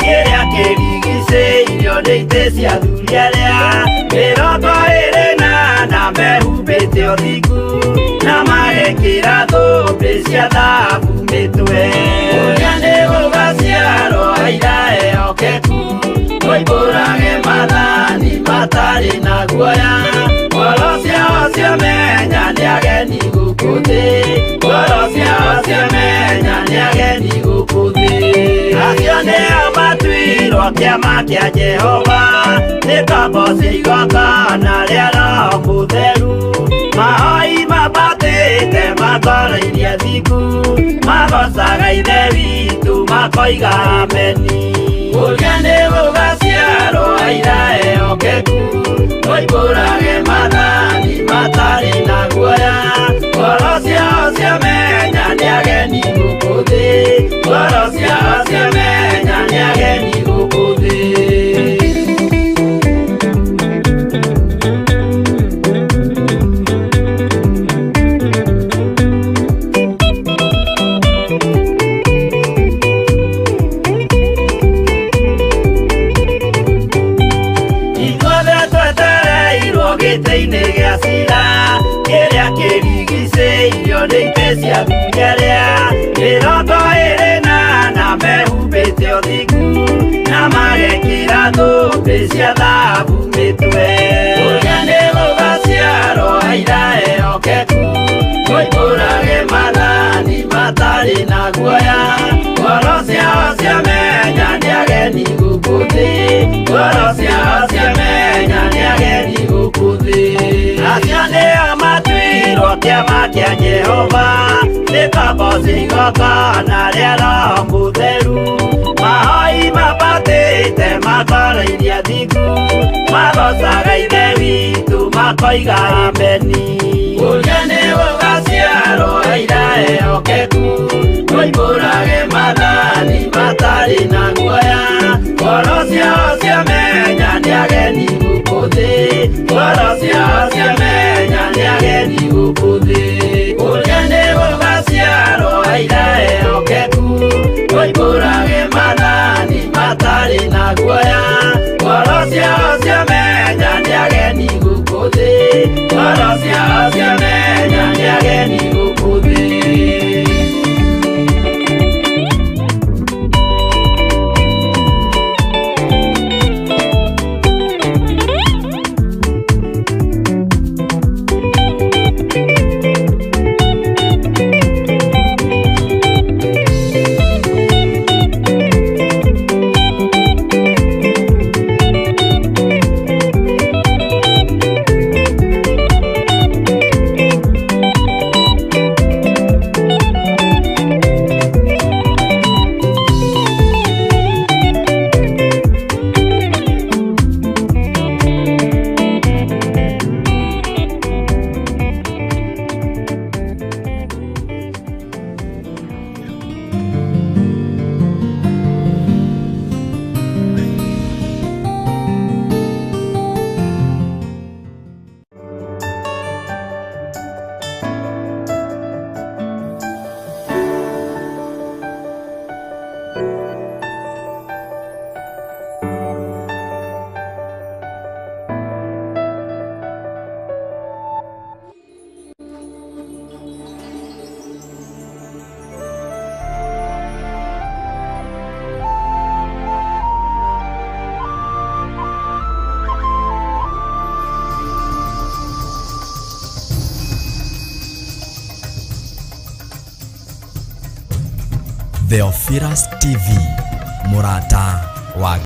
kĩrĩa kĩrigicĩirio nĩ itĩ cia athuri arĩa 24 mehumbĩte ũthingu na magekĩra thũmbĩ cia thahabu mĩtwe. Ũrĩa nĩ gũgaciarwo aira ehokeku, moimbũrage maathani matarĩ na guoya. Ngoro ciao ciamenya nĩ ageni gũkũ thĩ, ngoro ciao ciamenya nĩ ageni gũkũ thĩ. Acio nĩo matuirwo kĩama kĩa Jehova, nĩ kaboci igongona rĩa Roho Mũtheru. Mahoi mabatĩte matwarairie thingu, magocaga Ithe witũ makoiga ameni. Ũrĩa nĩ gũgaciarwo aira ehokeku, moimbũrage maathani matarĩ na guoya. Ngoro ciao ciamenya nĩ ageni gũkũ thĩ, ngoro ciao ciamenya nĩ ageni gũkũ thĩ. Ithuothe twetereirwo gĩtĩ-inĩ gĩa cira kĩrĩa kĩrigicĩirio nĩ itĩ cia athuri arĩa 24 mehumbĩte ũthingu na magekĩra thũmbĩ cia thahabu mĩtwe. Ũrĩa nĩ gũgaciarwo aira ehokeku, moimbũrage maathani matarĩ na guoya. Ngoro ciao ciamenya nĩ ageni gũkũ thĩ, ngoro ciao ciamenya nĩ ageni gũkũ thĩ. Acio nĩo matuirwo kĩama kĩa Jehova, nĩ kaboci igongona rĩa Roho Mũtheru. Mahoi mabatĩte matwarairie athingu, magocaga Ithe witũ makoiga ameni. Ũrĩa nĩ gũgaciarwo aira ehokeku, moimbũrage maathani matarĩ na guoya. Ngoro ciao ciamenya nĩ ageni gũkũ thĩ, ngoro ciao ciamenya nĩ ageni gũkũ thĩ. Ũrĩa nĩ gũgaciarwo aira ehokeku, moimbũrage maathani matarĩ na guoya. Ngoro ciao ciamenya nĩ ageni gũkũ thĩ, ngoro ciao ciamenya nĩ ageni gũkũ thĩ. Theophilus TV, mũrata wa